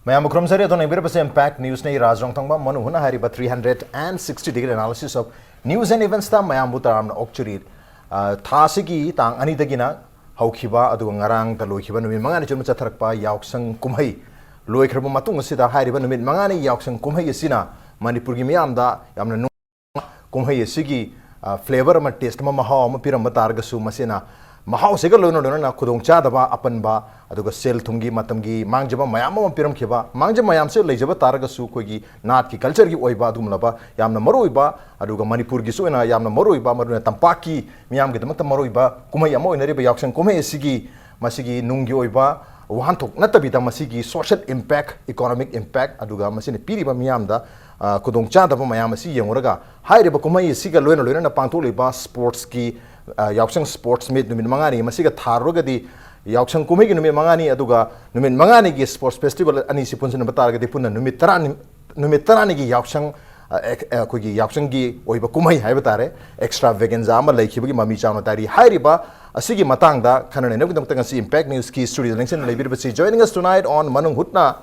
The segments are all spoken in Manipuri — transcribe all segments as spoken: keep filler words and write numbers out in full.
ꯃꯌꯥꯝꯕꯨ ꯈꯨꯔꯨꯝꯖꯔꯤ꯫ ꯑꯗꯣꯝꯅ ꯌꯦꯡꯕꯤꯔꯤꯕꯁꯦ Impact Newsꯅꯤ꯫ ꯔꯥꯖ ꯔꯣꯡꯊꯪꯕ ꯃꯅꯨꯡ ꯍꯨꯠꯅ ꯍꯥꯏꯔꯤꯕ three hundred and sixty degree analysis of news and eventsꯇ ꯃꯌꯥꯝꯕꯨ ꯇꯔꯥꯝꯅ ꯑꯣꯛꯆꯔꯤ꯫ ꯑ, ꯊꯥ ꯑꯁꯤꯒꯤ ꯇꯥꯡ ꯑꯅꯤꯗꯒꯤꯅ ꯍꯧꯈꯤꯕ ꯑꯗꯨꯒ ꯉꯔꯥꯡꯗ ꯂꯣꯏꯈꯤꯕ ꯅꯨꯃꯤꯠ ꯃꯉꯥꯅꯤ ꯆꯨꯞꯅ ꯆꯠꯊꯔꯛꯄ ꯌꯥꯎꯁꯪ ꯀꯨꯝꯍꯩ ꯂꯣꯏꯈ꯭ꯔꯕ ꯃꯇꯨꯡ ꯑꯁꯤꯗ, ꯍꯥꯏꯔꯤꯕ ꯅꯨꯃꯤꯠ ꯃꯉꯥꯅꯤ ꯌꯥꯎꯁꯪ ꯀꯨꯝꯍꯩ ꯑꯁꯤꯅ ꯃꯅꯤꯄꯨꯔꯒꯤ ꯃꯤꯌꯥꯝꯗ ꯌꯥꯝꯅ ꯅꯨꯡ-, ꯀꯨꯝꯍꯩ ꯑꯁꯤꯒꯤ, ꯑ, flavour ꯑꯃ, taste ꯑꯃ, ꯃꯍꯥꯎ ꯑꯃ ꯄꯤꯔꯝꯕ ꯇꯥꯔꯒꯁꯨ, ꯃꯁꯤꯅ ꯃꯍꯥꯎꯁꯤꯒ ꯂꯣꯏꯅ ꯂꯣꯏꯅꯅ ꯈꯨꯗꯣꯡꯆꯥꯗꯕ, ꯑꯄꯟꯕ, ꯑꯗꯨꯒ ꯁꯦꯜ ꯊꯨꯝꯒꯤ, ꯃꯇꯝꯒꯤ ꯃꯥꯡꯖꯕ ꯃꯌꯥꯝ ꯑꯃ ꯄꯤꯔꯝꯈꯤꯕ, ꯃꯥꯡꯖꯕ ꯃꯌꯥꯝꯁꯦ ꯂꯩꯖꯕ ꯇꯥꯔꯒꯁꯨ, ꯑꯩꯈꯣꯏꯒꯤ ꯅꯥꯠꯀꯤ, cultureꯒꯤ ꯑꯣꯏꯕ ꯑꯗꯨꯒꯨꯝꯂꯕ ꯌꯥꯝꯅ ꯃꯔꯨꯑꯣꯏꯕ, ꯑꯗꯨꯒ ꯃꯅꯤꯄꯨꯔꯒꯤꯁꯨ ꯑꯣꯏꯅ ꯌꯥꯝꯅ ꯃꯔꯨꯑꯣꯏꯕ, ꯃꯔꯨꯑꯣꯏꯅ ꯇꯝꯄꯥꯛꯀꯤ ꯃꯤꯌꯥꯝꯒꯤꯗꯃꯛꯇ ꯃꯔꯨꯑꯣꯏꯕ ꯀꯨꯝꯍꯩ ꯑꯃ ꯑꯣꯏꯅꯔꯤꯕ ꯌꯥꯎꯁꯪ ꯀꯨꯝꯍꯩ ꯑꯁꯤꯒꯤ, ꯃꯁꯤꯒꯤ ꯅꯨꯡꯒꯤ ꯑꯣꯏꯕ ꯋꯥꯍꯟꯊꯣꯛ ꯅꯠꯇꯕꯤꯗ, ꯃꯁꯤꯒꯤ social impact, economic impact, ꯑꯗꯨꯒ ꯃꯁꯤꯅ ꯄꯤꯔꯤꯕ ꯃꯤꯌꯥꯝꯗ, ꯑ, ꯈꯨꯗꯣꯡꯆꯥꯗꯕ ꯃꯌꯥꯝ ꯑꯁꯤ ꯌꯦꯡꯂꯨꯔꯒ, ꯍꯥꯏꯔꯤꯕ ꯀꯨꯝꯍꯩ ꯑꯁꯤꯒ ꯂꯣꯏꯅ ꯂꯣꯏꯅꯅ ꯄꯥꯡꯊꯣꯛꯂꯤꯕ sportsꯀꯤ, ꯑ, ꯌꯥꯎꯁꯪ sports meet ꯅꯨꯃꯤꯠ ꯃꯉꯥꯅꯤ, ꯃꯁꯤꯒ ꯊꯥꯔꯨꯔꯒꯗꯤ ꯌꯥꯎꯁꯪ ꯀꯨꯝꯍꯩꯒꯤ ꯅꯨꯃꯤꯠ ꯃꯉꯥꯅꯤ, ꯑꯗꯨꯒ ꯅꯨꯃꯤꯠ ꯃꯉꯥꯅꯤꯒꯤ sports festival ꯑꯅꯤꯁꯤ ꯄꯨꯟꯁꯤꯟꯅꯕ ꯇꯥꯔꯒꯗꯤ ꯄꯨꯟꯅ ꯅꯨꯃꯤꯠ ꯇꯔꯥꯅꯤ, ꯅꯨꯃꯤꯠ ꯇꯔꯥꯅꯤꯒꯤ ꯌꯥꯎꯁꯪ, ꯑ, ꯑꯦꯛ-, ꯑ, ꯑꯩꯈꯣꯏꯒꯤ ꯌꯥꯎꯁꯪꯒꯤ ꯑꯣꯏꯕ ꯀꯨꯝꯍꯩ ꯍꯥꯏꯕ ꯇꯥꯔꯦ, extravaganza ꯑꯃ ꯂꯩꯈꯤꯕꯒꯤ ꯃꯃꯤ ꯆꯥꯎꯅ ꯇꯥꯔꯤ꯫ ꯍꯥꯏꯔꯤꯕ ꯑꯁꯤꯒꯤ ꯃꯇꯥꯡꯗ ꯈꯟꯅ ꯅꯩꯅꯕꯒꯤꯗꯃꯛꯇ ꯉꯁꯤ Impact Newsꯀꯤ studioꯗ ꯂꯦꯡꯁꯤꯟꯅ ꯂꯩꯕꯤꯔꯤꯕꯁꯤ, joining us tonight on ꯃꯅꯨꯡ ꯍꯨꯠꯅ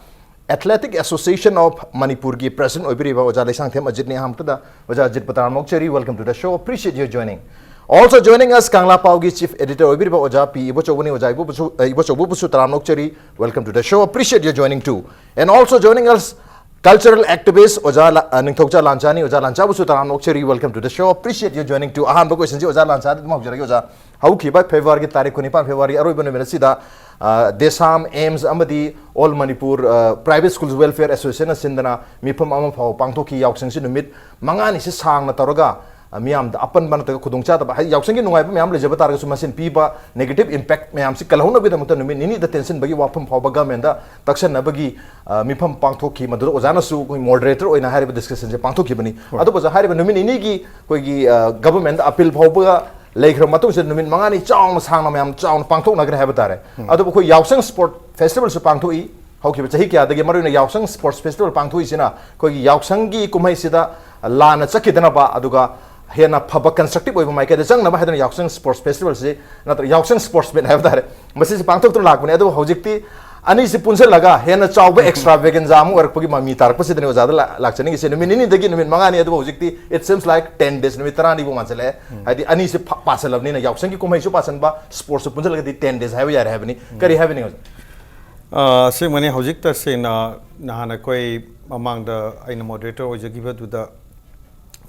Athletic Association of ꯃꯅꯤꯄꯨꯔꯒꯤ president ꯑꯣꯏꯕꯤꯔꯤꯕ ꯑꯣꯖꯥ ꯂꯩꯁꯥꯡꯊꯦꯝ ꯑꯖꯤꯠꯅꯤ꯫ ꯑꯍꯥꯟꯕꯗ ꯑꯣꯖꯥ ꯑꯖꯤꯠꯄꯨ ꯇꯔꯥꯝꯅ ꯑꯣꯛꯆꯔꯤ, welcome to the show, appreciate your joining. Also joining us, ꯀꯪꯂꯥ ꯄꯥꯎꯒꯤ chief editor ꯑꯣꯏꯕꯤꯔꯤꯕ ꯑꯣꯖꯥ ꯄꯤ ꯏꯕꯣꯆꯧꯕꯅꯤ꯫ ꯑꯣꯖꯥ ꯏꯕꯣꯕꯨꯁꯨ, ꯑ, ꯏꯕꯣꯆꯧꯕꯕꯨꯁꯨ ꯇꯔꯥꯝꯅ ꯑꯣꯛꯆꯔꯤ, welcome to the show, appreciate your joining too. And also joining us, cultural activist ꯑꯣꯖꯥ ꯂꯥ-, ꯑ, ꯅꯤꯡꯊꯧꯖꯥ ꯂꯥꯟꯆꯥꯅꯤ꯫ ꯑꯣꯖꯥ ꯂꯥꯟꯆꯥꯕꯨꯁꯨ ꯇꯔꯥꯝꯅ ꯑꯣꯛꯆꯔꯤ, welcome to the show, appreciate your joining too. ꯑꯍꯥꯟꯕ questionꯁꯤ ꯑꯣꯖꯥ ꯂꯥꯟꯆꯥꯗ ꯑꯗꯨꯝ ꯍꯧꯖꯔꯒꯦ ꯑꯣꯖꯥ꯫ ꯍꯧꯈꯤꯕ Februaryꯒꯤ ꯇꯥꯔꯤꯛ ꯀꯨꯟꯅꯤꯄꯥꯟ, February ꯑꯔꯣꯏꯕ ꯅꯨꯃꯤꯠ ꯑꯁꯤꯗ, ꯑ, DESAM, AIMS ꯑꯃꯗꯤ All Manipur, ꯑ, Private Schools Welfare Associationꯅ ꯁꯤꯟꯗꯅ ꯃꯤꯐꯝ ꯑꯃ ꯐꯥꯎꯕ ꯄꯥꯡꯊꯣꯛꯈꯤ꯫ ꯌꯥꯎꯁꯪꯁꯤ ꯅꯨꯃꯤꯠ ꯃꯉꯥꯅꯤꯁꯤ ꯁꯥꯡꯅ ꯇꯧꯔꯒ, ꯑ, ꯃꯤꯌꯥꯝꯗ ꯑꯄꯟꯕ ꯅꯠꯇ꯭ꯔꯒ ꯈꯨꯗꯣꯡꯆꯥꯗꯕ, ꯍꯥꯏꯗꯤ ꯌꯥꯎꯁꯪꯒꯤ ꯅꯨꯡꯉꯥꯏꯕ ꯃꯌꯥꯝ ꯂꯩꯖꯕ ꯇꯥꯔꯒꯁꯨ, ꯃꯁꯤꯅ ꯄꯤꯕ negative impact ꯃꯌꯥꯝꯁꯤ ꯀꯜꯍꯧꯅꯕꯒꯤꯗꯃꯛꯇ ꯅꯨꯃꯤꯠ ꯅꯤꯅꯤꯗ ꯇꯦꯟꯁꯤꯟꯕꯒꯤ ꯋꯥꯐꯝ ꯐꯥꯎꯕ governmentꯗ ꯇꯛꯁꯟꯅꯕꯒꯤ, ꯑ, ꯃꯤꯐꯝ ꯄꯥꯡꯊꯣꯛꯈꯤ꯫ ꯃꯗꯨꯗ ꯑꯣꯖꯥꯅꯁꯨ ꯑꯩꯈꯣꯏ moderator ꯑꯣꯏꯅ ꯍꯥꯏꯔꯤꯕ discussionꯁꯦ ꯄꯥꯡꯊꯣꯛꯈꯤꯕꯅꯤ꯫ ꯍꯣꯏ꯫ ꯑꯗꯨꯕꯨ ꯑꯣꯖꯥ, ꯍꯥꯏꯔꯤꯕ ꯅꯨꯃꯤꯠ ꯅꯤꯅꯤꯒꯤ ꯑꯩꯈꯣꯏꯒꯤ, ꯑ, governmentꯗ appeal ꯐꯥꯎꯕ ꯂꯩꯈ꯭ꯔꯕ ꯃꯇꯨꯡꯁꯤꯗ ꯅꯨꯃꯤꯠ ꯃꯉꯥꯅꯤ ꯆꯥꯎꯅ ꯁꯥꯡꯅ ꯃꯌꯥꯝ ꯆꯥꯎꯅ ꯄꯥꯡꯊꯣꯛꯅꯈ꯭ꯔꯦ ꯍꯥꯏꯕ ꯇꯥꯔꯦ꯫ ꯎꯝ꯫ ꯑꯗꯨꯕꯨ ꯑꯩꯈꯣꯏ ꯌꯥꯎꯁꯪ sport festivalꯁꯨ ꯄꯥꯡꯊꯣꯛꯏ꯫ ꯍꯧꯈꯤꯕ ꯆꯍꯤ ꯀꯌꯥꯗꯒꯤ ꯃꯔꯨꯑꯣꯏꯅ ꯌꯥꯎꯁꯪ sports festival ꯄꯥꯡꯊꯣꯛꯏꯁꯤꯅ ꯑꯩꯈꯣꯏꯒꯤ ꯌꯥꯎꯁꯪꯒꯤ ꯀꯨꯝꯍꯩꯁꯤꯗ ꯂꯥꯟꯅ ꯆꯠꯈꯤꯗꯅꯕ, ꯑꯗꯨꯒ ꯍꯦꯟꯅ ꯐꯕ constructive ꯑꯣꯏꯕ ꯃꯥꯏꯀꯩꯗ ꯆꯪꯅꯕ ꯍꯥꯏꯗꯨꯅ ꯌꯥꯎꯁꯪ sports festivalꯁꯤ, ꯅꯠꯇ꯭ꯔꯒ ꯌꯥꯎꯁꯪ sports meet ꯍꯥꯏꯕ ꯇꯥꯔꯦ, ꯃꯁꯤꯁꯤ ꯄꯥꯡꯊꯣꯛꯇꯨꯅ ꯂꯥꯛꯄꯅꯦ꯫ ꯑꯗꯨꯕꯨ ꯍꯧꯖꯤꯛꯇꯤ, ꯑꯅꯤꯁꯤ ꯄꯨꯟꯁꯤꯜꯂꯒ ꯍꯦꯟꯅ ꯆꯥꯎꯕ extravaganza ꯑꯃ ꯑꯣꯏꯔꯛꯄꯒꯤ ꯃꯃꯤ ꯇꯥꯔꯛꯄꯁꯤꯗꯅꯤ ꯑꯣꯖꯥꯗ ꯂꯥꯛꯆꯅꯤꯡꯉꯤꯁꯦ꯫ ꯅꯨꯃꯤꯠ ꯅꯤꯅꯤꯗꯒꯤ ꯅꯨꯃꯤꯠ ꯃꯉꯥꯅꯤ, ꯑꯗꯨꯕꯨ ꯍꯧꯖꯤꯛꯇꯤ it seems like ten days, ꯅꯨꯃꯤꯠ ꯇꯔꯥꯅꯤꯕꯨ ꯃꯥꯟꯁꯤꯜꯂꯛꯑꯦ꯫ ꯍꯥꯏꯗꯤ ꯑꯅꯤꯁꯤ ꯄꯥꯁꯜꯂꯕꯅꯤꯅ, ꯌꯥꯎꯁꯪꯒꯤ ꯀꯨꯝꯍꯩꯁꯨ ꯄꯥꯁꯟꯕ, sportsꯁꯨ ꯄꯨꯟꯁꯤꯜꯂꯒꯗꯤ ten days ꯍꯥꯏꯕ ꯌꯥꯔꯦ ꯍꯥꯏꯕꯅꯤ꯫ ꯀꯔꯤ ꯍꯥꯏꯕꯤꯅꯤꯡꯉꯤ ꯑꯣꯖꯥ? ꯑꯁꯦꯡꯕꯅꯤ, ꯍꯧꯖꯤꯛ ꯇꯁꯦꯡꯅ ꯅꯍꯥꯟ ꯑꯩꯈꯣꯏ ꯃꯃꯥꯡꯗ ꯑꯩꯅ moderator ꯑꯣꯏꯖꯈꯤꯕꯗꯨꯗ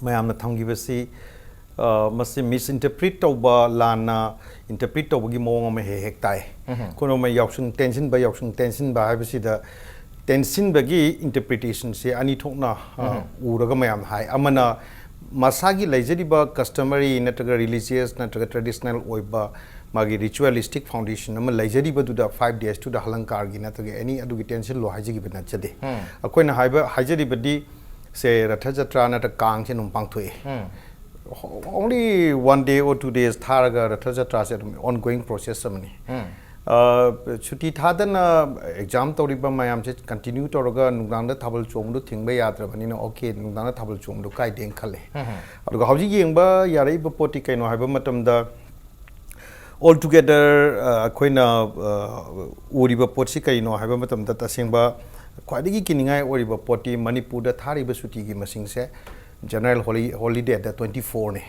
ꯃꯌꯥꯝꯅ ꯊꯝꯈꯤꯕꯁꯤ, ꯃꯁꯤ misinterpret ꯇꯧꯕ, ꯂꯥꯟꯅ interpret ꯇꯧꯕꯒꯤ ꯃꯑꯣꯡ ꯑꯃ ꯍꯦꯛ ꯍꯦꯛ ꯇꯥꯏ꯫ ꯈꯨꯗꯝ ꯑꯣꯏꯅ, ꯌꯥꯎꯁꯪ ꯇꯦꯟꯁꯤꯟꯕ, ꯌꯥꯎꯁꯪ ꯇꯦꯟꯁꯤꯟꯕ ꯍꯥꯏꯕꯁꯤꯗ ꯇꯦꯟꯁꯤꯟꯕꯒꯤ interpretationꯁꯦ ꯑꯅꯤ ꯊꯣꯛꯅ ꯎꯔꯒ ꯃꯌꯥꯝꯅ ꯍꯥꯏ꯫ ꯑꯃꯅ ꯃꯁꯥꯒꯤ ꯂꯩꯖꯔꯤꯕ customary ꯅꯠꯇ꯭ꯔꯒ religious ꯅꯠꯇ꯭ꯔꯒ traditional ꯑꯣꯏꯕ ꯃꯥꯒꯤ ritualistic foundation ꯑꯃ ꯂꯩꯖꯔꯤꯕꯗꯨꯗ five daysꯇꯨꯗ ꯍꯂꯪꯀꯥꯔꯒꯤ ꯅꯠꯇ꯭ꯔꯒ any ꯑꯗꯨꯒꯤ ꯇꯦꯟꯁꯤꯜꯂꯣ ꯍꯥꯏꯖꯈꯤꯕ ꯅꯠꯆꯗꯦ꯫ ꯑꯩꯈꯣꯏꯅ ꯍꯥꯏꯕ, ꯍꯥꯏꯖꯔꯤꯕꯗꯤ, ꯁꯦ, ꯔꯊ ꯖꯇ꯭ꯔꯥ ꯅꯠꯇ꯭ꯔꯒ ꯀꯥꯡꯁꯦ ꯑꯗꯨꯝ ꯄꯥꯡꯊꯣꯛꯑꯦ꯫ Only one day or two days ꯊꯥꯔꯒ ꯔꯊ ꯖꯇ꯭ꯔꯥꯁꯦ ꯑꯗꯨꯝ ongoing process ꯑꯃꯅꯤ꯫ ꯁꯨꯇꯤ ꯊꯥꯗꯅ exam ꯇꯧꯔꯤꯕ ꯃꯌꯥꯝꯁꯦ continue ꯇꯧꯔꯒ ꯅꯨꯡꯗꯥꯡꯗ ꯊꯥꯕꯜ ꯆꯣꯡꯕꯗꯣ ꯊꯤꯡꯕ ꯌꯥꯗ꯭ꯔꯕꯅꯤꯅ, okay, ꯅꯨꯡꯗꯥꯡꯗ ꯊꯥꯕꯜ ꯆꯣꯡꯕꯗꯣ ꯀꯥꯏꯗꯦꯅ ꯈꯜꯂꯦ꯫ ꯑꯗꯨꯒ ꯍꯧꯖꯤꯛ ꯌꯦꯡꯕ ꯌꯥꯔꯛꯏꯕ ꯄꯣꯠꯇꯤ ꯀꯩꯅꯣ ꯍꯥꯏꯕ ꯃꯇꯝꯗ, all together ꯑꯩꯈꯣꯏꯅ ꯎꯔꯤꯕ ꯄꯣꯠꯁꯤ ꯀꯔꯤꯅꯣ ꯍꯥꯏꯕ ꯃꯇꯝꯗ, ꯇꯁꯦꯡꯕ ꯈ꯭ꯋꯥꯏꯗꯒꯤ ꯀꯤꯅꯤꯡꯉꯥꯏ ꯑꯣꯏꯔꯤꯕ ꯄꯣꯠꯇꯤ ꯃꯅꯤꯄꯨꯔꯗ ꯊꯥꯔꯤꯕ ꯁꯨꯇꯤꯒꯤ ꯃꯁꯤꯡꯁꯦ꯫ General holi- holidayꯗ twenty fourꯅꯤ꯫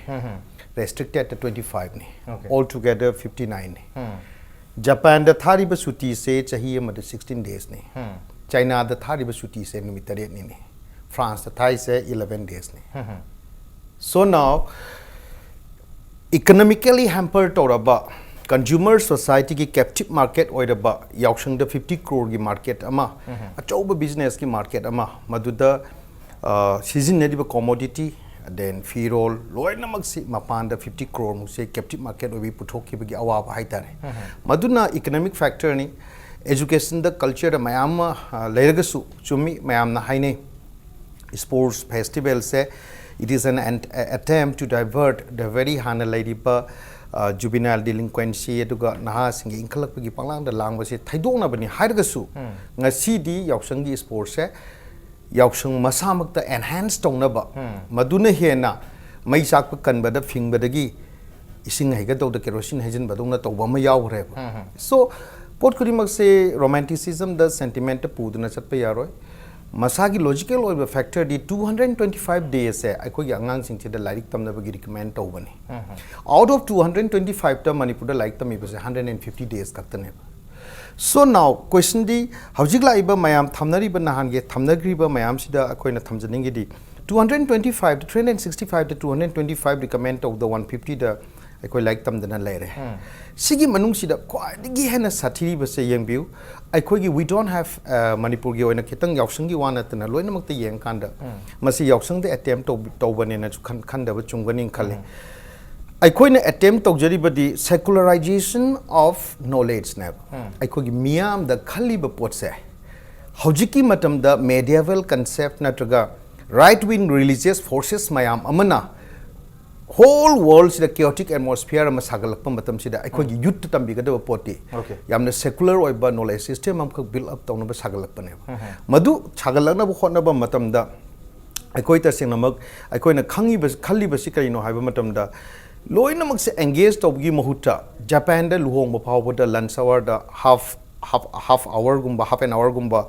Restrictedꯇ twenty fiveꯅꯤ꯫ All together fifty nineꯅꯤ꯫ ꯖꯄꯥꯟꯗ ꯊꯥꯔꯤꯕ ꯁꯨꯇꯤꯁꯦ ꯆꯍꯤ ꯑꯃꯗ sixteen daysꯅꯤ꯫ ꯆꯥꯏꯅꯥꯗ ꯊꯥꯔꯤꯕ ꯁꯨꯇꯤꯁꯦ ꯅꯨꯃꯤꯠ ꯇꯔꯦꯠꯅꯤꯅꯤ꯫ Franceꯇ ꯊꯥꯔꯤꯁꯦ eleven daysꯅꯤ꯫ So now, economically hamper ꯇꯧꯔꯕ, consumer societyꯒꯤ captive market ꯑꯣꯏꯔꯕ ꯌꯥꯎꯁꯪꯗ fifty croreꯒꯤ market ꯑꯃ, ꯑꯆꯧꯕ businessꯀꯤ market ꯑꯃ, ꯃꯗꯨꯗ ꯁꯤꯖꯤꯟꯅꯔꯤꯕ commodity, then ꯐꯤꯔꯣꯜ, ꯂꯣꯏꯅꯃꯛꯁꯤ ꯃꯄꯥꯟꯗ fifty croreꯃꯨꯛꯁꯦ captive market ꯑꯣꯏꯕꯒꯤ ꯄꯨꯊꯣꯛꯈꯤꯕꯒꯤ ꯑꯋꯥꯕ ꯍꯥꯏꯇꯥꯔꯦ꯫ ꯃꯗꯨꯅ economic factorꯅꯤ꯫ Educationꯗ, cultureꯗ ꯃꯌꯥꯝ ꯑꯃ ꯂꯩꯔꯒꯁꯨ, ꯆꯨꯝꯃꯤ, ꯃꯌꯥꯝꯅ ꯍꯥꯏꯅꯩ, sports festivalꯁꯦ, it is an attempt to divert the very ꯍꯥꯟꯅ ꯂꯩꯔꯤꯕ juvenile delinquency, ꯑꯗꯨꯒ ꯅꯍꯥꯁꯤꯡꯒꯤ ꯏꯟꯈꯠꯂꯛꯄꯒꯤ ꯄꯪꯂꯥꯡꯗ ꯂꯥꯡꯕꯁꯦ ꯊꯩꯗꯣꯛꯅꯕꯅꯤ ꯍꯥꯏꯔꯒꯁꯨ, ꯉꯁꯤꯗꯤ ꯌꯥꯎꯁꯪꯒꯤ sportsꯁꯦ ꯌꯥꯎꯁꯪ ꯃꯁꯥꯃꯛꯇ enhance ꯇꯧꯅꯕ, ꯃꯗꯨꯅ ꯍꯦꯟꯅ ꯃꯩ ꯆꯥꯛꯄ ꯀꯟꯕꯗ ꯐꯤꯡꯕꯗꯒꯤ ꯏꯁꯤꯡ ꯍꯩꯒꯗꯧꯗ kerosene ꯍꯩꯖꯤꯟꯕꯗꯧꯅ ꯇꯧꯕ ꯑꯃ ꯌꯥꯎꯈ꯭ꯔꯦꯕ꯫ So, ꯄꯣꯠ ꯈꯨꯗꯤꯡꯃꯛꯁꯦ ꯔꯣꯃꯥꯟꯇꯤꯁꯤꯖꯝꯗ, ꯁꯦꯟꯇꯤꯃꯦꯟꯠꯇ ꯄꯨꯗꯨꯅ ꯆꯠꯄ ꯌꯥꯔꯣꯏ꯫ ꯃꯁꯥꯒꯤ ꯂꯣꯖꯤꯀꯦꯜ ꯑꯣꯏꯕ ꯐꯦꯛꯇꯔꯗꯤ two hundred twenty five days ꯁꯦ ꯑꯩꯈꯣꯏꯒꯤ ꯑꯉꯥꯡꯁꯤꯡꯁꯤꯗ ꯂꯥꯏꯔꯤꯛ ꯇꯝꯅꯕꯒꯤ ꯔꯤꯀꯃꯦꯟ ꯇꯧꯕꯅꯤ꯫ Out of two hundred twenty five ꯇ ꯃꯅꯤꯄꯨꯔꯗ ꯂꯥꯏꯔꯤꯛ ꯇꯝꯃꯤꯕꯁꯦ hundred and fifty days ꯈꯛꯇꯅꯦꯕ꯫ So now question ꯗꯤ, ꯍꯧꯖꯤꯛ ꯂꯥꯛꯏꯕ ꯃꯌꯥꯝ ꯊꯝꯅꯔꯤꯕ, ꯅꯍꯥꯟꯒꯤ ꯊꯝꯅꯈ꯭ꯔꯤꯕ ꯃꯌꯥꯝꯁꯤꯗ ꯑꯩꯈꯣꯏꯅ ꯊꯝꯖꯅꯤꯡꯉꯤꯗꯤ, two hundred twenty five ꯇ, three hundred sixty five ꯇ two hundred twenty five recommend ꯇꯧꯕꯗ one fifty ꯗ ꯑꯩꯈꯣꯏ ꯂꯥꯏꯔꯤꯛ ꯇꯝꯗꯅ ꯂꯩꯔꯦ꯫ ꯁꯤꯒꯤ ꯃꯅꯨꯡꯁꯤꯗ ꯈ꯭ꯋꯥꯏꯗꯒꯤ ꯍꯦꯟꯅ ꯁꯥꯊꯤꯔꯤꯕꯁꯦ ꯌꯦꯡꯕꯤꯌꯨ꯫ ꯑꯩꯈꯣꯏꯒꯤ we don't have, ꯑ, ꯃꯅꯤꯄꯨꯔꯒꯤ ꯑꯣꯏꯅ ꯈꯤꯇꯪ ꯌꯥꯎꯁꯪꯒꯤ ꯋꯥ ꯅꯠꯇꯅ ꯂꯣꯏꯅꯃꯛꯇ ꯌꯦꯡꯀꯥꯟꯗ ꯃꯁꯤ ꯌꯥꯎꯁꯪꯗ ꯑꯦꯇꯦꯝ ꯇꯧꯕ, ꯇꯧꯕꯅꯦꯅꯁꯨ ꯈꯟ-, ꯈꯟꯗꯕ ꯆꯨꯝꯒꯅꯤ ꯈꯜꯂꯤ꯫ ꯑꯩꯈꯣꯏꯅ ꯑꯦꯇꯦꯝ ꯇꯧꯖꯔꯤꯕꯗꯤ secularization of knowledge ꯅꯦꯕ꯫ ꯑꯩꯈꯣꯏꯒꯤ ꯃꯤꯌꯥꯝꯗ ꯈꯜꯂꯤꯕ ꯄꯣꯠꯁꯦ ꯍꯧꯖꯤꯛꯀꯤ ꯃꯇꯝꯗ medieval concept ꯅꯠꯇ꯭ꯔꯒ right wing religious forces ꯃꯌꯥꯝ ꯑꯃꯅ whole world ꯁꯤꯗ chaotic atmosphere ꯑꯃ ꯁꯥꯒꯠꯂꯛꯄ ꯃꯇꯝꯁꯤꯗ ꯑꯩꯈꯣꯏꯒꯤ youth ꯇ ꯇꯝꯕꯤꯒꯗꯕ ꯄꯣꯠꯇꯤ Okay. ꯌꯥꯝꯅ secular ꯑꯣꯏꯕ knowledge system ꯑꯃꯈꯛ build up ꯇꯧꯅꯕ ꯁꯥꯒꯠꯂꯛꯄꯅꯦꯕ꯫ ꯃꯗꯨ ꯁꯥꯒꯠꯂꯛꯅꯕ ꯍꯣꯠꯅꯕ ꯃꯇꯝꯗ ꯑꯩꯈꯣꯏ ꯇꯁꯦꯡꯅꯃꯛ ꯑꯩꯈꯣꯏꯅ ꯈꯪꯉꯤꯕ, ꯈꯜꯂꯤꯕꯁꯤ ꯀꯔꯤꯅꯣ ꯍꯥꯏꯕ ꯃꯇꯝꯗ, ꯂꯣꯏꯅꯃꯛꯁꯦ engage ꯇꯧꯕꯒꯤ ꯃꯍꯨꯠꯇ ꯖꯄꯥꯟꯗ ꯂꯨꯍꯣꯡꯕ ꯐꯥꯎꯕꯗ lunch hour ꯗ half, half, half hour ꯒꯨꯝꯕ, half an hour ꯒꯨꯝꯕ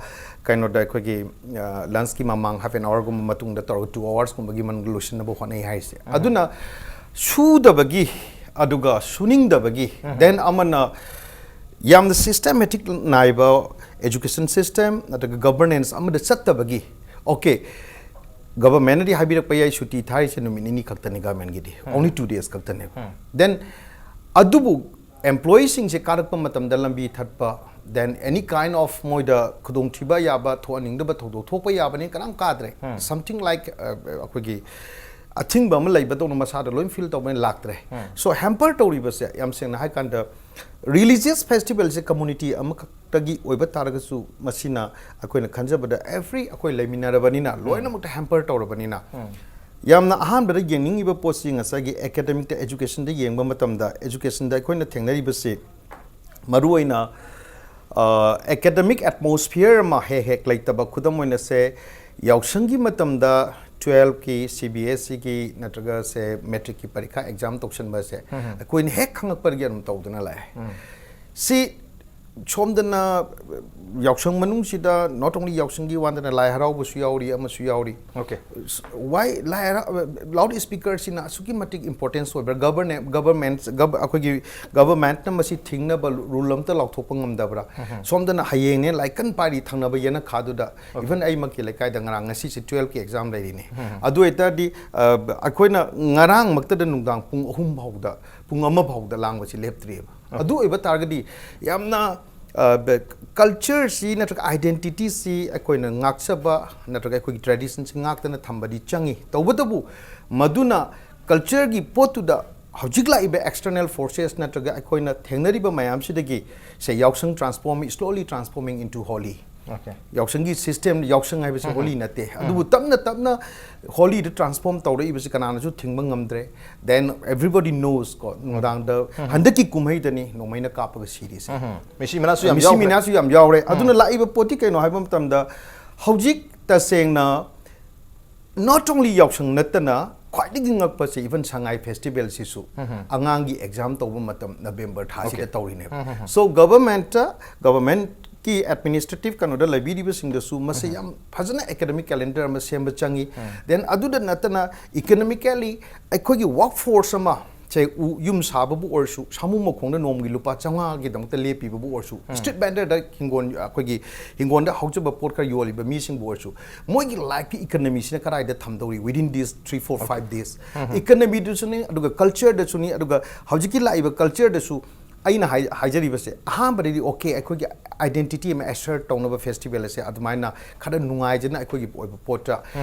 ꯀꯩꯅꯣꯗ ꯑꯩꯈꯣꯏꯒꯤ, ꯑ, lunch ꯀꯤ ꯃꯃꯥꯡ half an hour ꯒꯨꯝꯕ ꯃꯇꯨꯡꯗ ꯇꯧꯔꯒ two hours ꯀꯨꯝꯕꯒꯤ ꯃꯅꯨꯡꯗ ꯂꯣꯏꯁꯤꯟꯅꯕ ꯍꯣꯠꯅꯩ ꯍꯥꯏꯁꯦ꯫ ꯑꯗꯨꯅ ꯁꯨꯗꯕꯒꯤ, ꯑꯗꯨꯒ ꯁꯨꯅꯤꯡꯗꯕꯒꯤ, then ꯑꯃꯅ ꯌꯥꯝꯅ systematic ꯅꯥꯏꯕ education system ꯅꯠꯇ꯭ꯔꯒ governance ꯑꯃꯗ ꯆꯠꯇꯕꯒꯤ, okay, government ꯅꯗꯤ ꯍꯥꯏꯕꯤꯔꯛꯄ ꯌꯥꯏ, ꯁꯨꯇꯤ ꯊꯥꯔꯤꯁꯦ ꯅꯨꯃꯤꯠ ꯅꯤꯅꯤ ꯈꯛꯇꯅꯤ government ꯒꯤꯗꯤ, only two days ꯈꯛꯇꯅꯦꯕ꯫ Then ꯑꯗꯨꯕꯨ employee ꯁꯤꯡꯁꯦ ꯀꯥꯔꯛꯄ ꯃꯇꯝꯗ ꯂꯝꯕꯤ ꯊꯠꯄ, then any kind of ꯃꯣꯏꯗ ꯈꯨꯗꯣꯡꯊꯤꯕ ꯌꯥꯕ, ꯊꯣꯛꯍꯟꯅꯤꯡꯗꯕ ꯊꯧꯗꯣꯛ ꯊꯣꯛꯄ ꯌꯥꯕꯅꯤ, ꯀꯅꯥꯝ ꯀꯥꯗ꯭ꯔꯦ꯫ Something like, ꯑ, ꯑꯩꯈꯣꯏꯒꯤ ꯑꯊꯤꯡꯕ ꯑꯃ ꯂꯩꯕꯗꯧꯅ ꯃꯁꯥꯗ ꯂꯣꯏ feel ꯇꯧꯕꯅꯤꯅ ꯂꯥꯛꯇ꯭ꯔꯦ꯫ So hamper ꯇꯧꯔꯤꯕꯁꯦ ꯌꯥꯝ ꯁꯦꯡꯅ ꯍꯥꯏ ꯀꯥꯟꯗ religious festival ꯁꯦ community ꯑꯃꯈꯛꯇꯒꯤ ꯑꯣꯏꯕ ꯇꯥꯔꯒꯁꯨ, ꯃꯁꯤꯅ ꯑꯩꯈꯣꯏꯅ ꯈꯟꯖꯕꯗ every ꯑꯩꯈꯣꯏ ꯂꯩꯃꯤꯟꯅꯔꯕꯅꯤꯅ, ꯂꯣꯏꯅꯃꯛꯇ hamper ꯇꯧꯔꯕꯅꯤꯅ, ꯌꯥꯝꯅ ꯑꯍꯥꯟꯕꯗ ꯌꯦꯡꯅꯤꯡꯉꯤꯕ ꯄꯣꯠꯁꯤ ꯉꯁꯥꯏꯒꯤ academic ꯇ, education ꯗ ꯌꯦꯡꯕ ꯃꯇꯝꯗ, education ꯗ ꯑꯩꯈꯣꯏꯅ ꯊꯦꯡꯅꯔꯤꯕꯁꯤ ꯃꯔꯨꯑꯣꯏꯅ, ꯑ, academic atmosphere ꯑꯃ ꯍꯦꯛ ꯍꯦꯛ ꯂꯩꯇꯕ, ꯈꯨꯗꯝ ꯑꯣꯏꯅ ꯁꯦ, ꯌꯥꯎꯁꯪꯒꯤ ꯃꯇꯝꯗ twelve ꯀꯤ, C B S E ꯒꯤ ꯅꯠꯇ꯭ꯔꯒ ꯁꯦ matric ꯀꯤ ꯄꯔꯤꯈꯥ exam ꯇꯧꯁꯟꯕꯁꯦ ꯑꯩꯈꯣꯏꯅ ꯍꯦꯛ ꯈꯪꯉꯛꯄꯗꯒꯤ ꯑꯗꯨꯝ ꯇꯧꯗꯨꯅ ꯂꯥꯛꯑꯦ꯫ ꯁꯤ ꯁꯣꯝꯗꯅ ꯌꯥꯎꯁꯪ ꯃꯅꯨꯡꯁꯤꯗ not only ꯌꯥꯎꯁꯪꯒꯤ ꯋꯥꯗꯅ ꯂꯥꯏ ꯍꯔꯥꯎꯕꯁꯨ ꯌꯥꯎꯔꯤ, ꯑꯃꯁꯨ ꯌꯥꯎꯔꯤ꯫ Okay. Why ꯂꯥꯏ ꯍꯔꯥꯎ ꯂꯥꯎꯠ ꯁ꯭ꯄꯤꯀꯔꯁꯤꯅ ꯑꯁꯨꯛꯀꯤ ꯃꯇꯤꯛ ꯏꯝꯄꯣꯔꯇꯦꯟꯁ ꯑꯣꯏꯕ꯭ꯔꯥ? ꯒꯕꯔꯅꯦ ꯒꯕꯔꯃꯦꯟ ꯑꯩꯈꯣꯏꯒꯤ ꯒꯕꯔꯃꯦꯟꯠꯅ ꯃꯁꯤ ꯊꯤꯡꯅꯕ ꯔꯨꯜ ꯑꯝꯇ ꯂꯥꯎꯊꯣꯛꯄ ꯉꯝꯗꯕ꯭ꯔꯥ? ꯁꯣꯝꯗꯅ ꯍꯌꯦꯡꯅꯦ ꯂꯥꯏꯀꯟ ꯄꯥꯏꯔꯤ ꯊꯪꯅꯕ ꯌꯦꯅꯈꯥꯗꯨꯗ, even ꯑꯩꯃꯛꯀꯤ ꯂꯩꯀꯥꯏꯗ ꯉꯔꯥꯡ, ꯉꯁꯤꯁꯦ ꯇꯨꯌꯦꯜꯐꯀꯤ ꯑꯦꯛꯖꯥꯝ ꯂꯩꯔꯤꯅꯦ꯫ ꯑꯗꯨ ꯑꯣꯏꯇꯥꯔꯗꯤ ꯑ, ꯑꯩꯈꯣꯏꯅ ꯉꯔꯥꯡꯃꯛꯇꯗ ꯅꯨꯡꯗꯥꯡ ꯄꯨꯡ ꯑꯍꯨꯝ ꯐꯥꯎꯗ, ꯄꯨꯡ ꯑꯃ ꯐꯥꯎꯗ ꯂꯥꯡꯕꯁꯤ ꯂꯦꯞꯇ꯭ꯔꯤꯑꯕ꯫ ꯑꯗꯨ ꯑꯣꯏꯕ ꯇꯥꯔꯒꯗꯤ ꯌꯥꯝꯅ ꯀꯜꯆꯔꯁꯤ ꯅꯠꯇ꯭ꯔꯒ ꯑꯥꯏꯗꯦꯟꯇꯤꯇꯤꯁꯤ ꯑꯩꯈꯣꯏꯅ ꯉꯥꯛꯆꯕ ꯅꯠꯇ꯭ꯔꯒ ꯑꯩꯈꯣꯏꯒꯤ ꯇ꯭ꯔꯦꯗꯤꯁꯟꯁꯤ ꯉꯥꯛꯇꯅ ꯊꯝꯕꯗꯤ ꯆꯪꯉꯤ꯫ ꯇꯧꯕꯇꯕꯨ ꯃꯗꯨꯅ ꯀꯜꯆꯔꯒꯤ ꯄꯣꯠꯇꯨꯗ ꯍꯧꯖꯤꯛ ꯂꯥꯛꯏꯕ ꯑꯦꯛꯁꯇꯔꯅꯦꯜ ꯐꯣꯔꯁꯦꯁ ꯅꯠꯇ꯭ꯔꯒ ꯑꯩꯈꯣꯏꯅ ꯊꯦꯡꯅꯔꯤꯕ ꯃꯌꯥꯝꯁꯤꯗꯒꯤ, ꯁꯦ, ꯌꯥꯎꯁꯪ transform, slowly transforming into Holi꯫ Okay. ꯌꯥꯎꯁꯪꯒꯤ ꯁꯤꯁꯇꯦꯝ, ꯌꯥꯎꯁꯪ ꯍꯥꯏꯕꯁꯤ ꯍꯣꯂꯤ ꯅꯠꯇꯦ꯫ ꯑꯗꯨꯕꯨ ꯇꯞꯅ ꯇꯞꯅ ꯍꯣꯂꯤꯗ ꯇ꯭ꯔꯥꯟꯁꯐꯣꯔꯝ ꯇꯧꯔꯛꯏꯕꯁꯤ ꯀꯅꯥꯅꯁꯨ ꯊꯤꯡꯕ ꯉꯝꯗ꯭ꯔꯦ꯫ Then everybody knows ꯀꯣ, ꯅꯨꯡꯗꯥꯡꯗ ꯍꯟꯗꯛꯀꯤ ꯀꯨꯝꯍꯩꯗꯅꯤ ꯅꯣꯡꯃꯩꯅ ꯀꯥꯞꯄꯒ ꯁꯤꯔꯤꯁꯦ꯫ ꯃꯤꯁꯤ ꯃꯤꯅꯥꯁꯨ ꯌꯥꯝ ꯃꯤꯁꯤ ꯌꯥꯎꯈ꯭ꯔꯦ꯫ ꯃꯤꯅꯥꯁꯨ ꯌꯥꯝ ꯌꯥꯎꯔꯦ꯫ ꯑꯗꯨꯅ ꯂꯥꯛꯏꯕ ꯄꯣꯠꯇꯤ ꯀꯩꯅꯣ ꯍꯥꯏꯕ ꯃꯇꯝꯗ, ꯍꯧꯖꯤꯛ ꯇꯁꯦꯡꯅ not only ꯌꯥꯎꯁꯪ ꯅꯠꯇꯅ ꯈ꯭ꯋꯥꯏꯗꯒꯤ ꯉꯛꯄꯁꯦ even ꯁꯉꯥꯏ ꯐꯦꯁꯇꯤꯚꯦꯜꯁꯤꯁꯨ ꯑꯉꯥꯡꯒꯤ ꯑꯦꯛꯖꯥꯝ ꯇꯧꯕ ꯃꯇꯝ ꯅꯕꯦꯝꯕꯔ ꯊꯥꯁꯤꯗ Okay. ꯇꯧꯔꯤꯅꯦꯕ꯫ So ꯒꯚꯔꯟꯃꯦꯟꯠꯇ, ꯒꯚꯔꯟꯃꯦꯟꯠꯀꯤ ꯑꯦꯗꯃꯤꯅꯤꯁꯇ꯭ꯔꯦꯇꯤꯚ ꯀꯩꯅꯣꯗ ꯂꯩꯕꯤꯔꯤꯕꯁꯤꯡꯗꯁꯨ ꯃꯁꯤ ꯌꯥꯝ ꯐꯖꯅ ꯑꯦꯀꯥꯗꯃꯤꯛ ꯀꯦꯂꯦꯟꯗꯔ ꯑꯃ ꯁꯦꯝꯕ ꯆꯪꯉꯤ꯫ Then ꯑꯗꯨꯗ ꯅꯠꯇꯅ ꯏꯀꯣꯅꯣꯃꯤꯀꯦꯜꯂꯤ ꯑꯩꯈꯣꯏꯒꯤ ꯋꯥꯔꯛ ꯐꯣꯔꯁ ꯑꯃ, ꯁꯦ, ꯎ ꯌꯨꯝ ꯁꯥꯕꯕꯨ ꯑꯣꯏꯔꯁꯨ, ꯁꯥꯃꯨ ꯃꯈꯣꯡꯗ ꯅꯣꯡꯃꯒꯤ ꯂꯨꯄꯥ ꯆꯥꯝꯃꯉꯥꯒꯤꯗꯃꯛꯇ ꯂꯦꯞꯄꯤꯕꯕꯨ ꯑꯣꯏꯔꯁꯨ, ꯁ꯭ꯇ꯭ꯔꯤꯠ ꯚꯦꯟꯗꯔꯗ ꯍꯤꯡꯒꯣꯜ, ꯑꯩꯈꯣꯏꯒꯤ ꯍꯤꯡꯒꯣꯜꯗ ꯍꯧꯖꯕ ꯄꯣꯠ ꯈꯔ ꯌꯣꯜꯂꯤꯕ ꯃꯤꯁꯤꯡꯕꯨ ꯑꯣꯏꯔꯁꯨ, ꯃꯣꯏꯒꯤ ꯂꯥꯏꯐꯀꯤ ꯏꯀꯣꯅꯣꯃꯤꯁꯤꯅ ꯀꯗꯥꯏꯗ ꯊꯝꯗꯧꯔꯤ within these three, four, five days? ꯏꯀꯣꯅꯣꯃꯤꯗꯨꯁꯨꯅꯤ, ꯑꯗꯨꯒ ꯀꯜꯆꯔꯗꯁꯨꯅꯤ, ꯑꯗꯨꯒ ꯍꯧꯖꯤꯛꯀꯤ ꯂꯥꯛꯏꯕ ꯀꯜꯆꯔꯗꯁꯨ ꯑꯩꯅ ꯍꯥꯏ-, ꯍꯥꯏꯖꯔꯤꯕꯁꯦ, ꯑꯍꯥꯟꯕꯗꯗꯤ okay, ꯑꯩꯈꯣꯏꯒꯤ ꯑꯥꯏꯗꯦꯟꯇꯤꯇꯤ ꯑꯃ ꯑꯦꯁꯔꯠ ꯇꯧꯅꯕ ꯐꯦꯁꯇꯤꯚꯦꯜ ꯑꯁꯦ ꯑꯗꯨꯃꯥꯏꯅ ꯈꯔ ꯅꯨꯡꯉꯥꯏꯖꯅ ꯑꯩꯈꯣꯏꯒꯤ ꯑꯣꯏꯕ ꯄꯣꯠꯇ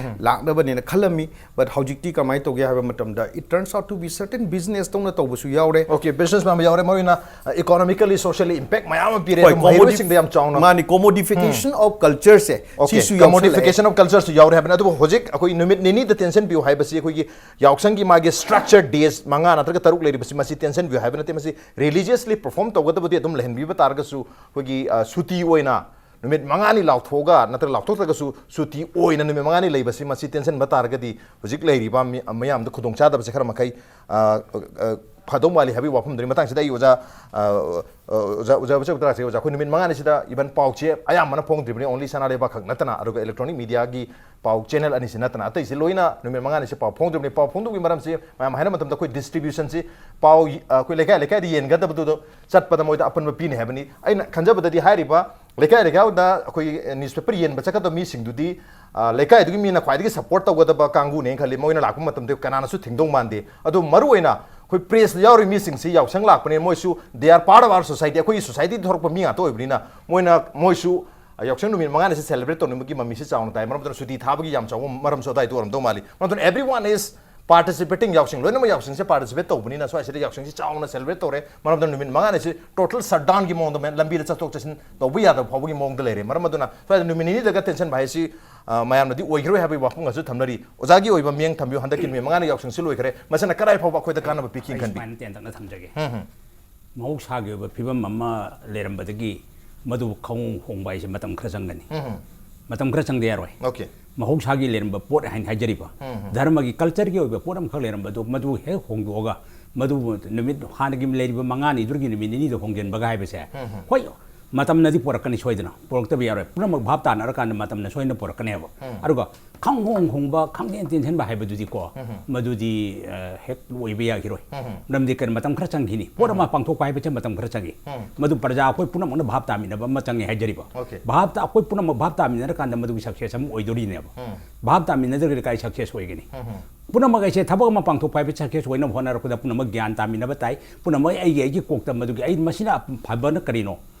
ꯂꯥꯛꯅꯕꯅꯦꯅ ꯈꯜꯂꯝꯃꯤ꯫ But ꯍꯧꯖꯤꯛꯇꯤ ꯀꯃꯥꯏꯅ ꯇꯧꯒꯦ ꯍꯥꯏꯕ ꯃꯇꯝꯗ, it turns out to be certain business ꯇꯧꯅ ꯇꯧꯕꯁꯨ ꯌꯥꯎꯔꯦ꯫ Okay, business ꯃꯌꯥꯝ ꯌꯥꯎꯔꯦ, ꯃꯔꯨ ꯑꯣꯏꯅ economically, socially impact ꯃꯌꯥꯝ ꯑꯃ ꯄꯤꯔꯦ꯫ ꯍꯣꯏ, ꯑꯗꯨ ꯃꯍꯩꯔꯣꯏꯁꯤꯡꯗ ꯌꯥꯝ ꯆꯥꯎꯅ꯫ ꯃꯥꯅꯤ, commodification of culture say, Okay, ꯁꯤꯁꯨ ꯌꯥꯎꯁꯜꯂꯛꯑꯦ꯫ Commodification of culture ꯁꯨ ꯌꯥꯎꯔꯦ ꯍꯥꯏꯕꯅꯤ꯫ ꯑꯗꯨꯕꯨ ꯍꯧꯖꯤꯛ ꯑꯩꯈꯣꯏ ꯅꯨꯃꯤꯠ ꯅꯤꯅꯤꯗ tension ꯄꯤꯌꯨ ꯍꯥꯏꯕꯁꯤ ꯑꯩꯈꯣꯏꯒꯤ ꯌꯥꯎꯁꯪꯒꯤ ꯃꯥꯒꯤ structure days ꯃꯉꯥ ꯅꯠꯇ꯭ꯔꯒ ꯇꯔꯨꯛ ꯂꯩꯔꯤꯕꯁꯤ, ꯃꯁꯤ tension ꯄꯤꯌꯨ ꯍꯥꯏꯕ ꯅꯠꯇꯦ꯫ ꯃꯁꯤ religiously perform ꯇꯧꯒꯗꯕꯗꯤ ꯑꯗꯨꯝ ꯂꯩꯍꯟꯕꯤꯕ ꯇꯥꯔꯒꯁꯨ, ꯑꯩꯈꯣꯏꯒꯤ, ꯑ, ꯁꯨꯇꯤ ꯑꯣꯏꯅ ꯅꯨꯃꯤꯠ ꯃꯉꯥꯅꯤ ꯂꯥꯎꯊꯣꯛꯑꯒ, ꯅꯠꯇ꯭ꯔꯒ ꯂꯥꯎꯊꯣꯛꯇ꯭ꯔꯒꯁꯨ ꯁꯨꯇꯤ ꯑꯣꯏꯅ ꯅꯨꯃꯤꯠ ꯃꯉꯥꯅꯤ ꯂꯩꯕꯁꯤ, ꯃꯁꯤ tension ꯄꯤꯕ ꯇꯥꯔꯒꯗꯤ ꯍꯧꯖꯤꯛ ꯂꯩꯔꯤꯕ ꯃꯤ-, ꯃꯌꯥꯝꯗ ꯈꯨꯗꯣꯡꯆꯥꯗꯕꯁꯦ ꯈꯔ ꯃꯈꯩ, ꯑ, ꯑ, ꯐꯗꯧ ꯃꯥꯜꯂꯤ ꯍꯥꯏꯕꯒꯤ ꯋꯥꯐꯝꯗꯨꯅꯤ꯫ ꯃꯇꯥꯡꯁꯤꯗ ꯑꯩ ꯑꯣꯖꯥ, ꯑ, ꯑ, ꯑꯣꯖꯥ, ꯑꯣꯖꯥ ꯕꯆꯧ ꯇꯔꯥꯛꯁꯦ, ꯑꯣꯖꯥ, ꯑꯩꯈꯣꯏ ꯅꯨꯃꯤꯠ ꯃꯉꯥꯅꯤꯁꯤꯗ even ꯄꯥꯎ ꯆꯦ ꯑꯌꯥꯝꯕꯅ ꯐꯣꯡꯗ꯭ꯔꯤꯕꯅꯤ, only ꯁꯅꯥ ꯂꯩꯕꯥꯛ ꯈꯛ ꯅꯠꯇꯅ, ꯑꯗꯨꯒ electronic media ꯒꯤ ꯄꯥꯎ channel ꯑꯅꯤꯁꯤ ꯅꯠꯇꯅ ꯑꯇꯩꯁꯤ ꯂꯣꯏꯅ ꯅꯨꯃꯤꯠ ꯃꯉꯥꯅꯤꯁꯤ ꯄꯥꯎ ꯐꯣꯡꯗ꯭ꯔꯤꯕꯅꯤ꯫ ꯄꯥꯎ ꯐꯣꯡꯗꯣꯛꯄꯒꯤ ꯃꯔꯝꯁꯤ ꯃꯌꯥꯝ ꯍꯥꯏꯅ ꯃꯇꯝꯗ ꯑꯩꯈꯣꯏ distribution ꯁꯤ ꯄꯥꯎ, ꯑ, ꯑꯩꯈꯣꯏ ꯂꯩꯀꯥꯏ ꯂꯩꯀꯥꯏꯗ ꯌꯦꯟꯒꯗꯕꯗꯨꯗ ꯆꯠꯄꯗ ꯃꯣꯏꯗ ꯑꯄꯟꯕ ꯄꯤꯅꯤ ꯍꯥꯏꯕꯅꯤ꯫ ꯑꯩꯅ ꯈꯟꯖꯕꯗꯗꯤ ꯍꯥꯏꯔꯤꯕ ꯂꯩꯀꯥꯏ ꯂꯩꯀꯥꯏꯗ ꯑꯩꯈꯣꯏ newspaper ꯌꯦꯟꯕ ꯆꯠꯀꯗꯕ ꯃꯤꯁꯤꯡꯗꯨꯗꯤ, ꯑ, ꯂꯩꯀꯥꯏꯗꯨꯒꯤ ꯃꯤꯅ ꯈ꯭ꯋꯥꯏꯗꯒꯤ support ꯇꯧꯒꯗꯕ ꯀꯥꯡꯕꯨꯅꯦꯅ ꯈꯜꯂꯤ꯫ ꯃꯣꯏꯅ ꯂꯥꯛꯄ ꯃꯇꯝꯗ ꯀꯅꯥꯅꯁꯨ ꯊꯤꯡꯗꯧ ꯃꯥꯟꯗꯦ꯫ ꯑꯗꯨ ꯃꯔꯨ ꯑꯣꯏꯅ ꯑꯩꯈꯣꯏ press ꯇ ꯌꯥꯎꯔꯤ ꯃꯤꯁꯤꯡꯁꯤ ꯌꯥꯎꯁꯪ ꯂꯥꯛꯄꯅꯦ, ꯃꯣꯏꯁꯨ they are part of our society, ꯑꯩꯈꯣꯏꯒꯤ society ꯗ ꯊꯣꯛꯂꯛꯄ ꯃꯤ ꯉꯥꯛꯇ ꯑꯣꯏꯕꯅꯤꯅ ꯃꯣꯏꯅ, ꯃꯣꯏꯁꯨ, ꯑ, ꯌꯥꯎꯁꯪ ꯅꯨꯃꯤꯠ ꯃꯉꯥꯅꯤꯁꯤ celebrate ꯇꯧꯅꯤꯡꯕꯒꯤ ꯃꯃꯤꯁꯤ ꯆꯥꯎꯅ ꯇꯥꯏ꯫ ꯃꯔꯝ ꯑꯗꯨꯅ ꯁꯨꯇꯤ ꯊꯥꯕꯒꯤ ꯌꯥꯝ ꯆꯥꯎꯕ ꯃꯔꯝꯁꯨ ꯑꯗꯨꯋꯥꯏꯗ ꯑꯣꯏꯔꯝꯗꯧ ꯃꯥꯜꯂꯤ꯫ ꯃꯔꯝ ꯑꯗꯨꯅ everyone is participating, ꯌꯥꯎꯁꯪ ꯂꯣꯏꯅꯃꯛ ꯌꯥꯎꯁꯪꯁꯦ participate ꯇꯧꯕꯅꯤꯅ ꯁ꯭ꯋꯥꯏꯁꯤꯗ ꯌꯥꯎꯁꯪꯁꯤ ꯆꯥꯎꯅ celebrate ꯇꯧꯔꯦ꯫ ꯃꯔꯝ ꯑꯗꯨꯅ ꯅꯨꯃꯤꯠ ꯃꯉꯥꯅꯤꯁꯤ total shutdown ꯒꯤ ꯃꯑꯣꯡꯗ ꯃꯦ-, ꯂꯝꯕꯤꯗ ꯆꯠꯊꯣꯛ ꯆꯠꯁꯤꯟ ꯇꯧꯕ ꯌꯥꯗꯕ ꯐꯥꯎꯕꯒꯤ ꯃꯑꯣꯡꯗ ꯂꯩꯔꯦ꯫ ꯃꯔꯝ ꯑꯗꯨꯅ ꯁ꯭ꯋꯥꯏꯗ ꯅꯨꯃꯤꯠ ꯅꯤꯅꯤꯗꯒ ꯇꯦꯟꯁꯤꯟꯕ ꯍꯥꯏꯁꯤ, ꯑ, ꯃꯌꯥꯝꯅꯗꯤ ꯑꯣꯏꯈꯤꯔꯣꯏ ꯍꯥꯏꯕꯒꯤ ꯋꯥꯐꯝꯒꯁꯨ ꯊꯝꯅꯔꯤ꯫ ꯑꯣꯖꯥꯒꯤ ꯑꯣꯏꯕ ꯃꯤꯠꯌꯦꯡ ꯊꯝꯕꯤꯌꯨ꯫ ꯍꯟꯗꯛꯀꯤ ꯅꯨꯃꯤꯠ ꯃꯉꯥꯅꯤ ꯌꯥꯎꯁꯪꯁꯤ ꯂꯣꯏꯈ꯭ꯔꯦ, ꯃꯁꯤꯅ ꯀꯗꯥꯏ ꯐꯥꯎꯕ ꯑꯩꯈꯣꯏꯗ ꯀꯥꯟꯅꯕ ꯄꯤꯈꯤ ꯑꯩ ꯈꯟꯕꯤ? ꯁꯨꯃꯥꯏꯅ ꯇꯦꯟꯇꯛꯅ ꯊꯝꯖꯒꯦ꯫ ꯎꯝ, ꯎꯝ꯫ ꯃꯍꯧꯁꯥꯒꯤ ꯑꯣꯏꯕ ꯐꯤꯕꯝ ꯑꯃ ꯂꯩꯔꯝꯕꯗꯒꯤ ꯃꯗꯨ ꯈꯪꯍꯣꯡ ꯍꯣꯡꯕ ꯍꯥꯏꯁꯦ ꯃꯇꯝ ꯈꯔ ꯆꯪꯒꯅꯤ꯫ ꯎꯝ, ꯎꯝ꯫ ꯃꯇꯝ ꯈꯔ ꯆꯪꯗ ꯌꯥꯔꯣꯏ꯫ Okay꯫ ꯃꯍꯧꯁꯥꯒꯤ ꯂꯩꯔꯝꯕ ꯄꯣꯠ ꯍꯥꯏꯅ ꯍꯥꯏꯖꯔꯤꯕ, ꯎꯝ, ꯎꯝ꯫ ꯙꯔꯃꯒꯤ culture ꯒꯤ ꯑꯣꯏꯕ ꯄꯣꯠ ꯑꯃꯈꯛ ꯂꯩꯔꯝꯕꯗꯨ, ꯃꯗꯨ ꯍꯦꯛ ꯍꯣꯡꯗꯣꯛꯑꯒ ꯃꯗꯨ ꯅꯨꯃꯤꯠ ꯍꯥꯟꯅꯒꯤ ꯂꯩꯔꯤꯕ ꯃꯉꯥꯅꯤꯗꯨꯒꯤ ꯅꯨꯃꯤꯠ ꯅꯤꯅꯤꯗ ꯍꯣꯡꯖꯤꯟꯕꯒ ꯍꯥꯏꯕꯁꯦ, ꯎꯝ, ꯎꯝ꯫ ꯍꯣꯏ, ꯃꯇꯝꯅꯗꯤ ꯄꯨꯔꯛꯀꯅꯤ ꯁꯣꯏꯗꯅ, ꯄꯨꯔꯛꯇꯕ ꯌꯥꯔꯣꯏ꯫ ꯄꯨꯝꯅꯃꯛ ꯚꯥꯞ ꯇꯥꯅꯔꯀꯥꯟꯗ ꯃꯇꯝꯅ ꯁꯣꯏꯗꯅ ꯄꯨꯔꯛꯀꯅꯦꯕ꯫ ꯎꯝ꯫ ꯑꯗꯨꯒ ꯈꯪꯍꯣꯡ ꯍꯣꯡꯕ, ꯈꯪꯇꯦꯟ ꯇꯦꯟꯁꯤꯟꯕ ꯍꯥꯏꯕꯗꯨꯗꯤꯀꯣ, ꯎꯝ, ꯎꯝ꯫ ꯃꯗꯨꯗꯤ, ꯑ, ꯍꯦꯛ ꯑꯣꯏꯕ ꯌꯥꯈꯤꯔꯣꯏ꯫ ꯎꯝ, ꯎꯝ꯫ ꯃꯔꯝꯗꯤ ꯀꯔꯤ, ꯃꯇꯝ ꯈꯔ ꯆꯪꯈꯤꯅꯤ꯫ ꯄꯣꯠ ꯑꯃ ꯎꯝ꯫ ꯄꯥꯡꯊꯣꯛꯄ ꯍꯥꯏꯕꯁꯦ ꯃꯇꯝ ꯈꯔ ꯆꯪꯉꯤ꯫ ꯎꯝ꯫ ꯃꯗꯨ ꯄ꯭ꯔꯖꯥ ꯑꯩꯈꯣꯏ ꯄꯨꯝꯅꯃꯛꯅ ꯚꯥꯞ ꯇꯥꯃꯤꯟꯅꯕ ꯑꯃ ꯆꯪꯉꯦ ꯍꯥꯏꯖꯔꯤꯕ꯫ Okay꯫ ꯚꯥꯞ ꯇꯥ-, ꯑꯩꯈꯣꯏ ꯄꯨꯝꯅꯃꯛ ꯚꯥꯞ ꯇꯥꯃꯤꯟꯅꯔꯀꯥꯟꯗ ꯃꯗꯨꯒꯤ success ꯑꯃ ꯑꯣꯏꯗꯣꯔꯤꯅꯦꯕ꯫ ꯎꯝ꯫ ꯚꯥꯞ ꯇꯥꯃꯤꯟꯅꯗ꯭ꯔꯒꯗꯤ ꯀꯥꯏ success ꯑꯣꯏꯒꯅꯤ? ꯎꯝ, ꯎꯝ꯫ ꯄꯨꯝꯅꯃꯛ ꯑꯩꯁꯦ ꯊꯕꯛ ꯑꯃ ꯄꯥꯡꯊꯣꯛꯄ ꯍꯥꯏꯕ success ꯑꯣꯏꯅꯕ ꯍꯣꯠꯅꯔꯛꯄꯗ ꯄꯨꯝꯅꯃꯛ ꯒ꯭ꯌꯥꯟ ꯇꯥꯃꯤꯟꯅꯕ ꯇꯥꯏ꯫ ꯄꯨꯝꯅꯃꯛ ꯑꯩꯒꯤ, ꯑꯩꯒꯤ ꯀꯣꯛꯇ ꯃꯗꯨꯒꯤ ꯑꯩ ꯃꯁꯤꯅ ꯐꯕꯅ ꯀꯔꯤꯅꯣ?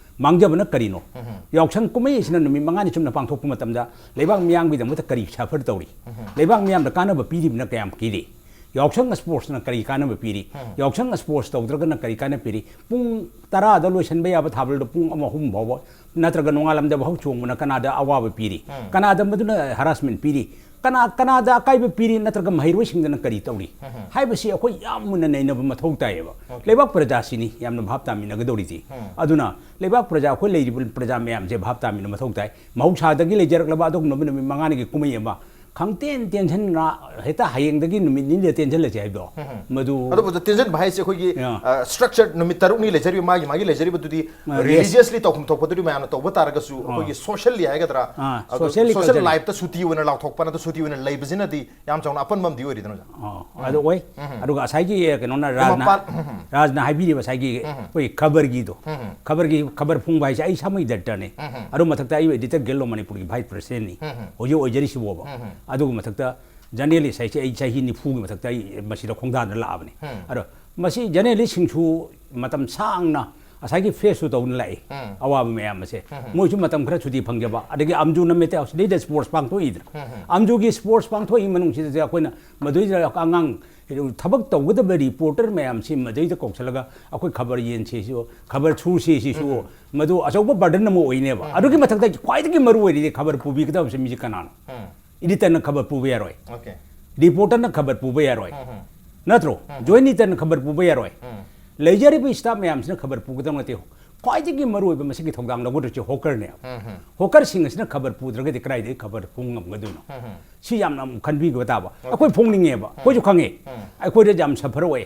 ꯃꯥꯡꯖꯕꯅ ꯀꯔꯤꯅꯣ? ꯎꯝ꯫ ꯌꯥꯎꯁꯪ ꯀꯨꯝꯍꯩ ꯑꯁꯤꯅ ꯅꯨꯃꯤꯠ ꯃꯉꯥꯅꯤ ꯆꯨꯞꯅ ꯄꯥꯡꯊꯣꯛꯄ ꯃꯇꯝꯗ ꯂꯩꯕꯥꯛ ꯃꯤꯌꯥꯝꯒꯤꯗꯃꯛꯇ ꯀꯔꯤ suffer ꯇꯧꯔꯤ? ꯎꯝ꯫ ꯂꯩꯕꯥꯛ ꯃꯤꯌꯥꯝꯗ ꯀꯥꯟꯅꯕ ꯄꯤꯔꯤꯕꯅ ꯀꯌꯥꯝ ꯄꯤꯔꯤ? ꯌꯥꯎꯁꯪ sports ꯅ ꯀꯔꯤ ꯀꯥꯟꯅꯕ ꯄꯤꯔꯤ? ꯎꯝ꯫ ꯌꯥꯎꯁꯪ sports ꯇꯧꯗ꯭ꯔꯒꯅ ꯀꯔꯤ ꯀꯥꯟꯅꯕ ꯄꯤꯔꯤ? ꯄꯨꯡ ꯇꯔꯥꯗ ꯂꯣꯏꯁꯤꯟꯕ ꯌꯥꯕ ꯊꯥꯕꯜꯗꯨ ꯄꯨꯡ ꯑꯃ ꯑꯍꯨꯝ ꯐꯥꯎꯕ ꯅꯠꯇ꯭ꯔꯒ ꯅꯣꯡꯉꯥꯜꯂꯝꯗ ꯍꯧ ꯆꯣꯡꯕꯅ ꯀꯅꯥꯗ ꯑꯋꯥꯕ ꯄꯤꯔꯤ? ꯎꯝ꯫ ꯀꯅꯥꯗ ꯃꯗꯨꯅ harassment ꯄꯤꯔꯤ? ꯀꯅꯥ, ꯀꯅꯥꯗ ꯑꯀꯥꯏꯕ ꯄꯤꯔꯤ ꯅꯠꯇ꯭ꯔꯒ ꯃꯍꯩꯔꯣꯏꯁꯤꯡꯗꯅ ꯀꯔꯤ ꯇꯧꯔꯤ? ꯎꯝ꯫ ꯍꯥꯏꯕꯁꯤ ꯑꯩꯈꯣꯏ ꯌꯥꯝ ꯃꯨꯟꯅ ꯅꯩꯅꯕ ꯃꯊꯧ ꯇꯥꯏꯌꯦꯕ꯫ Okay꯫ ꯂꯩꯕꯥꯛ ꯄ꯭ꯔꯖꯥꯁꯤꯅꯤ ꯌꯥꯝꯅ ꯚꯥꯞ ꯇꯥꯃꯤꯟꯅꯒꯗꯧꯔꯤꯁꯤ꯫ ꯎꯝ꯫ ꯑꯗꯨꯅ ꯂꯩꯕꯥꯛ ꯄ꯭ꯔꯖꯥ, ꯑꯩꯈꯣꯏ ꯂꯩꯔꯤꯕ ꯄ꯭ꯔꯖꯥ ꯃꯌꯥꯝꯁꯦ ꯚꯥꯞ ꯇꯥꯃꯤꯟꯅꯕ ꯃꯊꯧ ꯇꯥꯏ꯫ ꯃꯍꯧꯁꯥꯗꯒꯤ ꯂꯩꯖꯔꯛꯂꯕ ꯑꯗꯨꯒꯨꯝꯂꯕ ꯅꯨꯃꯤꯠ ꯃꯉꯥꯅꯤꯒꯤ ꯀꯨꯝꯍꯩ ꯑꯃ ꯈꯪꯇꯦꯟ ꯇꯦꯟꯁꯟꯅ ꯍꯦꯛꯇ ꯍꯌꯦꯡꯗꯒꯤ ꯅꯨꯃꯤꯠ ꯅꯤꯅꯤꯗ ꯇꯦꯟꯁꯤꯜꯂꯁꯦ ꯍꯥꯏꯕꯗꯣ, ꯃꯗꯨ ꯑꯗꯨꯕꯨ ꯇꯦꯟꯁꯤꯟꯕ ꯍꯥꯏꯁꯦ ꯑꯩꯈꯣꯏꯒꯤ Yeah. ꯁ꯭ꯇ꯭ꯔꯛꯆꯔ ꯅꯨꯃꯤꯠ ꯇꯔꯨꯛꯅꯤ ꯂꯩꯖꯔꯤꯕ ꯃꯥꯒꯤ ꯃꯥꯒꯤ ꯂꯩꯖꯔꯤꯕꯗꯨꯗꯤ Ah, yes. ꯔꯤꯂꯤꯖꯤꯌꯁꯂꯤ ꯇꯧꯐꯝ ꯊꯣꯛꯄꯗꯨꯗꯤ ꯃꯌꯥꯝꯅ ꯇꯧꯕ ꯇꯥꯔꯒꯁꯨ ꯑꯩꯈꯣꯏꯒꯤ ꯁꯣꯁꯤꯌꯦꯜꯂꯤ ꯍꯥꯏꯒꯗ꯭ꯔꯥ, Ah, ꯑꯗꯨ socially ꯁꯣꯁꯤꯌꯦꯜ culturally. ꯂꯥꯏꯐꯇ ꯁꯨꯇꯤ ꯑꯣꯏꯅ ꯂꯥꯎꯊꯣꯛꯄ ꯅꯠꯇ꯭ꯔ ꯁꯨꯇꯤ ꯑꯣꯏꯅ ꯂꯩꯕꯁꯤꯅꯗꯤ ꯌꯥꯝ ꯆꯥꯎꯅ ꯑꯄꯟꯕ ꯑꯃꯗꯤ ꯑꯣꯏꯔꯤꯗꯅ ꯑꯣꯖꯥ? ꯑꯣ, ꯑꯗꯨ ꯑꯣꯏ꯫ ꯑꯗꯨꯒ ꯉꯁꯥꯏꯒꯤ ꯀꯩꯅꯣꯅ ꯔꯥꯖꯅ ꯃꯄꯥꯟ ꯔꯥꯖꯅ ꯍꯥꯏꯕꯤꯔꯤꯕ ꯉꯁꯥꯏꯒꯤ ꯑꯩꯈꯣꯏꯒꯤ ꯈꯕꯔꯒꯤꯗꯣ, ꯈꯕꯔꯒꯤ ꯈꯕꯔ ꯐꯣꯡꯕ ꯍꯥꯏꯁꯦ ꯑꯩ ꯏꯁꯥꯃꯛ ꯏꯗꯤꯇꯔꯅꯤ꯫ ꯑꯗꯨ ꯃꯊꯛꯇ ꯑꯩ ꯑꯦꯗꯤꯇꯔ ꯒꯤꯜ ꯑꯣꯐ ꯃꯅꯤꯄꯨꯔꯒꯤ ꯚꯥꯏꯁ ꯄ꯭ꯔꯦꯁꯤꯗꯦꯟꯠꯅꯤ ꯍꯧꯖꯤꯛ ꯑꯣꯏꯖꯔꯤꯁꯤꯕꯣꯕ꯫ ꯑꯗꯨꯒꯤ ꯃꯊꯛꯇ ꯖꯔꯅꯦꯂꯤꯁ ꯍꯥꯏꯁꯦ ꯑꯩ ꯆꯍꯤ ꯅꯤꯐꯨꯒꯤ ꯃꯊꯛꯇ ꯑꯩ ꯃꯁꯤꯗ ꯈꯣꯡꯗꯥꯗꯅ ꯂꯥꯛꯑꯕꯅꯤ꯫ ꯑꯗꯣ ꯃꯁꯤ ꯖꯔꯅꯦꯂꯤꯁꯁꯤꯡꯁꯨ ꯃꯇꯝ ꯁꯥꯡꯅ ꯉꯁꯥꯏꯒꯤ ꯐꯦꯁꯁꯨ ꯇꯧꯗꯅ ꯂꯥꯛꯏ ꯑꯋꯥꯕ ꯃꯌꯥꯝ ꯑꯁꯦ꯫ ꯃꯣꯏꯁꯨ ꯃꯇꯝ ꯈꯔ ꯁꯨꯇꯤ ꯐꯪꯖꯕ, ꯑꯗꯒꯤ ꯑꯝꯖꯨ ꯅꯃꯦꯇꯦ ꯁꯤꯗꯩꯗ ꯁ꯭ꯄꯣꯔꯠꯁ ꯄꯥꯡꯊꯣꯛꯏꯗꯅ꯫ ꯑꯝꯖꯨꯒꯤ ꯁ꯭ꯄꯣꯔꯠꯁ ꯄꯥꯡꯊꯣꯛꯏ ꯃꯅꯨꯡꯁꯤꯗ ꯑꯩꯈꯣꯏꯅ ꯃꯗꯨꯗꯩꯗ ꯑꯉꯥꯡ ꯊꯕꯛ ꯇꯧꯒꯗꯕ ꯔꯤꯄꯣꯔꯇꯔ ꯃꯌꯥꯝꯁꯤ ꯃꯗꯩꯗ ꯀꯧꯁꯜꯂꯒ ꯑꯩꯈꯣꯏ ꯈꯕꯔ ꯌꯦꯟꯁꯤꯁꯨ, ꯈꯕꯔ ꯁꯨꯔꯁꯤꯁꯤꯁꯨ, ꯃꯗꯨ ꯑꯆꯧꯕ ꯕꯔꯗꯟ ꯑꯃ ꯑꯣꯏꯅꯦꯕ꯫ ꯑꯗꯨꯒꯤ ꯃꯊꯛꯇ ꯈ꯭ꯋꯥꯏꯗꯒꯤ ꯃꯔꯨ ꯑꯣꯏꯔꯤꯗꯤ ꯈꯕꯔ ꯄꯨꯕꯤꯒꯗꯕꯁꯦ ꯃꯤꯁꯦ ꯀꯅꯥꯅꯣ? ꯑꯦꯗꯤꯇꯔꯅ ꯈꯕꯔ ꯄꯨꯕ ꯌꯥꯔꯣꯏ, ꯑꯣꯀꯦ꯫ ꯔꯤꯄꯣꯔꯇꯔꯅ ꯈꯕꯔ ꯄꯨꯕ ꯌꯥꯔꯣꯏ, ꯅꯠꯇ꯭ꯔꯣ? ꯖꯣꯏꯟ ꯑꯦꯗꯤꯇꯔꯅ ꯈꯕꯔ ꯄꯨꯕ ꯌꯥꯔꯣꯏ꯫ ꯂꯩꯖꯔꯤꯕ ꯁ꯭ꯇꯥꯐ ꯃꯌꯥꯝꯁꯤꯅ ꯈꯕꯔ ꯄꯨꯒꯗꯕ ꯅꯠꯇꯦ꯫ ꯈ꯭ꯋꯥꯏꯗꯒꯤ ꯃꯔꯨꯑꯣꯏꯕ ꯃꯁꯤꯒꯤ ꯊꯧꯗꯥꯡ ꯂꯧꯒꯗꯕꯁꯤ ꯍꯣꯀꯔꯅꯦꯕ꯫ ꯍꯣꯀꯔꯁꯤꯡ ꯑꯁꯤꯅ ꯈꯕꯔ ꯄꯨꯗ꯭ꯔꯒꯗꯤ ꯀꯗꯥꯏꯗꯒꯤ ꯈꯕꯔ ꯐꯣꯡ ꯉꯝꯒꯗꯣꯏꯅꯣ? ꯁꯤ ꯌꯥꯝꯅ ꯑꯃꯨꯛ ꯈꯟꯕꯤꯒꯗꯕ ꯇꯥꯕ꯫ ꯑꯩꯈꯣꯏ ꯐꯣꯡꯅꯤꯡꯉꯦꯕ, ꯑꯩꯈꯣꯏꯁꯨ ꯈꯪꯉꯦ꯫ ꯑꯩꯈꯣꯏꯗ ꯌꯥꯝ ꯁꯐꯔ ꯑꯣꯏ꯫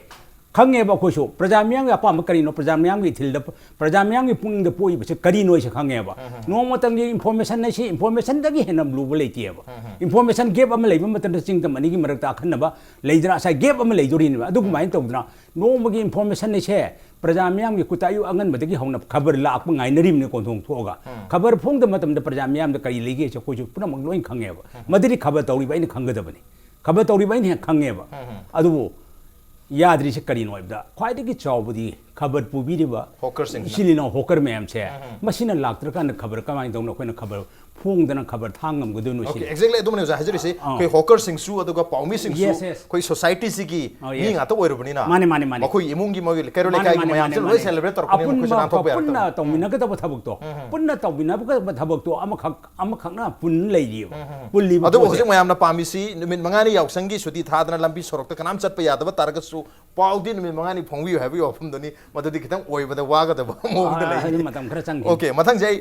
ꯈꯪꯉꯦꯕ ꯑꯩꯈꯣꯏꯁꯨ ꯄ꯭ꯔꯖꯥ ꯃꯤꯌꯥꯝꯒꯤ ꯑꯄꯥꯝꯕ ꯀꯔꯤꯅꯣ, ꯄ꯭ꯔꯖꯥ ꯃꯤꯌꯥꯝꯒꯤ ꯏꯊꯤꯜꯗ, ꯄ꯭ꯔꯖꯥ ꯃꯤꯌꯥꯝꯒꯤ ꯄꯨꯛꯅꯤꯡꯗ ꯄꯣꯛꯏꯕꯁꯦ ꯀꯔꯤꯅꯣ ꯍꯥꯏꯁꯦ ꯈꯪꯉꯦꯕ꯫ ꯅꯣꯡꯃꯇꯪꯒꯤ ꯏꯟꯐꯣꯔꯃꯦꯁꯟ ꯍꯥꯏꯁꯤ ꯏꯟꯐꯣꯔꯃꯦꯁꯟꯗꯒꯤ ꯍꯦꯟꯅ ꯂꯨꯕ ꯂꯩꯇꯦꯕ꯫ ꯏꯟꯐꯣꯔꯃꯦꯁꯟ ꯒꯦꯞ ꯑꯃ ꯂꯩꯕ ꯃꯇꯝꯗ ꯆꯤꯡꯗꯝ ꯑꯅꯤꯒꯤ ꯃꯔꯛꯇ ꯑꯈꯟꯅꯕ ꯂꯩꯗꯅ, ꯉꯁꯥꯏ ꯒꯦꯞ ꯑꯃ ꯂꯩꯗꯣꯔꯤꯅꯦꯕ꯫ ꯑꯗꯨꯃꯥꯏꯅ ꯇꯧꯗꯅ ꯅꯣꯡꯃꯒꯤ ꯏꯟꯐꯣꯔꯃꯦꯁꯟ ꯑꯁꯦ ꯄ꯭ꯔꯖꯥ ꯃꯤꯌꯥꯝꯒꯤ ꯈꯨꯠꯇ ꯑꯌꯨꯛ ꯑꯉꯟꯕꯗꯒꯤ ꯍꯧꯅ ꯈꯕꯔ ꯂꯥꯛꯄ ꯉꯥꯏꯅꯔꯤꯕꯅꯤ ꯀꯣꯟꯊꯣꯡ ꯊꯣꯛꯑꯒ꯫ ꯈꯕꯔ ꯐꯣꯡꯗꯕ ꯃꯇꯝꯗ ꯄ꯭ꯔꯖꯥ ꯃꯤꯌꯥꯝꯗ ꯀꯔꯤ ꯂꯩꯒꯦ ꯍꯥꯏꯁꯦ ꯑꯩꯈꯣꯏꯁꯨ ꯄꯨꯝꯅꯃꯛ ꯂꯣꯏ ꯈꯪꯉꯦꯕ꯫ ꯃꯗꯨꯗꯤ ꯈꯕꯔ ꯇꯧꯔꯤꯕ ꯑꯩꯅ ꯈꯪꯒꯗꯕꯅꯤ꯫ ꯈꯕꯔ ꯇꯧꯔꯤꯕ ꯑꯩꯅ ꯍꯦꯟꯅ ꯈꯪꯉꯦꯕ꯫ ꯑꯗꯨꯕꯨ ꯌꯥꯗ꯭ꯔꯤꯁꯦ ꯀꯔꯤꯅꯣ ꯍꯥꯏꯕꯗ ꯈ꯭ꯋꯥꯏꯗꯒꯤ ꯆꯥꯎꯕꯗꯤ ꯈꯕꯔ ꯄꯨꯕꯤꯔꯤꯕ ꯍꯣꯀꯔꯁꯤꯡꯁꯤꯅ꯫ ꯏꯆꯤꯜ ꯏꯅꯥꯎ ꯍꯣꯀꯔ ꯃꯌꯥꯝꯁꯦ, ꯃꯁꯤꯅ ꯂꯥꯛꯇ꯭ꯔꯀꯥꯟꯗ ꯈꯕꯔ ꯀꯃꯥꯏꯅ ꯇꯧꯅ ꯑꯩꯈꯣꯏꯅ ꯈꯕꯔ ꯐꯣꯡꯗꯅ ꯈꯕꯔ ꯊꯥꯡ ꯉꯝꯒꯗꯣꯏꯅꯣ ꯑꯣꯀꯦ, ꯁꯤꯅꯤ꯫ ꯑꯦꯛꯖꯦꯛꯂꯤ ꯑꯗꯨꯃꯅꯦ ꯑꯣꯖꯥ ꯍꯥꯏꯖꯔꯤꯁꯦ꯫ ꯑꯥ꯫ ꯑꯩꯈꯣꯏ ꯍꯣꯀꯔꯁꯤꯡꯁꯨ ꯑꯗꯨꯒ ꯄꯥꯎꯃꯤꯁꯤꯡꯁꯨ Yes, yes. ꯑꯩꯈꯣꯏ ꯁꯣꯁꯥꯏꯇꯤꯁꯤꯒꯤ ꯑꯣ, ꯃꯤ yes. ꯉꯥꯛꯇ ꯑꯣꯏꯔꯕꯅꯤꯅ ꯃꯥꯅꯦ, ꯃꯥꯅꯦ, ꯃꯥꯅꯦ꯫ ꯃꯈꯣꯏ ꯏꯃꯨꯡꯒꯤ ꯃꯣꯏꯒꯤ ꯀꯩꯔꯣꯜ ꯃꯥꯅꯦ, ꯂꯩꯀꯥꯏꯒꯤ ꯃꯥꯅꯦ, ꯃꯌꯥꯝꯁꯦ ꯃꯥꯅꯦ, ꯂꯣꯏ ꯃꯥꯅꯦ꯫ ꯁꯦꯂꯦꯕ꯭ꯔꯦꯠ ꯇꯧꯔꯛꯄꯅꯤꯅ ꯃꯈꯣꯏꯁꯦ ꯑꯄꯨꯟꯕ, ꯅꯥꯟꯊꯣꯛꯄ ꯌꯥꯔꯛꯇꯕꯅꯤ꯫ ꯄꯨꯟꯅ ꯇꯧꯃꯤꯟꯅꯒꯗꯕ ꯊꯕꯛꯇꯣ, ꯄꯨꯟꯅ ꯇꯧꯃꯤꯟꯅꯒꯗꯕ ꯊꯕꯛꯇꯣ ꯑꯃꯈꯛ, ꯑꯃꯈꯛꯅ ꯄꯨꯟ ꯂꯩꯔꯤꯑꯕ꯫ ꯄꯨꯜꯂꯤꯕ ꯑꯗꯨꯕꯨ ꯄꯣꯠꯁꯦ꯫ ꯍꯧꯖꯤꯛ ꯃꯌꯥꯝꯅ ꯄꯥꯝꯃꯤꯁꯤ ꯅꯨꯃꯤꯠ ꯃꯉꯥꯅꯤ ꯌꯥꯎꯁꯪꯒꯤ ꯁꯨꯇꯤ ꯊꯥꯗꯅ ꯂꯝꯕꯤ ꯁꯣꯔꯣꯛꯇ ꯀꯅꯥꯝ ꯆꯠꯄ ꯌꯥꯗꯕ ꯇꯥꯔꯒꯁꯨ ꯄꯥꯎꯗꯤ ꯅꯨꯃꯤꯠ ꯃꯉꯥꯅꯤ ꯐꯣꯡꯕꯤꯌꯨ ꯍꯥꯏꯕꯒꯤ ꯋꯥꯐꯝꯗꯨꯅꯤ꯫ ꯃꯗꯨꯗꯤ ꯈꯤꯇꯪ ꯑꯣꯏꯕꯗ ꯋꯥꯒꯗꯕ ꯃꯑꯣꯡꯗ ꯑꯥ, ꯂꯩ꯫ ꯑꯗꯨ ꯃꯇꯝ ꯈꯔ ꯆꯪꯈꯤ꯫ ꯑꯣꯀꯦ, ꯃꯊꯪꯁꯦ ꯑꯩ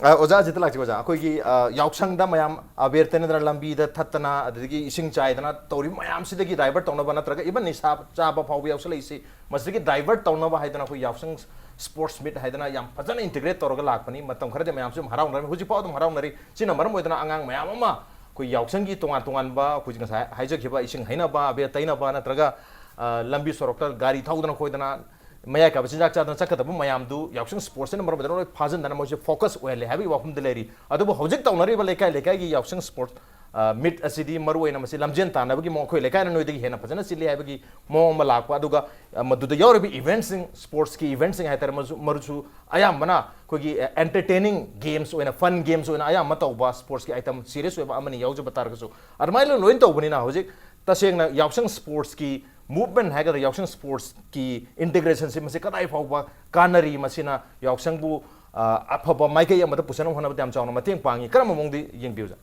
ꯑ, ꯑꯣꯖꯥ, ꯑꯖꯤꯠꯇ ꯂꯥꯛꯁꯤ ꯑꯣꯖꯥ꯫ ꯑꯩꯈꯣꯏꯒꯤ, ꯑ, ꯌꯥꯎꯁꯪꯗ ꯃꯌꯥꯝ ꯑꯕꯦꯔ ꯇꯩꯅꯗꯅ, ꯂꯝꯕꯤꯗ ꯊꯠꯇꯅ, ꯑꯗꯨꯗꯒꯤ ꯏꯁꯤꯡ ꯆꯥꯏꯗꯅ ꯇꯧꯔꯤꯕ ꯃꯌꯥꯝꯁꯤꯗꯒꯤ divert ꯇꯧꯅꯕ, ꯅꯠꯇ꯭ꯔꯒ even ꯅꯤꯁꯥ ꯆꯥꯕ ꯐꯥꯎꯕ ꯌꯥꯎꯁꯜꯂꯛꯏꯁꯤ, ꯃꯁꯤꯗꯒꯤ divert ꯇꯧꯅꯕ ꯍꯥꯏꯗꯅ ꯑꯩꯈꯣꯏ ꯌꯥꯎꯁꯪ sports meet ꯍꯥꯏꯗꯅ ꯌꯥꯝ ꯐꯖꯅ integrate ꯇꯧꯔꯒ ꯂꯥꯛꯄꯅꯤ꯫ ꯃꯇꯝ ꯈꯔꯗꯤ ꯃꯌꯥꯝꯁꯨ ꯑꯗꯨꯝ ꯍꯔꯥꯎꯅꯔꯝꯃꯤ, ꯍꯧꯖꯤꯛꯐꯥꯎ ꯑꯗꯨꯝ ꯍꯔꯥꯎꯅꯔꯤ꯫ ꯁꯤꯅ ꯃꯔꯝ ꯑꯣꯏꯗꯅ ꯑꯉꯥꯡ ꯃꯌꯥꯝ ꯑꯃ ꯑꯩꯈꯣꯏ ꯌꯥꯎꯁꯪꯒꯤ ꯇꯣꯉꯥꯟ ꯇꯣꯉꯥꯟꯕ, ꯑꯩꯈꯣꯏ ꯉꯁꯥꯏ ꯍꯥꯏꯖꯈꯤꯕ ꯏꯁꯤꯡ ꯍꯩꯅꯕ, ꯑꯕꯦꯔ ꯇꯩꯅꯕ, ꯅꯠꯇ꯭ꯔꯒ, ꯑ, ꯂꯝꯕꯤ ꯁꯣꯔꯣꯛꯇ ꯒꯥꯔꯤ ꯊꯧꯗꯅ ꯈꯣꯏꯗꯅ, ꯃꯌꯥꯏ ꯀꯥꯏꯕ ꯆꯤꯟꯖꯥꯛ ꯆꯥꯗꯅ ꯆꯠꯀꯗꯕ ꯃꯌꯥꯝꯗꯨ ꯌꯥꯎꯁꯪ sportsꯅ ꯃꯔꯝ ꯑꯣꯏꯗꯅ ꯂꯣꯏ ꯐꯥꯖꯤꯟꯗꯅ ꯃꯣꯏꯁꯦ focus ꯑꯣꯏꯍꯜꯂꯦ ꯍꯥꯏꯕꯒꯤ ꯋꯥꯐꯝꯗ ꯂꯩꯔꯤ꯫ ꯑꯗꯨꯕꯨ ꯍꯧꯖꯤꯛ ꯇꯧꯅꯔꯤꯕ ꯂꯩꯀꯥꯏ ꯂꯩꯀꯥꯏꯒꯤ ꯌꯥꯎꯁꯪ sports, ꯑ, meet ꯑꯁꯤꯗꯤ ꯃꯔꯨ ꯑꯣꯏꯅ ꯃꯁꯤ ꯂꯝꯖꯦꯟ ꯇꯥꯟꯅꯕꯒꯤ ꯃꯑꯣꯡ, ꯑꯩꯈꯣꯏ ꯂꯩꯀꯥꯏꯅ ꯅꯣꯏꯗꯒꯤ ꯍꯦꯟꯅ ꯐꯖꯅ ꯆꯤꯜꯂꯤ ꯍꯥꯏꯕꯒꯤ ꯃꯑꯣꯡ ꯑꯃ ꯂꯥꯛꯄ, ꯑꯗꯨꯒ, ꯑ, ꯃꯗꯨꯗ ꯌꯥꯎꯔꯤꯕ eventꯁꯤꯡ, sportsꯀꯤ eventꯁꯤꯡ ꯍꯥꯏꯇꯥꯔꯦ, ꯃꯗꯨꯁꯨ, ꯃꯗꯨꯁꯨ ꯑꯌꯥꯝꯕꯅ ꯑꯩꯈꯣꯏꯒꯤ, ꯑ, entertaining games ꯑꯣꯏꯅ, fun games ꯑꯣꯏꯅ ꯑꯌꯥꯝꯕ ꯇꯧꯕ, sportsꯀꯤ item serious ꯑꯣꯏꯕ ꯑꯃꯅꯤ ꯌꯥꯎꯖꯕ ꯇꯥꯔꯒꯁꯨ, ꯑꯗꯨꯃꯥꯏꯅ ꯂꯣꯏ ꯇꯧꯕꯅꯤꯅ ꯍꯧꯖꯤꯛ ꯇꯁꯦꯡꯅ ꯌꯥꯎꯁꯪ sportsꯀꯤ movement ꯍꯥꯏꯒꯗ꯭ꯔꯥ, ꯌꯥꯎꯁꯪ sportsꯀꯤ integrationꯁꯤ ꯃꯁꯤ ꯀꯗꯥꯏ ꯐꯥꯎꯕ ꯀꯥꯟꯅꯔꯤ, ꯃꯁꯤꯅ ꯌꯥꯎꯁꯪꯕꯨ, ꯑ, ꯑꯐꯕ ꯃꯥꯏꯀꯩ ꯑꯃꯗ ꯄꯨꯁꯟꯅꯕ ꯍꯣꯠꯅꯕꯗ ꯌꯥꯝ ꯆꯥꯎꯅ ꯃꯇꯦꯡ ꯄꯥꯡꯉꯤ꯫ ꯀꯔꯝꯕ ꯃꯑꯣꯡꯗ ꯌꯦꯡꯕꯤꯕꯖꯥ?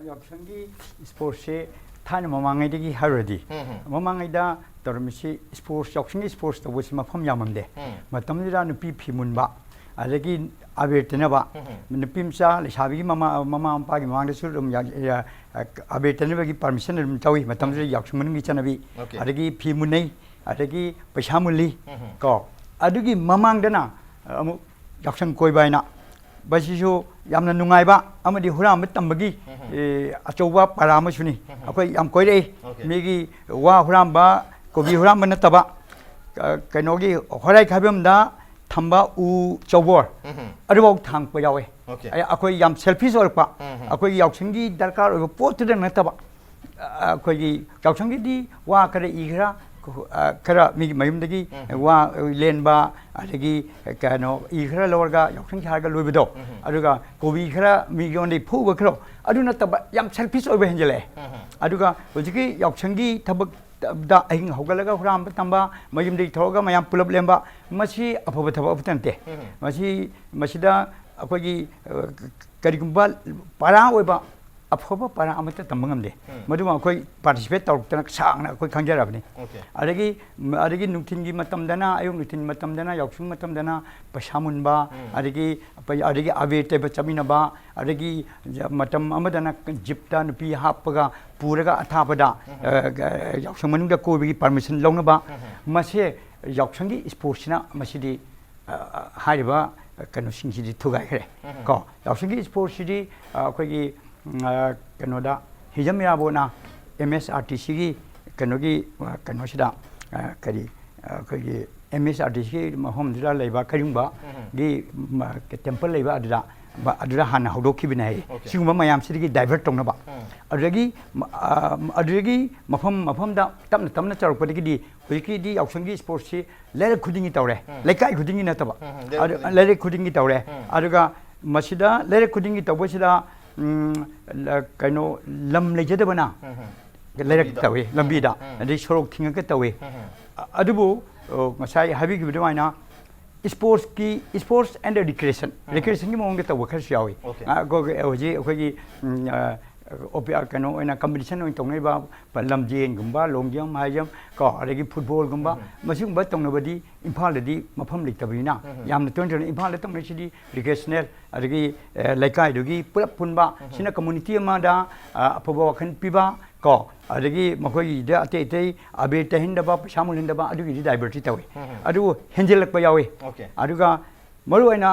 ꯌꯥꯎꯁꯪꯒꯤ sportsꯁꯦ ꯊꯥꯏꯅ ꯃꯃꯥꯡꯉꯩꯗꯒꯤ ꯍꯥꯏꯔꯨꯔꯗꯤ, ꯎꯝ, ꯎꯝ꯫ ꯃꯃꯥꯡꯉꯩꯗ ꯇꯧꯔꯝꯃꯤꯁꯤ sports, ꯌꯥꯎꯁꯪꯒꯤ sports ꯇꯧꯕꯁꯤ ꯃꯐꯝ ꯌꯥꯝꯃꯝꯗꯦ꯫ ꯎꯝ꯫ ꯃꯇꯝꯗꯨꯗ ꯅꯨꯄꯤ ꯐꯤ ꯃꯨꯟꯕ, ꯑꯗꯒꯤ ꯑꯕꯦꯔ ꯇꯩꯅꯕ, ꯎꯝ, ꯎꯝ꯫ ꯅꯨꯄꯤ ꯃꯆꯥ ꯂꯩꯁꯥꯕꯤꯒꯤ ꯃꯃꯥ, ꯃꯃꯥ ꯃꯄꯥꯒꯤ ꯃꯃꯥꯡꯗꯁꯨ ꯑꯗꯨꯝ ꯌꯥ-, ꯌꯥ-, ꯑꯕꯦꯔ ꯇꯩꯅꯕꯒꯤ permission ꯑꯗꯨꯝ ꯇꯧꯏ꯫ ꯃꯇꯝꯗꯨꯗ ꯎꯝ꯫ ꯌꯥꯎꯁꯪ ꯃꯅꯨꯡꯒꯤ ꯆꯠꯅꯕꯤ, Okay꯫ ꯑꯗꯒꯤ ꯐꯤ ꯃꯨꯟꯅꯩ, ꯑꯗꯒꯤ ꯄꯩꯁꯥ ꯃꯨꯜꯂꯤ, ꯎꯝ, ꯎꯝ꯫ ꯀꯣ꯫ ꯑꯗꯨꯒꯤ ꯃꯃꯥꯡꯗꯅ ꯑꯃꯨꯛ ꯌꯥꯎꯁꯪ ꯀꯣꯏꯕ ꯍꯥꯏꯅ, ꯃꯁꯤꯁꯨ ꯌꯥꯝꯅ ꯅꯨꯡꯉꯥꯏꯕ ꯑꯃꯗꯤ ꯍꯨꯔꯥꯟꯕ ꯇꯝꯕꯒꯤ, ꯎꯝ, ꯎꯝ꯫ ꯑꯦ, ꯑꯆꯧꯕ ꯄꯔꯥ ꯑꯃꯁꯨꯅꯤ꯫ ꯎꯝ, ꯎꯝ꯫ ꯑꯩꯈꯣꯏ ꯌꯥꯝ ꯀꯣꯏꯔꯛꯏ꯫ Okay꯫ ꯃꯤꯒꯤ ꯋꯥ ꯍꯨꯔꯥꯟꯕ, ꯀꯣꯕꯤ ꯍꯨꯔꯥꯟꯕ ꯅꯠꯇꯕ, ꯀ-, ꯀꯩꯅꯣꯒꯤ ꯍꯣꯔꯥꯏ ꯈꯥꯏꯕꯝꯗ ꯊꯝꯕ ꯎ ꯆꯧꯕꯣꯔ, ꯎꯝ, ꯎꯝ꯫ ꯑꯗꯨꯐꯥꯎ ꯊꯥꯡꯕ ꯌꯥꯎꯋꯦ꯫ Okay꯫ ꯑꯩ, ꯑꯩꯈꯣꯏ ꯌꯥꯝ selfish ꯑꯣꯏꯔꯛꯄ, ꯎꯝ, ꯎꯝ꯫ ꯑꯩꯈꯣꯏꯒꯤ ꯌꯥꯎꯁꯪꯒꯤ ꯗꯔꯀꯥꯔ ꯑꯣꯏꯕ ꯄꯣꯠꯇꯨꯗ ꯅꯠꯇꯕ, ꯑ, ꯑꯩꯈꯣꯏꯒꯤ ꯌꯥꯎꯁꯪꯒꯤꯗꯤ ꯋꯥ ꯈꯔ ꯏ ꯈꯔ, ꯑ, ꯈꯔ ꯃꯤꯒꯤ ꯃꯌꯨꯝꯗꯒꯤ ꯎꯝ, ꯎꯝ꯫ ꯋꯥ ꯂꯦꯟꯕ, ꯑꯗꯒꯤ ꯀꯩꯅꯣ ꯏ ꯈꯔ ꯂꯧꯔꯒ ꯌꯥꯎꯁꯪ ꯁꯥꯔꯒ ꯂꯣꯏꯕꯗꯣ, ꯎꯝ, ꯎꯝ꯫ ꯑꯗꯨꯒ ꯀꯣꯕꯤ ꯈꯔ ꯃꯤꯉꯣꯟꯗꯒꯤ ꯐꯨꯕ ꯈꯔ, ꯑꯗꯨ ꯅꯠꯇꯕ ꯌꯥꯝ selfish ꯑꯣꯏꯕ ꯍꯦꯟꯖꯜꯂꯛꯑꯦ꯫ ꯎꯝ, ꯎꯝ꯫ ꯑꯗꯨꯒ ꯍꯧꯖꯤꯛꯀꯤ ꯌꯥꯎꯁꯪꯒꯤ ꯊꯕꯛ ꯗ ꯑꯍꯤꯡ ꯍꯧꯒꯠꯂꯒ ꯍꯨꯔꯥꯟꯕ ꯇꯝꯕ, ꯃꯌꯨꯝꯗꯒꯤ ꯊꯣꯛꯂꯒ ꯃꯌꯥꯝ ꯄꯨꯂꯞ ꯂꯦꯟꯕ, ꯃꯁꯤ ꯑꯐꯕ ꯊꯕꯛ ꯑꯃꯠꯇ ꯅꯠꯇꯦ꯫ ꯎꯝ꯫ ꯃꯁꯤ, ꯃꯁꯤꯗ ꯑꯩꯈꯣꯏꯒꯤ, ꯑ, ꯀꯔꯤꯒꯨꯝꯕ ꯄꯔꯥ ꯑꯣꯏꯕ ꯑꯐꯕ ꯄꯔꯥ ꯑꯃꯠꯇ ꯇꯝꯕ ꯉꯝꯗꯦ꯫ ꯃꯗꯨꯃ ꯑꯩꯈꯣꯏ ꯄꯥꯔꯇꯤꯁꯤꯄꯦꯠ ꯇꯧꯔꯛꯇꯅ ꯁꯥꯡꯅ ꯑꯩꯈꯣꯏ ꯈꯪꯖꯔꯕꯅꯤ꯫ Okay. ꯑꯗꯒꯤ ꯑꯗꯒꯤ ꯅꯨꯡꯊꯤꯟꯒꯤ ꯃꯇꯝꯗꯅ, ꯑꯌꯨꯛ ꯅꯨꯡꯊꯤꯟ ꯃꯇꯝꯗꯅ, ꯌꯥꯎꯁꯪ ꯃꯇꯝꯗꯅ ꯄꯩꯁꯥ ꯃꯨꯟꯕ, ꯑꯗꯒꯤ ꯑꯗꯒꯤ ꯑꯕꯦꯔ ꯇꯩꯕ ꯆꯠꯃꯤꯟꯅꯕ, ꯑꯗꯒꯤ ꯃꯇꯝ ꯑꯃꯗꯅ ꯖꯤꯞꯇ ꯅꯨꯄꯤ ꯍꯥꯞꯄꯒ ꯄꯨꯔꯒ ꯑꯊꯥꯞꯄꯗ, ꯑ, ꯌꯥꯎꯁꯪ ꯃꯅꯨꯡꯗ ꯀꯣꯏꯕꯒꯤ ꯄꯥꯔꯃꯤꯁꯟ ꯂꯧꯅꯕ꯫ ꯃꯁꯦ ꯌꯥꯎꯁꯪꯒꯤ ꯏꯁꯄꯣꯔꯠꯁꯤꯅ ꯃꯁꯤꯗꯤ, ꯑ, ꯍꯥꯏꯔꯤꯕ ꯀꯩꯅꯣꯁꯤꯡꯁꯤꯗꯤ ꯊꯨꯒꯥꯏꯈ꯭ꯔꯦ꯫ ꯀꯣ, ꯌꯥꯎꯁꯪꯒꯤ ꯏꯁꯄꯣꯔꯠꯁꯤꯗꯤ, ꯑ, ꯑꯩꯈꯣꯏꯒꯤ, ꯎꯝ, ꯑ, ꯀꯩꯅꯣꯗ ꯍꯤꯖꯝ ꯏꯔꯥꯕꯣꯠꯅ ꯑꯦꯝ ꯑꯦꯁ ꯑꯥꯔ ꯇꯤ ꯁꯤꯒꯤ ꯀꯩꯅꯣꯒꯤ, ꯑ, ꯀꯩꯅꯣꯁꯤꯗ, ꯑ, ꯀꯔꯤ, ꯑ, ꯑꯩꯈꯣꯏꯒꯤ ꯑꯦꯝ ꯑꯦꯁ ꯑꯥꯔ ꯇꯤ ꯁꯤꯒꯤ ꯃꯐꯝꯗꯨꯗ ꯂꯩꯕ ꯀꯩꯔꯨꯡꯕꯒꯤ, ꯃ, ꯇꯦꯝꯄꯜ ꯂꯩꯕ ꯑꯗꯨꯗ, ꯕ-, ꯑꯗꯨꯗ ꯍꯥꯟꯅ ꯍꯧꯗꯣꯛꯈꯤꯕꯅꯦ ꯍꯥꯏꯌꯦ꯫ Okay. ꯁꯤꯒꯨꯝꯕ ꯃꯌꯥꯝꯁꯤꯗꯒꯤ ꯗꯥꯏꯚꯔꯠ ꯇꯧꯅꯕ꯫ ꯑꯗꯨꯗꯒꯤ, ꯃ-, ꯑ, ꯑꯗꯨꯗꯒꯤ ꯃꯐꯝ ꯃꯐꯝꯗ ꯇꯞꯅ ꯇꯞꯅ ꯆꯥꯎꯔꯛꯄꯗꯒꯤꯗꯤ ꯍꯧꯖꯤꯛꯀꯤꯗꯤ ꯌꯥꯎꯁꯪꯒꯤ ꯏꯁꯄꯣꯔꯠꯁꯤ ꯂꯩꯔꯛ ꯈꯨꯗꯤꯡꯒꯤ ꯇꯧꯔꯦ꯫ ꯂꯩꯀꯥꯏ ꯈꯨꯗꯤꯡꯒꯤ ꯅꯠꯇꯕ꯫ ꯎꯝ, ꯂꯩꯔꯛ ꯑꯗꯨ, ꯈꯨꯗꯤꯡꯒꯤ꯫ ꯂꯩꯔꯛ ꯈꯨꯗꯤꯡꯒꯤ ꯇꯧꯔꯦ꯫ ꯑꯗꯨꯒ ꯃꯁꯤꯗ ꯂꯩꯔꯛ ꯈꯨꯗꯤꯡꯒꯤ ꯇꯧꯕꯁꯤꯗ, ꯎꯝ, ꯂ-, ꯀꯩꯅꯣ, ꯂꯝ ꯂꯩꯖꯗꯕꯅ ꯂꯩꯔꯛ ꯂꯝꯕꯤꯗ꯫ ꯇꯧꯏ, ꯂꯝꯕꯤꯗ꯫ ꯎꯝ. ꯑꯗꯩ ꯁꯣꯔꯣꯛ ꯊꯤꯡꯉꯒ ꯇꯧꯏ꯫ ꯑ-, ꯑꯗꯨꯕꯨ, ꯑ, ꯉꯁꯥꯏ ꯍꯥꯏꯕꯤꯈꯤꯕ ꯑꯗꯨꯃꯥꯏꯅ ꯏꯁꯄꯣꯔꯠꯁꯀꯤ, sports and recreation, recreationꯒꯤ ꯃꯑꯣꯡꯗ ꯇꯧꯕ ꯈꯔꯁꯨ ꯌꯥꯎꯏ꯫ Okay. ꯑ, ꯑꯩꯈꯣꯏꯒꯤ, ꯍꯧꯖꯤꯛ ꯑꯩꯈꯣꯏꯒꯤ, ꯎꯝ, ꯑ, ꯑꯣꯄꯤ-, ꯑ, ꯀꯩꯅꯣ ꯑꯣꯏꯅ ꯀꯝꯄꯤꯇꯤꯁꯟ ꯑꯣꯏꯅ ꯇꯧꯅꯔꯤꯕ ꯂꯝꯖꯦꯟꯒꯨꯝꯕ, long jump, high jump, ꯀꯣ, ꯑꯗꯒꯤ ꯐꯨꯠꯕꯣꯜꯒꯨꯝꯕ, ꯃꯁꯤꯒꯨꯝꯕ ꯇꯧꯅꯕꯗꯤ ꯏꯝꯐꯥꯜꯗꯗꯤ ꯃꯐꯝ ꯂꯩꯇꯕꯅꯤꯅ, ꯌꯥꯝꯅ ꯇꯣꯏꯅ ꯇꯣꯏꯅ ꯏꯝꯐꯥꯜꯗ ꯇꯧꯅꯔꯤꯁꯤꯗꯤ ꯔꯤꯀ꯭ꯔꯦꯁꯅꯦꯜ, ꯑꯗꯒꯤ, ꯑ, ꯂꯩꯀꯥꯏꯗꯨꯒꯤ ꯄꯨꯂꯞ ꯄꯨꯟꯕ, ꯁꯤꯅ ꯀꯝꯃꯨꯅꯤꯇꯤ ꯑꯃꯗ, ꯑ, ꯑꯐꯕ ꯋꯥꯈꯜ ꯄꯤꯕ, ꯀꯣ, ꯑꯗꯒꯤ ꯃꯈꯣꯏꯒꯤꯗ ꯑꯇꯩ ꯑꯇꯩ ꯑꯕꯦꯔ ꯇꯩꯍꯟꯗꯕ, ꯄꯩꯁꯥ ꯃꯨꯜꯍꯟꯗꯕ, ꯑꯗꯨꯒꯤꯗꯤ ꯗꯥꯏꯚꯔꯠꯇꯤ ꯇꯧꯏ꯫ ꯑꯗꯨꯕꯨ ꯍꯦꯟꯖꯤꯜꯂꯛꯄ ꯌꯥꯎꯏ꯫ Okay. ꯑꯗꯨꯒ ꯃꯔꯨꯑꯣꯏꯅ,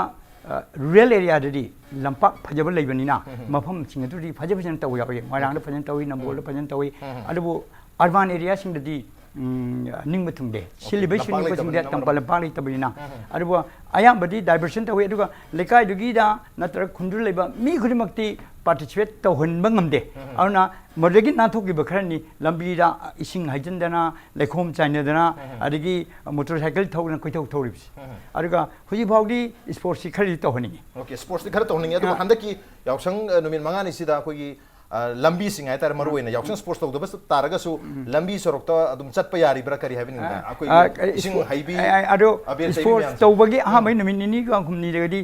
ꯑ, ꯔꯨꯔꯦꯜ ꯑꯦꯔꯤꯌꯥꯗꯗꯤ ꯂꯝꯄꯥꯛ ꯐꯖꯕ ꯂꯩꯕꯅꯤꯅ ꯃꯐꯝꯁꯤꯡ ꯑꯗꯨꯗꯤ ꯐꯖ ꯐꯖꯅ ꯇꯧꯕ ꯌꯥꯎꯏ꯫ ꯃꯣꯏꯔꯥꯡꯗ ꯐꯖꯅ ꯇꯧꯏ, ꯅꯝꯕꯣꯜꯗ ꯐꯖꯅ ꯇꯧꯏ꯫ ꯑꯗꯨꯕꯨ ꯑꯔꯕꯥꯟ ꯑꯦꯔꯤꯌꯥꯁꯤꯡꯗꯗꯤ, ꯎꯝ, ꯅꯤꯡꯕ ꯊꯨꯡꯗꯦ꯫ ꯁꯤꯜꯂꯤꯕ ꯂꯝꯄꯥꯛ ꯁꯤꯟꯅꯤꯡꯕꯁꯤꯡꯗꯤ ꯂꯩꯇꯕꯅꯤꯅ ꯇꯝꯄꯥꯛ ꯃꯔꯝ ꯂꯝꯄꯥꯛ ꯂꯩꯇꯕꯅꯤꯅ꯫ ꯑꯗꯨꯕꯨ ꯑꯌꯥꯝꯕꯗꯤ ꯗꯥꯏꯚꯔꯁꯟ ꯇꯧꯏ꯫ ꯑꯗꯨꯒ ꯂꯩꯀꯥꯏꯗꯨꯒꯤꯗ ꯅꯠꯇ꯭ꯔꯒ ꯈꯨꯟꯗꯨ ꯂꯩꯕ ꯃꯤ ꯈꯨꯗꯤꯡꯃꯛꯇꯤ ꯄꯥꯔꯇꯤꯁꯤꯄꯦꯠ ꯇꯧꯍꯟꯕ ꯉꯝꯗꯦ꯫ ꯑꯗꯨꯅ ꯃꯗꯨꯗꯒꯤ ꯅꯥꯟꯊꯣꯛꯈꯤꯕ ꯈꯔꯅꯤ ꯂꯝꯕꯤꯗ ꯏꯁꯤꯡ ꯍꯩꯖꯤꯟꯗꯅ, ꯂꯩꯈꯣꯝ ꯆꯥꯏꯅꯗꯅ, ꯑꯗꯒꯤ ꯃꯣꯇꯣꯔ ꯁꯥꯏꯀꯜ ꯊꯧꯗꯅ ꯀꯣꯏꯊꯧ ꯊꯧꯔꯤꯕꯁꯦ꯫ ꯑꯗꯨꯒ ꯍꯧꯖꯤꯛ ꯐꯥꯎꯗꯤ ꯏꯁꯄꯣꯔꯠꯁꯤ ꯈꯔꯗꯤ ꯇꯧꯍꯟꯅꯤꯡꯉꯤ꯫ Okay, ꯏꯁꯄꯣꯔꯠꯁꯇꯤ ꯈꯔ ꯇꯧꯍꯟꯅꯤꯡꯉꯤ꯫ ꯑꯗꯨꯕꯨ ꯑꯥ. ꯍꯟꯗꯛꯀꯤ ꯌꯥꯎꯁꯪ, ꯑ, ꯅꯨꯃꯤꯠ ꯃꯉꯥꯅꯤꯁꯤꯗ ꯑꯩꯈꯣꯏꯒꯤ, ꯑ, ꯂꯝꯕꯤꯁꯤꯡ ꯍꯥꯏꯇꯥꯔꯦ, ꯃꯔꯨ ꯑꯣꯏꯅ ꯌꯥꯎꯁꯪ ꯁ꯭ꯄꯣꯔꯠꯁ ꯇꯧꯗꯕ ꯇꯥꯔꯒꯁꯨ ꯂꯝꯕꯤ ꯁꯣꯔꯣꯛꯇ ꯑꯗꯨꯝ ꯆꯠꯄ ꯌꯥꯔꯤꯕ꯭ꯔꯥ, ꯀꯔꯤ ꯍꯥꯏꯕꯅꯤꯗ? ꯑꯩꯈꯣꯏꯒꯤ ꯑ, ꯏꯁꯤꯡ ꯏꯁꯄꯣꯔꯠ- ꯍꯩꯕꯤ, ꯑ, ꯑ, ꯑꯗꯣ ꯑꯕꯦꯔ ꯇꯩꯕꯤ ꯏꯁꯄꯣꯔꯠꯁ ꯃꯌꯥꯝꯁꯦ꯫ ꯇꯧꯕꯒꯤ ꯑꯍꯥꯟꯕꯒꯤ ꯅꯨꯃꯤꯠ ꯅꯤꯅꯤꯒ ꯍꯨꯝꯅꯤꯗꯒꯗꯤ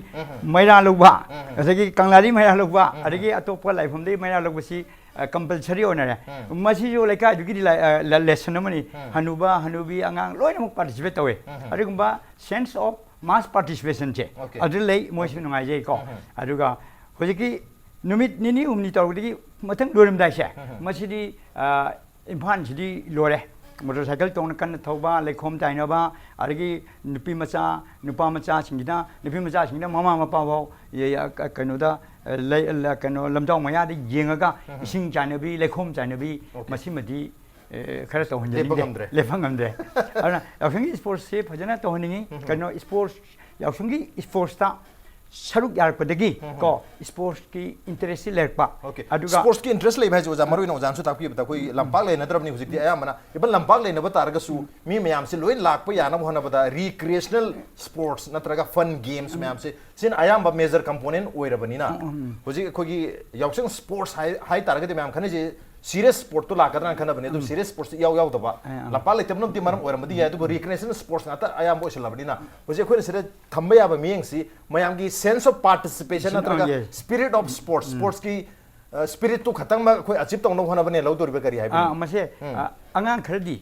ꯃꯩꯔꯥ ꯂꯧꯕ, ꯉꯁꯥꯏꯒꯤ ꯀꯪꯂꯥꯗꯤ ꯃꯩꯔꯥ ꯂꯧꯕ, ꯑꯗꯒꯤ ꯑꯇꯣꯞꯄ ꯂꯥꯏꯐꯝꯗꯒꯤ ꯃꯩꯔꯥ ꯂꯧꯕꯁꯤ ꯀꯝꯄꯜꯁꯔꯤ ꯑꯣꯏꯅꯔꯦ꯫ ꯃꯁꯤꯁꯨ ꯂꯩꯀꯥꯏꯗꯨꯒꯤꯗꯤ ꯂꯦꯁꯟ ꯑꯃꯅꯤ꯫ ꯍꯅꯨꯕ ꯍꯅꯨꯕꯤ ꯑꯉꯥꯡ ꯂꯣꯏꯅꯃꯛ ꯄꯥꯔꯇꯤꯁꯤꯄꯦꯠ ꯇꯧꯋꯦ꯫ ꯑꯗꯨꯒꯨꯝꯕ ꯁꯦꯟꯁ ꯑꯣꯐ ꯃꯥꯁ ꯄꯥꯔꯇꯤꯁꯤꯄꯦꯁꯟꯁꯦ Okay. ꯑꯗꯨ ꯂꯩ, ꯃꯣꯏꯁꯨ ꯅꯨꯡꯉꯥꯏꯖꯩꯀꯣ꯫ ꯑꯗꯨꯒ ꯍꯧꯖꯤꯛꯀꯤ ꯅꯨꯃꯤꯠ ꯅꯤꯅꯤ ꯍꯨꯝꯅꯤ ꯇꯧꯔꯒꯗꯤ ꯃꯊꯪ ꯂꯣꯏꯔꯝꯗꯥꯏꯁꯦ, ꯃꯁꯤꯗꯤ ꯑ, ꯏꯝꯐꯥꯜꯁꯤꯗꯤ ꯂꯣꯏꯔꯦ꯫ ꯃꯣꯇꯣꯔ ꯁꯥꯏꯀꯜ ꯇꯣꯡꯅ ꯀꯟꯅ ꯊꯧꯕ, ꯂꯩꯈꯣꯝ ꯇꯥꯏꯅꯕ, ꯑꯗꯒꯤ ꯅꯨꯄꯤ ꯃꯆꯥ, ꯅꯨꯄꯥ ꯃꯆꯥꯁꯤꯡꯁꯤꯅ, ꯅꯨꯄꯤ ꯃꯆꯥꯁꯤꯡꯅ ꯃꯃꯥ ꯃꯄꯥ ꯐꯥꯎ ꯌ- ꯌ- ꯀ- ꯀꯩꯅꯣꯗ ꯑ, ꯂꯩ- ꯂ- ꯀꯩꯅꯣ ꯂꯝꯖꯥꯎ ꯃꯌꯥꯗ ꯌꯦꯡꯉꯒ ꯏꯁꯤꯡ ꯆꯥꯏꯅꯕꯤ, ꯂꯩꯈꯣꯝ ꯆꯥꯏꯅꯕꯤ, Okay. ꯃꯁꯤꯃꯗꯤ ꯑ, ꯈꯔ ꯇꯧꯍꯟꯖꯅꯤꯡꯗꯦ꯫ ꯂꯦꯞꯄ ꯉꯝꯗ꯭ꯔꯦ꯫ ꯂꯦꯞꯄ ꯉꯝꯗ꯭ꯔꯦ꯫ ꯑꯗꯨꯅ ꯌꯥꯎꯁꯪꯒꯤ ꯏꯁꯄꯣꯔꯠꯁꯁꯦ ꯐꯖꯅ ꯇꯧꯍꯟꯅꯤꯡꯉꯤ꯫ ꯀꯩꯅꯣ ꯏꯁꯄꯣꯔꯠꯁ, ꯌꯥꯎꯁꯪꯒꯤ ꯏꯁꯄꯣꯔꯠꯁꯇ ꯁꯔꯨꯛ ꯌꯥꯔꯛꯄꯗꯒꯤ ꯀꯣ ꯏꯁꯄꯣꯔꯠꯁꯀꯤ ꯏꯟꯇꯔꯦꯁꯁꯤ ꯂꯩꯔꯛꯄ꯫ Okay. ꯑꯗꯨꯒ ꯁ꯭ꯄꯣꯔꯠꯁꯀꯤ ꯏꯟꯇꯔꯦꯁ ꯂꯩꯕ ꯍꯥꯏꯁꯦ ꯑꯣꯖꯥ, ꯃꯔꯨ ꯑꯣꯏꯅ ꯑꯣꯖꯥꯅꯁꯨ ꯇꯥꯛꯄꯤꯕꯗ ꯑꯩꯈꯣꯏ ꯂꯝꯄꯥꯛ ꯂꯩꯅꯗ꯭ꯔꯕꯅꯤ ꯍꯧꯖꯤꯛꯇꯤ ꯑꯌꯥꯝꯕꯅ꯫ ꯏꯚꯟ ꯂꯝꯄꯥꯛ ꯂꯩꯅꯕ ꯇꯥꯔꯒꯁꯨ ꯃꯤ ꯃꯌꯥꯝꯁꯦ ꯂꯣꯏ ꯂꯥꯛꯄ ꯌꯥꯅꯕ ꯍꯣꯠꯅꯕꯗ ꯔꯤꯀ꯭ꯔꯤꯌꯦꯁꯅꯦꯜ ꯁ꯭ꯄꯣꯔꯠꯁ ꯅꯠꯇ꯭ꯔꯒ ꯐꯟ ꯒꯦꯝꯁ ꯃꯌꯥꯝꯁꯦ ꯁꯤꯅ ꯑꯌꯥꯝꯕ ꯃꯦꯖꯔ ꯀꯝꯄꯣꯅꯦꯟ ꯑꯣꯏꯔꯕꯅꯤꯅ ꯍꯧꯖꯤꯛ ꯑꯩꯈꯣꯏꯒꯤ ꯌꯥꯎꯁꯪ ꯁ꯭ꯄꯣꯔꯠꯁ ꯍꯥꯏ ꯍꯥꯏ ꯇꯥꯔꯒꯗꯤ ꯃꯌꯥꯝ ꯈꯟꯅꯩꯁꯦ ꯁꯤꯔꯤꯌꯁ ꯁ꯭ꯄꯣꯔꯠꯇꯣ ꯂꯥꯛꯀꯗ꯭ꯔꯥꯅ ꯈꯟꯅꯕꯅꯦ꯫ ꯑꯗꯨ ꯁꯤꯔꯤꯌꯁ ꯁ꯭ꯄꯣꯔꯠꯁ ꯏꯌꯥꯎ ꯌꯥꯎꯗꯕ, ꯑꯥ, ꯑꯥ꯫ ꯂꯝꯄꯥꯛ ꯂꯩꯇꯕꯅꯕꯨꯗꯤ ꯃꯔꯝ ꯑꯣꯏꯔꯝꯕꯗꯤ ꯌꯥꯏ, ꯑꯗꯨꯕꯨ ꯔꯤꯀ꯭ꯔꯤꯌꯦꯁꯅꯦꯜ ꯁ꯭ꯄꯣꯔꯠꯁ ꯉꯥꯛꯇ ꯑꯌꯥꯝꯕ ꯑꯣꯏꯁꯤꯜꯂꯕꯅꯤꯅ ꯍꯧꯖꯤꯛ ꯑꯩꯈꯣꯏꯅ ꯁꯤꯗ ꯊꯝꯕ ꯌꯥꯕ ꯃꯤꯠꯌꯦꯡꯁꯤ ꯃꯌꯥꯝꯒꯤ ꯁꯦꯟꯁ ꯑꯣꯐ ꯄꯥꯔꯇꯤꯁꯤꯄꯦꯁꯟ ꯁꯤꯟ- ꯅꯠꯇ꯭ꯔꯒ ꯑꯥ, yes. ꯁ꯭ꯄꯤꯔꯤꯠ ꯑꯣꯐ ꯁ꯭ꯄꯣꯔꯠꯁ, ꯁ꯭ꯄꯣꯔꯠꯁꯀꯤ ꯁ꯭ꯄꯤꯔꯤꯠꯇꯨ ꯈꯛꯇꯪꯃꯛ ꯑꯩꯈꯣꯏ ꯑꯆꯤꯞ ꯇꯧꯅꯕ ꯍꯣꯠꯅꯕꯅꯦ ꯂꯧꯗꯣꯔꯤꯕ ꯀꯔꯤ ꯑꯥ, ꯍꯥꯏꯕꯅꯤ? ꯃꯁꯦ ꯑ, ꯑꯉꯥꯡ ꯈꯔꯗꯤ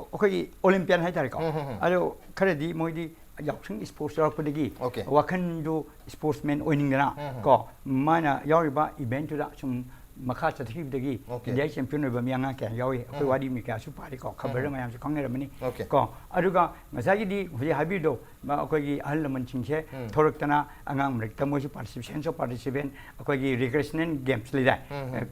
ꯑꯩꯈꯣꯏꯒꯤ ꯑꯣꯂꯤꯝꯄꯤꯌꯥꯟ ꯍꯥꯏꯇꯥꯔꯦꯀꯣ꯫ ꯑꯗꯣ ꯈꯔꯗꯤ ꯃꯣꯏꯗꯤ ꯌꯥꯎꯁꯪ ꯏꯁꯄꯣꯔꯠꯁ ꯌꯥꯎꯔꯛꯄꯗꯒꯤ Okay. ꯋꯥꯈꯜꯗꯨ ꯏꯁꯄꯣꯔꯠꯁꯃꯦꯟ ꯑꯣꯏꯅꯤꯡꯗꯅ ꯀꯣ ꯃꯥꯅ ꯌꯥꯎꯔꯤꯕ ꯏꯚꯦꯟꯠꯇꯨꯗ ꯁꯨꯝ ꯃꯈꯥ ꯆꯠꯊꯈꯤꯕꯗꯒꯤ Okay. ꯏꯟꯗꯤꯌꯥꯒꯤ ꯆꯦꯝꯄꯤꯌꯟ ꯑꯣꯏꯕ ꯃꯤ ꯑꯉꯥꯡ ꯀꯌꯥ ꯌꯥꯎꯔꯤ꯫ ꯑꯩꯈꯣꯏ ꯋꯥꯔꯤ ꯃꯤ ꯀꯌꯥꯁꯨ ꯄꯥꯔꯤꯀꯣ, ꯈꯕꯔꯗ ꯃꯌꯥꯝꯁꯨ ꯈꯪꯅꯔꯝꯃꯅꯤ Okay. ꯀꯣ꯫ ꯑꯗꯨꯒ ꯉꯁꯥꯏꯒꯤꯗꯤ ꯍꯧꯖꯤꯛ ꯍꯥꯏꯕꯤꯔꯤꯗꯣ, ꯃ-, ꯑꯩꯈꯣꯏꯒꯤ ꯑꯍꯜ ꯂꯃꯟꯁꯤꯡꯁꯦ ꯊꯣꯔꯛꯇꯅ ꯑꯉꯥꯡ ꯃꯔꯛꯇ ꯃꯣꯏꯁꯨ ꯄꯥꯔꯇꯤꯁꯤꯄꯦꯁꯟ, ꯁꯣ ꯄꯥꯔꯇꯤꯁꯤꯄꯦꯟ, ꯑꯩꯈꯣꯏꯒꯤ ꯔꯤꯀ꯭ꯔꯤꯌꯦꯁꯅꯦꯜ ꯒꯦꯝꯁ ꯂꯩꯗꯥꯏ?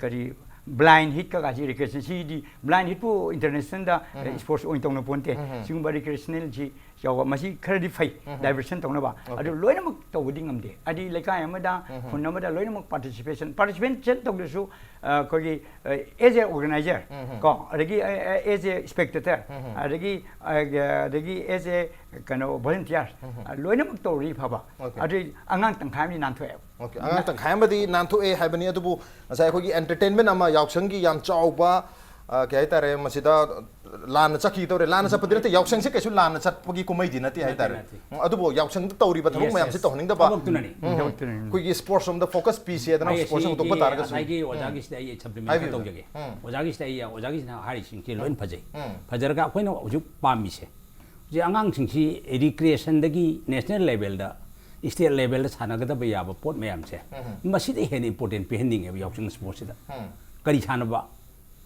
ꯀꯔꯤ ꯕ꯭ꯂꯥꯏꯟ ꯍꯤꯠ ꯀꯀꯥꯁꯤ ꯔꯤꯀ꯭ꯔꯤꯌꯦꯁꯟ, ꯁꯤꯗꯤ ꯕ꯭ꯂꯥꯏꯟ ꯍꯤꯠꯄꯨ ꯏꯟꯇꯔꯅꯦꯁꯅꯦꯜꯗ ꯏꯁꯄꯣꯔꯠꯁ ꯑꯣꯏꯅ ꯇꯧꯅ ꯄꯣꯟꯇꯦ꯫ ꯁꯤꯒꯨꯝꯕ ꯔꯤꯀ꯭ꯔꯤꯌꯦꯁꯅꯦꯜꯁꯤ ꯌꯥꯎꯕ, ꯃꯁꯤ ꯈꯔꯗꯤ ꯐꯩ, diversion ꯇꯧꯅꯕ꯫ ꯑꯗꯨ ꯂꯣꯏꯅꯃꯛ ꯇꯧꯕꯗꯤ ꯉꯝꯗꯦ꯫ ꯍꯥꯏꯗꯤ ꯂꯩꯀꯥꯏ ꯑꯃꯗ, ꯈꯨꯟ ꯑꯃꯗ ꯂꯣꯏꯅꯃꯛ participation, participation ꯇꯧꯗ꯭ꯔꯁꯨ, ꯑ, ꯑꯩꯈꯣꯏꯒꯤ, ꯑ, as a organizer, ꯀꯣ, ꯑꯗꯒꯤ, ꯑ, ꯑ, as a spectator, ꯑꯗꯒꯤ, ꯑ, ꯑꯗꯒꯤ as a, ꯀꯩꯅꯣ, volunteer, ꯑ, ꯂꯣꯏꯅꯃꯛ ꯇꯧꯔꯗꯤ ꯐꯕ꯫ ꯑꯗꯨ ꯑꯉꯥꯡ ꯇꯪꯈꯥꯏ ꯑꯃꯗꯤ ꯅꯥꯟꯊꯣꯛꯑꯦꯕ꯫ ꯑꯣꯀꯦ, ꯑꯉꯥꯡ ꯇꯪꯈꯥꯏ ꯑꯃꯗꯤ ꯅꯥꯟꯊꯣꯛꯑꯦ ꯍꯥꯏꯕꯅꯤ꯫ ꯑꯗꯨꯕꯨ ꯉꯁꯥꯏ ꯑꯩꯈꯣꯏꯒꯤ entertainment ꯑꯃ, ꯌꯥꯎꯁꯪꯒꯤ ꯌꯥꯝ ꯆꯥꯎꯕ, ꯑ, ꯀꯩ ꯍꯥꯏꯇꯥꯔꯦ, ꯃꯁꯤꯗ ꯂꯥꯟꯅ ꯆꯠꯈꯤ ꯇꯧꯔꯦ꯫ ꯂꯥꯟꯅ ꯆꯠꯄꯗꯤ ꯅꯠꯇꯦ, ꯌꯥꯎꯁꯪꯁꯦ ꯀꯩꯁꯨ ꯂꯥꯟꯅ ꯆꯠꯄꯒꯤ ꯀꯨꯝꯍꯩꯗꯤ ꯅꯠꯇꯦ ꯍꯥꯏꯇꯥꯔꯦ꯫ ꯎꯝ, ꯑꯗꯨꯕꯨ ꯌꯥꯎꯁꯪꯗ ꯇꯧꯔꯤꯕ ꯊꯕꯛ ꯃꯌꯥꯝꯁꯦ ꯇꯧꯍꯟꯅꯤꯡꯗꯕ꯫ ꯊꯕꯛꯇꯨꯅꯅꯤ꯫ ꯎꯝ꯫ ꯑꯩꯈꯣꯏꯒꯤ sports ꯔꯣꯝꯗ focus ꯄꯤꯁꯦꯗꯅ sports ꯍꯧꯗꯣꯛꯄ ꯇꯥꯔꯒꯁꯨ꯫ ꯉꯁꯥꯏꯒꯤ ꯑꯣꯖꯥꯒꯤꯁꯤꯗ ꯑꯩ supplement ꯈꯔ ꯇꯧꯖꯒꯦ꯫ ꯑꯣꯖꯥꯒꯤꯁꯤꯗ ꯑꯩ, ꯑꯣꯖꯥꯒꯤꯁꯤꯅ ꯍꯥꯏꯔꯤꯁꯤꯡꯁꯦ ꯂꯣꯏꯅ ꯐꯖꯩ꯫ ꯐꯖꯔꯒ ꯑꯩꯈꯣꯏꯅ ꯍꯧꯖꯤꯛ ꯄꯥꯝꯃꯤꯁꯦ, ꯍꯧꯖꯤꯛ ꯑꯉꯥꯡꯁꯤꯡꯁꯤ recreationꯗꯒꯤ national levelꯗ, state levelꯗ ꯁꯥꯟꯅꯒꯗꯕ ꯌꯥꯕ ꯄꯣꯠ ꯃꯌꯥꯝꯁꯦ, ꯃꯁꯤꯗ ꯍꯦꯟꯅ important ꯄꯤꯍꯟꯅꯤꯡꯉꯦꯕ ꯌꯥꯎꯁꯪ sportsꯁꯤꯗ꯫ ꯀꯔꯤ ꯁꯥꯟꯅꯕ?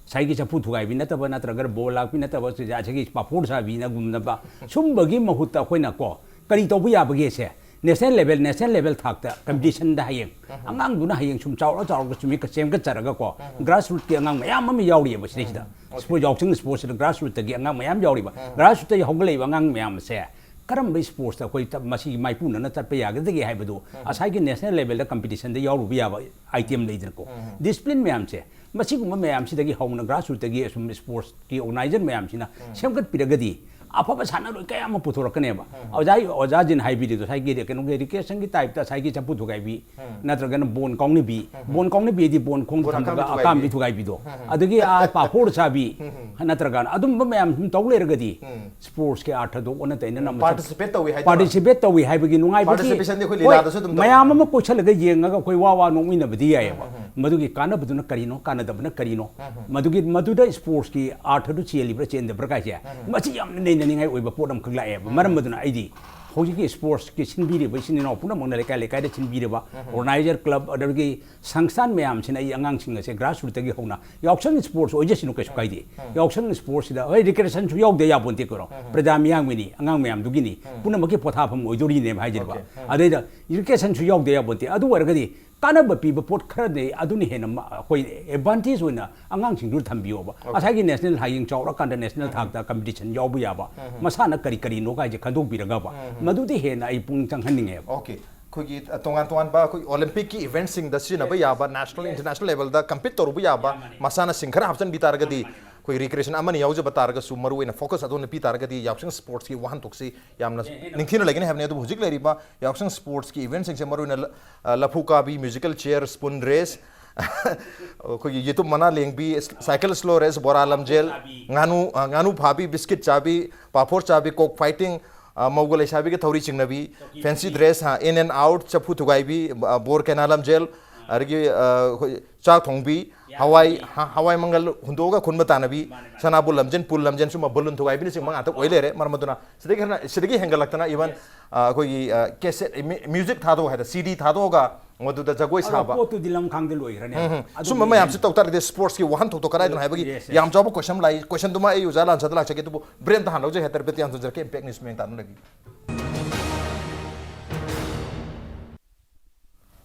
ꯉꯁꯥꯏꯒꯤ ꯆꯐꯨ ꯊꯨꯒꯥꯏꯕꯤ ꯅꯠꯇꯕ, ꯅꯠꯇ꯭ꯔꯒ ꯕꯣꯜ ꯂꯥꯛꯄꯤ ꯅꯠꯇꯕ, ꯉꯁꯥꯏꯒꯤ ꯄꯥꯐꯣꯔ ꯁꯥꯕꯤꯅꯒꯨꯝꯂꯕ ꯁꯨꯝꯕꯒꯤ ꯃꯍꯨꯠꯇ ꯑꯩꯈꯣꯏꯅ ꯀꯣ, ꯀꯔꯤ ꯇꯧꯕ ꯌꯥꯕꯒꯦꯁꯦ? National level, national level ꯊꯥꯛꯇ competitionꯗ ꯍꯌꯦꯡ ꯑꯉꯥꯡꯗꯨꯅ ꯍꯌꯦꯡ ꯁꯨꯝ ꯆꯥꯎꯔ ꯆꯥꯎꯔꯒ ꯁꯨꯝ ꯁꯦꯝꯒꯠꯆꯔꯒꯀꯣ, grassrootꯀꯤ ꯑꯉꯥꯡ ꯃꯌꯥꯝ ꯑꯃ ꯌꯥꯎꯔꯤꯑꯕ ꯁꯤꯗꯩꯁꯤꯗ꯫ Sports, ꯌꯥꯎꯁꯪ sportsꯁꯤꯗ grassrootꯇꯒꯤ ꯑꯉꯥꯡ ꯃꯌꯥꯝ ꯌꯥꯎꯔꯤꯕ꯫ Grassrootꯇꯒꯤ ꯍꯧꯒꯠꯂꯛꯏꯕ ꯑꯉꯥꯡ ꯃꯌꯥꯝ ꯑꯁꯦ ꯀꯔꯝꯕ sportsꯇ ꯑꯩꯈꯣꯏ ꯆꯠ-, ꯃꯁꯤꯒꯤ ꯃꯥꯏꯄꯨꯅꯅ ꯆꯠꯄ ꯌꯥꯒꯗꯒꯦ ꯍꯥꯏꯕꯗꯨ ꯉꯁꯥꯏꯒꯤ national levelꯗ competitionꯗ ꯌꯥꯎꯔꯨꯕ ꯌꯥꯕ item ꯂꯩꯗꯅꯀꯣ꯫ Discipline ꯃꯌꯥꯝꯁꯦ, ꯃꯁꯤꯒꯨꯝꯕ ꯃꯌꯥꯝꯁꯤꯗꯒꯤ ꯍꯧꯅ grassrootꯇꯒꯤ ꯑꯁꯨꯝ sportsꯀꯤ organizer ꯃꯌꯥꯝꯁꯤꯅ ꯁꯦꯝꯒꯠꯄꯤꯔꯒꯗꯤ ꯑꯐꯕ ꯁꯥꯟꯅꯔꯣꯏ ꯀꯌꯥ ꯑꯃ ꯄꯨꯊꯣꯔꯛꯀꯅꯦꯕ꯫ ꯑꯣꯖꯥ, ꯑꯣꯖꯥꯖꯤꯅ ꯍꯥꯏꯕꯤꯔꯤꯗꯣ ꯉꯁꯥꯏꯒꯤ ꯀꯩꯅꯣꯒꯤ recreationꯒꯤ typeꯇ ꯉꯁꯥꯏꯒꯤ ꯆꯐꯨ ꯊꯨꯒꯥꯏꯕꯤ ꯅꯠꯇ꯭ꯔꯒꯅ ꯕꯣꯟ ꯀꯥꯎꯅꯕꯤ, ꯕꯣꯟ ꯀꯥꯎꯅꯕꯤꯗꯤ ꯕꯣꯟ ꯈꯣꯡꯗ ꯕꯣꯟ ꯊꯝꯃꯒ ꯑꯀꯥꯝꯕꯤ ꯑꯀꯥꯝꯕꯤ ꯊꯨꯒꯥꯏꯕꯤ꯫ ꯊꯨꯒꯥꯏꯕꯤꯗꯣ, ꯑꯗꯒꯤ ꯑꯥ ꯄꯥꯐꯣꯔ ꯆꯥꯕꯤ ꯅꯠꯇ꯭ꯔꯒꯅ ꯑꯗꯨꯝꯕ ꯃꯌꯥꯝ ꯁꯨꯝ ꯇꯧ ꯂꯩꯔꯒꯗꯤ sportsꯀꯤ ꯑꯥꯔꯊꯗꯣ ꯑꯣꯟꯅ ꯇꯩꯅꯅ ꯑꯃ ꯆꯠ-, participate ꯇꯧꯏ ꯍꯥꯏꯗꯅ꯫ Participate ꯇꯧꯏ ꯍꯥꯏꯕꯒꯤ ꯅꯨꯡꯉꯥꯏꯕꯒꯤ, participation ꯗꯤ ꯑꯩꯈꯣꯏ ꯍꯣꯏ, ꯂꯤꯂꯥꯗꯁꯨ ꯑꯗꯨꯝ ꯇꯧꯏ꯫ ꯃꯌꯥꯝ ꯑꯃ ꯀꯣꯏꯁꯜꯂꯒ ꯌꯦꯡꯉꯒ ꯑꯩꯈꯣꯏ ꯋꯥ ꯋꯥ ꯅꯣꯛꯃꯤꯟꯅꯕꯗꯤ ꯌꯥꯏꯑꯕ꯫ ꯃꯗꯨꯒꯤ ꯀꯥꯟꯅꯕꯗꯨꯅ ꯀꯔꯤꯅꯣ, ꯀꯥꯟꯅꯗꯕꯅ ꯀꯔꯤꯅꯣ? ꯃꯗꯨꯒꯤ, ꯃꯗꯨꯗ sportsꯀꯤ ꯑꯥꯔꯊꯗꯨ ꯆꯦꯜꯂꯤꯕ꯭ꯔꯥ ꯆꯦꯟꯗꯕ꯭ꯔꯥ ꯀꯥꯏꯁꯦ, ꯃꯁꯤ ꯌꯥꯝꯅ ꯅꯩꯅꯅꯤꯡꯉꯥꯏ ꯑꯣꯏꯕ ꯄꯣꯠ ꯑꯃꯈꯛ ꯂꯥꯛꯑꯦꯕ꯫ ꯃꯔꯝ ꯑꯗꯨꯅ ꯑꯩꯗꯤ ꯍꯧꯖꯤꯛꯀꯤ sportsꯀꯤ ꯁꯤꯟꯕꯤꯔꯤꯕ ꯏꯆꯤꯟ ꯏꯅꯥꯎ ꯄꯨꯝꯅꯃꯛꯅ, ꯂꯩꯀꯥꯏ ꯂꯩꯀꯥꯏꯗ ꯁꯤꯟꯕꯤꯔꯤꯕ organizer club, ꯑꯗꯒꯤ ꯁꯪꯁꯊꯥꯟ ꯃꯌꯥꯝꯁꯤꯅ ꯑꯩ ꯑꯉꯥꯡꯁꯤꯡ ꯑꯁꯦ grassrootꯇꯒꯤ ꯍꯧꯅ ꯌꯥꯎꯁꯪ sports ꯑꯣꯏꯖꯁꯅꯨ, ꯀꯩꯁꯨ ꯀꯥꯏꯗꯦ꯫ ꯌꯥꯎꯁꯪ sportsꯁꯤꯗ ꯍꯣꯏ recreationꯁꯨ ꯌꯥꯎꯗ ꯌꯥꯄꯣꯟꯇꯦ ꯀꯩꯅꯣ, ꯄ꯭ꯔꯖꯥ ꯃꯤꯌꯥꯝꯒꯤꯅꯤ, ꯑꯉꯥꯡ ꯃꯌꯥꯝꯗꯨꯒꯤꯅꯤ, ꯄꯨꯝꯅꯃꯛꯀꯤ ꯄꯣꯊꯥꯐꯝ ꯑꯣꯏꯗꯣꯔꯤꯅꯦꯕ ꯍꯥꯏꯖꯔꯤꯕ꯫ ꯑꯗꯩꯗ recreationꯁꯨ ꯌꯥꯎꯗ ꯌꯥꯄꯣꯟꯇꯦ꯫ ꯑꯗꯨ ꯑꯣꯏꯔꯒꯗꯤ ꯀꯥꯟꯅꯕ ꯄꯤꯕ ꯄꯣꯠ ꯈꯔꯗꯤ ꯑꯗꯨꯅ ꯍꯦꯟꯅ ꯃ-, ꯑꯩꯈꯣꯏ ꯑꯦꯗꯚꯥꯟꯇꯦꯖ ꯑꯣꯏꯅ ꯑꯉꯥꯡꯁꯤꯡꯗꯨꯗ ꯊꯝꯕꯤꯌꯣꯕ꯫ ꯉꯁꯥꯏꯒꯤ ꯅꯦꯁꯅꯦꯜ ꯍꯌꯦꯡ ꯆꯥꯎꯔꯀꯥꯟꯗ ꯅꯦꯁꯅꯦꯜ ꯊꯥꯛꯇ ꯀꯝꯄꯤꯇꯤꯁꯟ ꯌꯥꯎꯕ ꯌꯥꯕ, ꯃꯁꯥꯟꯅ ꯀꯔꯤ ꯀꯔꯤꯅꯣ ꯍꯥꯏꯁꯦ ꯈꯟꯗꯣꯛꯄꯤꯔꯒꯕ, ꯃꯗꯨꯗꯤ ꯍꯦꯟꯅ ꯑꯩ ꯄꯨꯛꯅꯤꯡ ꯆꯪꯍꯟꯅꯤꯡꯉꯦꯕ꯫ ꯑꯣꯀꯦ, ꯑꯩꯈꯣꯏꯒꯤ ꯑ, ꯇꯣꯉꯥꯟ ꯇꯣꯉꯥꯟꯕ ꯑꯩꯈꯣꯏ ꯑꯣꯂꯤꯝꯄꯤꯛꯀꯤ ꯏꯚꯦꯟꯠꯁꯤꯡꯗ ꯁꯤꯖꯤꯟꯅꯕ ꯌꯥꯕ, ꯅꯦꯁꯅꯦꯜ ꯏꯟꯇꯔꯅꯦꯁꯅꯦꯜ ꯂꯦꯕꯦꯜꯗ ꯀꯝꯄꯤꯠ ꯇꯧꯔꯨꯕ ꯌꯥꯕ ꯃꯁꯥꯟꯅꯁꯤꯡ ꯈꯔ ꯍꯥꯞꯆꯤꯟꯕꯤ ꯇꯥꯔꯒꯗꯤ, ꯑꯩꯈꯣꯏ ꯔꯤꯀ꯭ꯔꯤꯌꯦꯁꯟ ꯑꯃꯅꯤ ꯌꯥꯎꯖꯕ ꯇꯥꯔꯒꯁꯨ, ꯃꯔꯨꯑꯣꯏꯅ ꯐꯣꯀꯁ ꯑꯗꯣꯝꯅ ꯄꯤ ꯇꯥꯔꯒꯗꯤ, ꯌꯥꯎꯁꯪ ꯁ꯭ꯄꯣꯔꯠꯁꯀꯤ ꯋꯥꯍꯟꯊꯣꯛꯁꯤ ꯌꯥꯝꯅ ꯅꯤꯡꯊꯤꯅ ꯂꯩꯒꯅꯤ ꯍꯥꯏꯕꯅꯤ꯫ ꯑꯗꯨꯕꯨ ꯍꯧꯖꯤꯛ ꯂꯩꯔꯤꯕ ꯌꯥꯎꯁꯪ ꯁ꯭ꯄꯣꯔꯠꯁꯀꯤ ꯏꯚꯦꯟꯠꯁꯤꯡꯁꯦ ꯃꯔꯨꯑꯣꯏꯅ ꯂ-, ꯑ, ꯂꯐꯨ ꯀꯥꯕꯤ, ꯃ꯭ꯌꯨꯖꯤꯀꯦꯜ ꯆꯤꯌꯔ, ꯁ꯭ꯄꯨꯟ ꯔꯦꯁ, ꯑꯩꯈꯣꯏꯒꯤ ꯌꯦꯇꯨꯝ ꯃꯅꯥ ꯂꯦꯡꯕꯤ, ꯁꯥꯏꯀꯜ ꯁ꯭ꯂꯣ ꯔꯦꯁ, ꯕꯣꯔꯥ ꯂꯝꯖꯦꯜ, ꯉꯥꯅꯨ, ꯑ, ꯉꯥꯅꯨ ꯐꯥꯕꯤ, ꯕꯤꯁꯀꯤꯠ ꯆꯥꯕꯤ, ꯄꯥꯐꯣꯔ ꯆꯥꯕꯤ, ꯀꯣꯛ ꯐꯥꯏꯇꯤꯡ, ꯑ, ꯃꯧꯒ ꯂꯩꯁꯥꯕꯤꯒ ꯊꯧꯔꯤ ꯆꯤꯡꯅꯕꯤ, ꯐꯦꯟꯁꯤ ꯗ꯭ꯔꯦꯁ, ꯍꯥ, ꯏꯟ ꯑꯦꯟ ꯑꯥꯎꯠ, ꯆꯐꯨ ꯊꯨꯒꯥꯏꯕꯤ, ꯑ, ꯕꯣꯔ ꯀꯩꯅꯥ ꯂꯝꯖꯦꯜ, ꯑꯗꯒꯤ, ꯑ, ꯑꯩꯈꯣꯏ ꯆꯥꯛ ꯊꯣꯡꯕꯤ, ꯍꯋꯥꯏ, ꯍ-, ꯍꯋꯥꯏ ꯃꯪꯒꯜ ꯍꯨꯟꯗꯣꯛꯑꯒ ꯈꯨꯟꯕ ꯇꯥꯟꯅꯕꯤ, ꯁꯅꯥꯕꯨ ꯂꯝꯖꯦꯟ, ꯄꯨꯜ ꯂꯝꯖꯦꯟ, ꯁꯨꯝꯕ ꯕꯂꯨꯟ ꯊꯨꯒꯥꯏꯕꯤꯅꯆꯤꯡꯕ ꯉꯥꯛꯇ ꯑꯣꯏ ꯂꯩꯔꯦ꯫ ꯃꯔꯝ ꯑꯗꯨꯅ ꯁꯤꯗꯒꯤ ꯍꯦꯟꯅ, ꯁꯤꯗꯒꯤ ꯍꯦꯟꯒꯠꯂꯛꯇꯅ ꯏꯚꯟ, ꯑ, ꯑꯩꯈꯣꯏꯒꯤ, ꯑ, ꯀꯦꯁꯦꯠ, ꯃ꯭ꯌꯨ-, ꯃ꯭ꯌꯨꯖꯤꯛ ꯊꯥꯗꯣꯛꯑꯒ ꯍꯥꯏꯗꯤ ꯁꯤ ꯗꯤ ꯊꯥꯗꯣꯛꯑꯒ ꯃꯗꯨꯗ ꯖꯒꯣꯏ ꯑꯗꯣ ꯁꯥꯕ꯫ ꯄꯣꯠꯇꯨꯗꯤ ꯂꯝꯈꯥꯡꯗ ꯂꯣꯏꯈ꯭ꯔꯅꯤ꯫ ꯎꯝ, ꯎꯝ꯫ ꯑꯗꯨꯕꯨꯗꯤ ꯁꯨꯝꯕ ꯃꯌꯥꯝꯁꯤ ꯇꯧ ꯇꯥꯔꯒꯗꯤ ꯁ꯭ꯄꯣꯔꯠꯁꯀꯤ ꯋꯥꯍꯟꯊꯣꯛꯇꯣ ꯀꯗꯥꯏꯗꯅꯣ ꯍꯥꯏꯕꯒꯤ Yes, yes. ꯌꯥꯝ ꯆꯥꯎꯕ ꯀꯣꯏꯁꯟ ꯂꯥꯛꯏ꯫ ꯀꯣꯏꯁꯟꯗꯨꯃ ꯑꯩ ꯑꯣꯖꯥ ꯂꯥꯟꯁꯥꯗ ꯂꯥꯛꯆꯒꯦ, ꯑꯗꯨꯕꯨ ꯕ꯭ꯔꯦꯛ ꯑꯝꯇ ꯍꯥꯟꯅ ꯂꯧꯖꯩ ꯍꯥꯏꯇꯥꯔꯦ꯫ ꯕ꯭ꯔꯦꯛ ꯌꯥꯝ ꯊꯝꯖꯔꯛꯀꯦ꯫ ꯏꯝꯄꯦꯛ ꯅ꯭ꯌꯨꯁ ꯃꯌꯦꯡ ꯇꯥꯅꯅꯕꯒꯤ꯫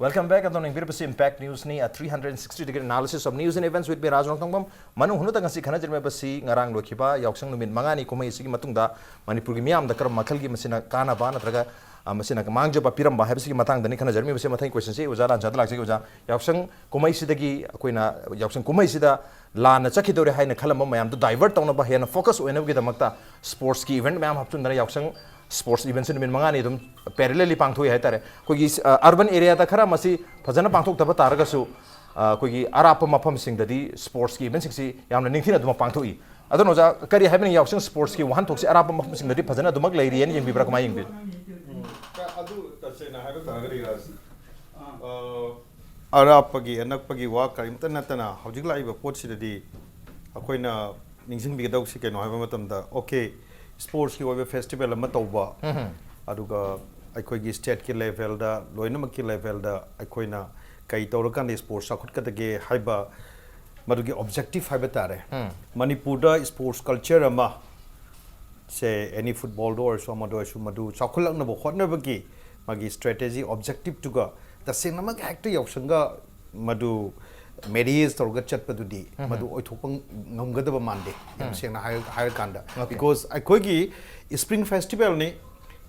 Welcome back. ꯑꯗꯣꯝꯅ ꯌꯦꯡꯕꯤꯔꯤꯕꯁꯤ Impact Newsꯅꯤ, a three hundred sixty degree analysis of news and events with me, ꯔꯥꯖ ꯔꯣꯡꯊꯣꯡꯕꯝ꯫ ꯃꯅꯨꯡ ꯍꯨꯠꯅꯗ ꯉꯁꯤ ꯈꯟꯅꯖꯔꯝꯃꯤꯕꯁꯤ ꯉꯔꯥꯡ ꯂꯣꯏꯈꯤꯕ ꯌꯥꯎꯁꯪ ꯅꯨꯃꯤꯠ ꯃꯉꯥꯅꯤ ꯀꯨꯝꯍꯩ ꯑꯁꯤꯒꯤ ꯃꯇꯨꯡꯗ ꯃꯅꯤꯄꯨꯔꯒꯤ ꯃꯤꯌꯥꯝꯗ ꯀꯔꯝꯕ ꯃꯈꯜꯒꯤ ꯃꯁꯤꯅ ꯀꯥꯟꯅꯕ ꯅꯠꯇ꯭ꯔꯒ, ꯑ, ꯃꯁꯤꯅ ꯃꯥꯡꯖꯕ ꯄꯤꯔꯝꯕ ꯍꯥꯏꯕꯁꯤꯒꯤ ꯃꯇꯥꯡꯗꯅꯤ ꯈꯟꯅꯖꯔꯝꯃꯤꯕꯁꯤ꯫ ꯃꯊꯪꯒꯤ ꯀꯣꯏꯁꯟꯁꯤ ꯑꯣꯖꯥ ꯂꯥꯟꯁꯥꯗ ꯂꯥꯛꯆꯒꯦ꯫ ꯑꯣꯖꯥ, ꯌꯥꯎꯁꯪ ꯀꯨꯝꯍꯩꯁꯤꯗꯒꯤ ꯑꯩꯈꯣꯏꯅ ꯌꯥꯎꯁꯪ ꯀꯨꯝꯍꯩꯁꯤꯗ ꯂꯥꯟꯅ ꯆꯠꯈꯤꯗꯧꯔꯦ ꯍꯥꯏꯅ ꯈꯜꯂꯝꯕ ꯃꯌꯥꯝꯗꯨ ꯗꯥꯏꯚꯔꯠ ꯇꯧꯅꯕ, ꯍꯦꯟꯅ ꯐꯣꯀꯁ ꯑꯣꯏꯅꯕꯒꯤꯗꯃꯛꯇ ꯁ꯭ꯄꯣꯔꯠꯁꯀꯤ ꯏꯚꯦꯟꯠ ꯃꯌꯥꯝ ꯍꯥꯞꯆꯤꯟꯗꯅ ꯌꯥꯎꯁꯪ ꯁ꯭ꯄꯣꯔꯠꯁ ꯏꯚꯦꯟꯠꯁꯤ ꯅꯨꯃꯤꯠ ꯃꯉꯥꯅꯤ ꯑꯗꯨꯝ ꯄꯦꯔꯦꯂꯦꯜꯂꯤ ꯄꯥꯡꯊꯣꯛꯏ ꯍꯥꯏꯇꯥꯔꯦ꯫ ꯑꯩꯈꯣꯏꯒꯤ, ꯑ, ꯑꯔꯕꯟ ꯑꯦꯔꯤꯌꯥꯗ ꯈꯔ ꯃꯁꯤ ꯐꯖꯅ ꯄꯥꯡꯊꯣꯛꯇꯕ ꯇꯥꯔꯒꯁꯨ, ꯑ, ꯑꯩꯈꯣꯏꯒꯤ ꯑꯔꯥꯞꯄ ꯃꯐꯝꯁꯤꯡꯗꯗꯤ ꯁ꯭ꯄꯣꯔꯠꯁꯀꯤ ꯏꯚꯦꯟꯠꯁꯤꯡꯁꯤ ꯌꯥꯝꯅ ꯅꯤꯡꯊꯤꯅ ꯑꯗꯨꯃꯛ ꯄꯥꯡꯊꯣꯛꯏ꯫ ꯑꯗꯨꯅ ꯑꯣꯖꯥ, ꯀꯔꯤ ꯍꯥꯏꯕꯅꯤ, ꯌꯥꯎꯁꯪ ꯁ꯭ꯄꯣꯔꯠꯁꯀꯤ ꯋꯥꯍꯟꯊꯣꯛꯁꯤ ꯑꯔꯥꯞꯄ ꯃꯐꯝꯁꯤꯡꯗꯗꯤ ꯐꯖꯅ ꯑꯗꯨꯃꯛ ꯂꯩꯔꯤꯑꯅ ꯌꯦꯡꯕꯤꯕ꯭ꯔꯥ, ꯀꯃꯥꯏꯅ ꯌꯦꯡꯕꯤ? ꯑꯗꯨ ꯇꯁꯦꯡꯅ ꯍꯥꯏꯕ ꯇꯥꯔꯒꯗꯤ ꯔꯥꯖ, ꯑ, ꯑꯔꯥꯞꯄꯒꯤ ꯑꯅꯛꯄꯒꯤ ꯋꯥ ꯀꯔꯤꯝꯇ ꯅꯠꯇꯅ ꯍꯧꯖꯤꯛ ꯂꯥꯛꯏꯕ ꯄꯣꯠꯁꯤꯗꯗꯤ ꯑꯩꯈꯣꯏꯅ ꯅꯤꯡꯁꯤꯡꯕꯤꯒꯗꯧꯕꯁꯤ ꯀꯩꯅꯣ ꯍꯥꯏꯕ ꯃꯇꯝꯗ, ꯑꯣꯀꯦ, ꯁ꯭ꯄꯣꯔꯠꯁꯀꯤ ꯑꯣꯏꯕ ꯐꯦꯁꯇꯤꯚꯦꯜ ꯑꯃ ꯇꯧꯕ, ꯑꯗꯨꯒ ꯑꯩꯈꯣꯏꯒꯤ ꯁ꯭ꯇꯦꯠꯀꯤ ꯂꯦꯚꯦꯜꯗ, ꯂꯣꯏꯅꯃꯛꯀꯤ ꯂꯦꯚꯦꯜꯗ ꯑꯩꯈꯣꯏꯅ ꯀꯩ ꯇꯧꯔꯀꯥꯟꯗ ꯁ꯭ꯄꯣꯔꯠꯁ ꯆꯥꯎꯈꯠꯀꯗꯒꯦ ꯍꯥꯏꯕ ꯃꯗꯨꯒꯤ ꯑꯣꯕꯖꯦꯛꯇꯤꯚ ꯍꯥꯏꯕ ꯇꯥꯔꯦ꯫ ꯃꯅꯤꯄꯨꯔꯗ ꯁ꯭ꯄꯣꯔꯠꯁ ꯀꯜꯆꯔ ꯑꯃ ꯁꯦ, ꯑꯦꯅꯤ ꯐꯨꯠꯕꯣꯜꯗ ꯑꯣꯏꯔꯁꯨ ꯑꯃꯗ ꯑꯣꯏꯔꯁꯨ ꯃꯗꯨ ꯆꯥꯎꯈꯠꯂꯛꯅꯕ ꯍꯣꯠꯅꯕꯒꯤ ꯃꯥꯒꯤ ꯁ꯭ꯇ꯭ꯔꯦꯇꯦꯖꯤ ꯑꯣꯕꯖꯦꯛꯇꯤꯚꯇꯨꯒ ꯇꯁꯦꯡꯅꯃꯛ ꯍꯦꯛꯇ ꯌꯥꯎꯁꯪꯒ ꯃꯗꯨ ꯃꯦꯔꯤꯌꯦꯖ ꯇꯧꯔꯒ ꯆꯠꯄꯗꯨꯗꯤ ꯃꯗꯨ ꯑꯣꯏꯊꯣꯛꯄ ꯉꯝꯒꯗꯕ ꯃꯥꯟꯗꯦ, ꯌꯥꯝ ꯁꯦꯡꯅ ꯍꯥꯏꯔ ꯍꯥꯏꯔꯀꯥꯟꯗ꯫ Okay. Because ꯑꯩꯈꯣꯏꯒꯤ ꯁ꯭ꯄ꯭ꯔꯤꯡ ꯐꯦꯁꯇꯤꯚꯦꯜꯅꯤ,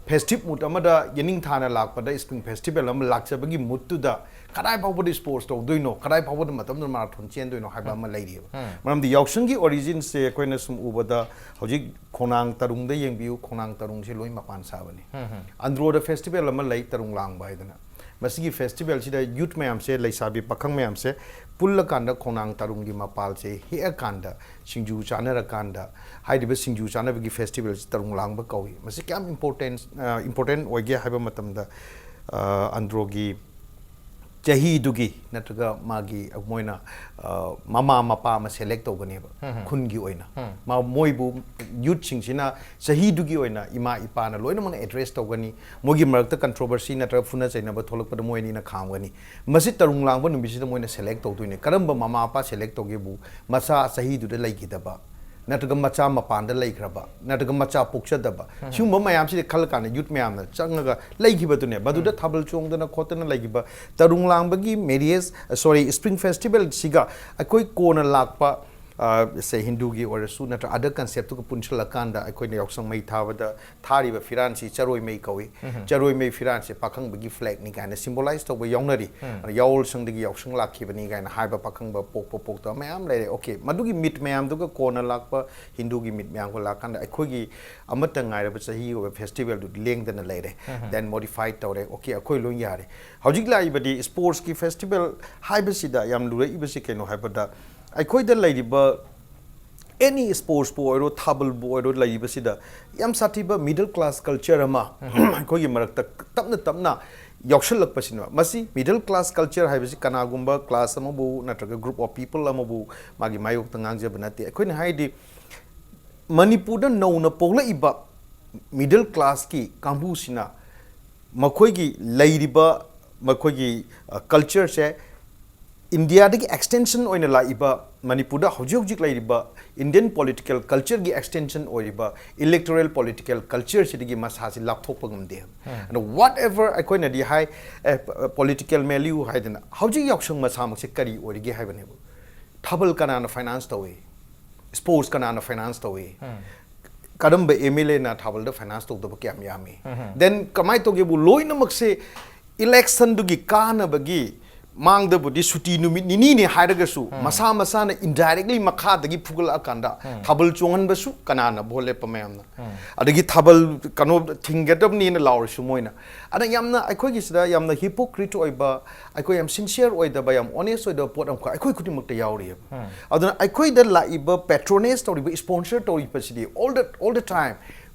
ꯐꯦꯁꯇꯤꯚ ꯃꯨꯗ ꯑꯃꯗ ꯌꯦꯅꯤꯡꯊꯥꯅ ꯂꯥꯛꯄꯗ ꯁ꯭ꯄ꯭ꯔꯤꯡ ꯐꯦꯁꯇꯤꯚꯦꯜ ꯑꯃ ꯂꯥꯛꯆꯕꯒꯤ ꯃꯨꯗꯇꯨꯗ ꯀꯗꯥꯏ ꯐꯥꯎꯕꯗ ꯁ꯭ꯄꯣꯔꯠꯁ ꯇꯧꯗꯣꯏꯅꯣ, ꯀꯗꯥꯏ ꯐꯥꯎꯕꯗ ꯃꯇꯝꯗꯨꯗ ꯃꯥꯔꯥꯊꯣꯟ ꯆꯦꯟꯗꯣꯏꯅꯣ ꯍꯥꯏꯕ ꯑꯃ ꯂꯩꯔꯤꯑꯕ꯫ ꯃꯔꯝꯗꯤ ꯌꯥꯎꯁꯪꯒꯤ ꯑꯣꯔꯤꯖꯤꯟꯁꯦ ꯑꯩꯈꯣꯏꯅ ꯁꯨꯝ ꯎꯕꯗ ꯍꯧꯖꯤꯛ ꯈꯣꯡꯅꯥꯡ ꯇꯔꯨꯡꯗ ꯌꯦꯡꯕꯤꯌꯨ, ꯈꯣꯡꯅꯥꯡ ꯇꯔꯨꯡꯁꯦ ꯂꯣꯏ ꯃꯄꯥꯟ ꯁꯥꯕꯅꯤ꯫ ꯑꯟꯗ꯭ꯔꯣꯗ ꯐꯦꯁꯇꯤꯚꯦꯜ ꯑꯃ ꯂꯩ, ꯇꯔꯨꯡ ꯂꯥꯡꯕ ꯍꯥꯏꯗꯅ꯫ ꯃꯁꯤꯒꯤ ꯐꯦꯁꯇꯤꯚꯦꯜꯁꯤꯗ ꯌꯨꯠ ꯃꯌꯥꯝꯁꯦ, ꯂꯩꯁꯥꯕꯤ ꯄꯥꯈꯪ ꯃꯌꯥꯝꯁꯦ ꯄꯨꯜꯂꯀꯥꯟꯗ ꯈꯣꯡꯅꯥꯡ ꯇꯔꯨꯡꯒꯤ ꯃꯄꯥꯜꯁꯦ ꯍꯦꯛꯑꯀꯥꯟꯗ ꯁꯤꯡꯖꯨ ꯆꯥꯅꯔꯀꯥꯟꯗ, ꯍꯥꯏꯔꯤꯕ ꯁꯤꯡꯖꯨ ꯆꯥꯅꯕꯒꯤ ꯐꯦꯁꯇꯤꯚꯦꯜꯁꯤ ꯇꯔꯨꯡ ꯂꯥꯡꯕ ꯀꯧꯏ꯫ ꯃꯁꯤ ꯀꯌꯥꯝ ꯏꯝꯄꯣꯔꯇꯦꯟ, ꯏꯝꯄꯣꯔꯇꯦꯟ ꯑꯣꯏꯒꯦ ꯍꯥꯏꯕ ꯃꯇꯝꯗ, ꯑ, ꯑꯟꯗ꯭ꯔꯣꯒꯤ ꯆꯍꯤꯗꯨꯒꯤ ꯅꯠꯇ꯭ꯔꯒ ꯃꯥꯒꯤ ꯃꯣꯏꯅ, ꯑ, ꯃꯃꯥ ꯃꯄꯥ ꯑꯃ ꯁꯦꯂꯦꯛ ꯇꯧꯒꯅꯦꯕ ꯈꯨꯟꯒꯤ ꯑꯣꯏꯅ꯫ ꯃꯥ-, ꯃꯣꯏꯕꯨ ꯌꯨꯠꯁꯤꯡꯁꯤꯅ ꯆꯍꯤꯗꯨꯒꯤ ꯑꯣꯏꯅ ꯏꯃꯥ ꯏꯄꯥꯅ ꯂꯣꯏꯅꯃꯛꯅ ꯑꯦꯗ꯭ꯔꯦꯁ ꯇꯧꯒꯅꯤ꯫ ꯃꯣꯏꯒꯤ ꯃꯔꯛꯇ ꯀꯟꯇ꯭ꯔꯣꯚꯔꯁꯤ ꯅꯠꯇ꯭ꯔꯒ ꯐꯨꯅ ꯆꯩꯅꯕ ꯊꯣꯛꯂꯛꯄꯗ ꯃꯣꯏ ꯑꯅꯤꯅ ꯈꯥꯝꯒꯅꯤ꯫ ꯃꯁꯤ ꯇꯔꯨꯡ ꯂꯥꯡꯕ ꯅꯨꯃꯤꯠꯁꯤꯗ ꯃꯣꯏꯅ ꯁꯦꯂꯦꯛ ꯇꯧꯗꯣꯏꯅꯦ꯫ ꯀꯔꯝꯕ ꯃꯃꯥ ꯃꯄꯥ ꯁꯦꯂꯦꯛ ꯇꯧꯒꯦꯕꯨ? ꯃꯆꯥ ꯆꯍꯤꯗꯨꯗ ꯂꯩꯈꯤꯗꯕ, ꯅꯠꯇ꯭ꯔꯒ ꯃꯆꯥ ꯃꯄꯥꯟꯗ ꯂꯩꯈ꯭ꯔꯕ, ꯅꯠꯇ꯭ꯔꯒ ꯃꯆꯥ ꯄꯣꯛꯆꯗꯕ, ꯁꯤꯒꯨꯝꯕ ꯃꯌꯥꯝꯁꯤꯗꯤ ꯈꯜꯂꯀꯥꯟꯗ ꯌꯨꯠ ꯃꯌꯥꯝꯅ ꯆꯪꯉꯒ ꯂꯩꯈꯤꯕꯗꯨꯅꯦ꯫ ꯃꯗꯨꯗ ꯊꯥꯕꯜ ꯆꯣꯡꯗꯅ ꯈꯣꯠꯇꯅ ꯂꯩꯈꯤꯕ ꯇꯔꯨꯡ ꯂꯥꯡꯕꯒꯤ ꯃꯦꯔꯤꯌꯦꯖ, ꯁꯣꯔꯤ, ꯁ꯭ꯄ꯭ꯔꯤꯡ ꯐꯦꯁꯇꯤꯚꯦꯜꯁꯤꯒ ꯑꯩꯈꯣꯏ ꯀꯣꯟꯅ ꯂꯥꯛꯄ, ꯑ, ꯁꯦ ꯍꯤꯟꯗꯨꯒꯤ ꯑꯣꯏꯔꯁꯨ ꯅꯠꯇ꯭ꯔ ꯑꯗꯔ ꯀꯟꯁꯦꯞꯇꯨꯒ ꯄꯨꯟꯁꯤꯜꯂꯀꯥꯟꯗ ꯑꯩꯈꯣꯏꯅ ꯌꯥꯎꯁꯪ ꯃꯩ ꯊꯥꯕꯗ ꯊꯥꯔꯤꯕ ꯐꯤꯔꯥꯟꯁꯤ ꯆꯔꯣꯏ ꯃꯩ ꯀꯧꯏ꯫ ꯆꯔꯣꯏ ꯃꯩ ꯐꯤꯔꯥꯟꯁꯦ ꯄꯥꯈꯪꯕꯒꯤ ꯐ꯭ꯂꯦꯒꯅꯤ ꯀꯥꯏꯅ ꯁꯤꯝꯕꯣꯂꯥꯏꯁ ꯇꯧꯕ ꯌꯥꯎꯅꯔꯤ꯫ ꯑꯗ ꯌꯥꯑꯣꯜꯁꯪꯗꯒꯤ ꯌꯥꯎꯁꯪ ꯂꯥꯛꯈꯤꯕꯅꯤ ꯀꯥꯏꯅ ꯍꯥꯏꯕ ꯄꯥꯈꯪꯕ ꯄꯣꯛꯄ ꯄꯣꯛꯇꯕ ꯃꯌꯥꯝ ꯂꯩꯔꯦ꯫ ꯑꯣꯀꯦ, ꯃꯗꯨꯒꯤ ꯃꯤꯠ ꯃꯌꯥꯝꯗꯨꯒ ꯀꯣꯟꯅ ꯂꯥꯛꯄ ꯍꯤꯟꯗꯨꯒꯤ ꯃꯤꯠ ꯃꯌꯥꯝꯒ ꯂꯥꯛꯀꯥꯟꯗ ꯑꯩꯈꯣꯏꯒꯤ ꯑꯃꯠꯇ ꯉꯥꯏꯔꯕ ꯆꯍꯤ ꯑꯣꯏꯕ ꯐꯦꯁꯇꯤꯚꯦꯜꯗꯨ ꯂꯦꯡꯗꯅ ꯂꯩꯔꯦ꯫ ꯗꯦꯟ ꯃꯣꯗꯤꯐꯥꯏ ꯇꯧꯔꯦ꯫ ꯑꯣꯀꯦ, ꯑꯩꯈꯣꯏ ꯂꯣꯏ ꯌꯥꯔꯦ꯫ ꯍꯧꯖꯤꯛ ꯂꯥꯛꯏꯕꯗꯤ ꯁ꯭ꯄꯣꯔꯠꯁꯀꯤ ꯐꯦꯁꯇꯤꯚꯦꯜ ꯍꯥꯏꯕꯁꯤꯗ ꯌꯥꯝ ꯂꯨꯔꯛꯏꯕꯁꯤ ꯀꯩꯅꯣ ꯍꯥꯏꯕꯗ, ꯑꯩꯈꯣꯏꯗ ꯂꯩꯔꯤꯕ ꯑꯦꯅꯤ ꯁ꯭ꯄꯣꯔꯠꯁꯄꯨ ꯑꯣꯏꯔꯣ, ꯊꯥꯕꯜꯕꯨ ꯑꯣꯏꯔꯣ, ꯂꯩꯔꯤꯕꯁꯤꯗ ꯌꯥꯝ ꯁꯥꯊꯤꯕ ꯃꯤꯗꯜ ꯀ꯭ꯂꯥꯁ ꯀꯜꯆꯔ ꯑꯃ ꯑꯩꯈꯣꯏꯒꯤ ꯃꯔꯛꯇ ꯇꯞꯅ ꯇꯞꯅ ꯌꯥꯎꯁꯜꯂꯛꯄꯁꯤꯅꯦꯕ꯫ ꯃꯁꯤ ꯃꯤꯗꯜ ꯀ꯭ꯂꯥꯁ ꯀꯜꯆꯔ ꯍꯥꯏꯕꯁꯤ ꯀꯅꯥꯒꯨꯝꯕ ꯀ꯭ꯂꯥꯁ ꯑꯃꯕꯨ ꯅꯠꯇ꯭ꯔꯒ ꯒ꯭ꯔꯨꯞ ꯑꯣꯐ ꯄꯤꯄꯜ ꯑꯃꯕꯨ ꯃꯥꯒꯤ ꯃꯥꯌꯣꯛꯇ ꯉꯥꯡꯖꯕ ꯅꯠꯇꯦ꯫ ꯑꯩꯈꯣꯏꯅ ꯍꯥꯏꯗꯤ ꯃꯅꯤꯄꯨꯔꯗ ꯅꯧꯅ ꯄꯣꯛꯂꯛꯏꯕ ꯃꯤꯗꯜ ꯀ꯭ꯂꯥꯁꯀꯤ ꯀꯥꯡꯕꯨꯁꯤꯅ ꯃꯈꯣꯏꯒꯤ ꯂꯩꯔꯤꯕ ꯃꯈꯣꯏꯒꯤ, ꯑ, ꯀꯜꯆꯔꯁꯦ ꯏꯟꯗꯤꯌꯥꯗꯒꯤ ꯑꯦꯛꯁꯇꯦꯟꯁꯟ ꯑꯣꯏꯅ ꯂꯥꯛꯏꯕ, ꯃꯅꯤꯄꯨꯔꯗ ꯍꯧꯖꯤꯛ ꯍꯧꯖꯤꯛ ꯂꯩꯔꯤꯕ ꯏꯟꯗꯤꯌꯟ ꯄꯣꯂꯤꯇꯤꯀꯦꯜ ꯀꯜꯆꯔꯒꯤ ꯑꯦꯛꯁꯇꯦꯟꯁꯟ ꯑꯣꯏꯔꯤꯕ ꯏꯂꯦꯛꯇꯣꯔꯦꯜ ꯄꯣꯂꯤꯇꯤꯀꯦꯜ ꯀꯜꯆꯔꯁꯤꯗꯒꯤ ꯃꯁꯥꯁꯤ ꯂꯥꯞꯊꯣꯛꯄ ꯉꯝꯗꯦ꯫ ꯑꯗꯣ ꯋꯥꯠ ꯑꯦꯚꯔ ꯑꯩꯈꯣꯏꯅꯗꯤ ꯍꯥꯏ, ꯄꯣꯂꯤꯇꯤꯀꯦꯜ ꯃꯦꯂ꯭ꯌꯨ ꯍꯥꯏꯗꯅ, ꯍꯧꯖꯤꯛ ꯌꯥꯎꯁꯪ ꯃꯁꯥꯃꯛꯁꯦ ꯀꯔꯤ ꯑꯣꯏꯔꯤꯒꯦ ꯍꯥꯏꯕꯅꯦꯕ꯫ ꯊꯥꯕꯜ ꯀꯅꯥꯅ ꯐꯥꯏꯅꯥꯟꯁ ꯇꯧꯏ? ꯁ꯭ꯄꯣꯔꯠꯁ ꯀꯅꯥꯅ ꯐꯥꯏꯅꯥꯟꯁ ꯇꯧꯏ? ꯀꯔꯝꯕ ꯑꯦꯝ ꯑꯦꯜ ꯑꯦꯅ ꯊꯥꯕꯜꯗ ꯐꯥꯏꯅꯥꯟꯁ ꯇꯧꯗꯕ ꯀꯌꯥꯝ ꯌꯥꯝꯃꯤ? ꯗꯦꯟ ꯀꯃꯥꯏꯅ ꯇꯧꯒꯦꯕꯨ, ꯂꯣꯏꯅꯃꯛꯁꯦ ꯏꯂꯦꯛꯁꯟꯗꯨꯒꯤ ꯀꯥꯟꯅꯕꯒꯤ ꯃꯥꯡꯗꯕꯨꯗꯤ ꯁꯨꯇꯤ ꯅꯨꯃꯤꯠ ꯅꯤꯅꯤꯅꯦ ꯍꯥꯏꯔꯒꯁꯨ, ꯃꯁꯥ ꯃꯁꯥꯅ ꯏꯟꯗꯥꯏꯔꯦꯛꯂꯤ ꯃꯈꯥꯗꯒꯤ ꯐꯨꯒꯠꯂꯛꯑꯀꯥꯟꯗ ꯊꯥꯕꯜ ꯆꯣꯡꯍꯟꯕꯁꯨ ꯀꯅꯥꯅ ꯚꯣꯠ ꯂꯦꯞꯄ ꯃꯌꯥꯝꯅ? ꯑꯗꯒꯤ ꯊꯥꯕꯜ ꯀꯩꯅꯣ ꯊꯤꯡꯒꯗꯕꯅꯤꯅ ꯂꯥꯎꯔꯤꯁꯨ ꯃꯣꯏꯅ꯫ ꯑꯗ ꯌꯥꯝꯅ ꯑꯩꯈꯣꯏꯒꯤꯁꯤꯗ ꯌꯥꯝꯅ ꯍꯤꯄꯣꯀ꯭ꯔꯤꯠ ꯑꯣꯏꯕ, ꯑꯩꯈꯣꯏ ꯌꯥꯝ ꯁꯤꯟꯁꯤꯌꯔ ꯑꯣꯏꯗꯕ, ꯌꯥꯝ ꯑꯣꯅꯦꯁ ꯑꯣꯏꯗꯕ ꯄꯣꯠ ꯑꯃꯈꯛ ꯑꯩꯈꯣꯏ ꯈꯨꯗꯤꯡꯃꯛꯇ ꯌꯥꯎꯔꯤꯑꯕ꯫ ꯑꯗꯨꯅ ꯑꯩꯈꯣꯏꯗ ꯂꯥꯛꯏꯕ, ꯄꯦꯇ꯭ꯔꯣꯅꯦꯖ ꯇꯧꯔꯤꯕ, ꯁ꯭ꯄꯣꯟꯁꯔ ꯇꯧꯔꯤꯕꯁꯤꯗꯤ all the, all the time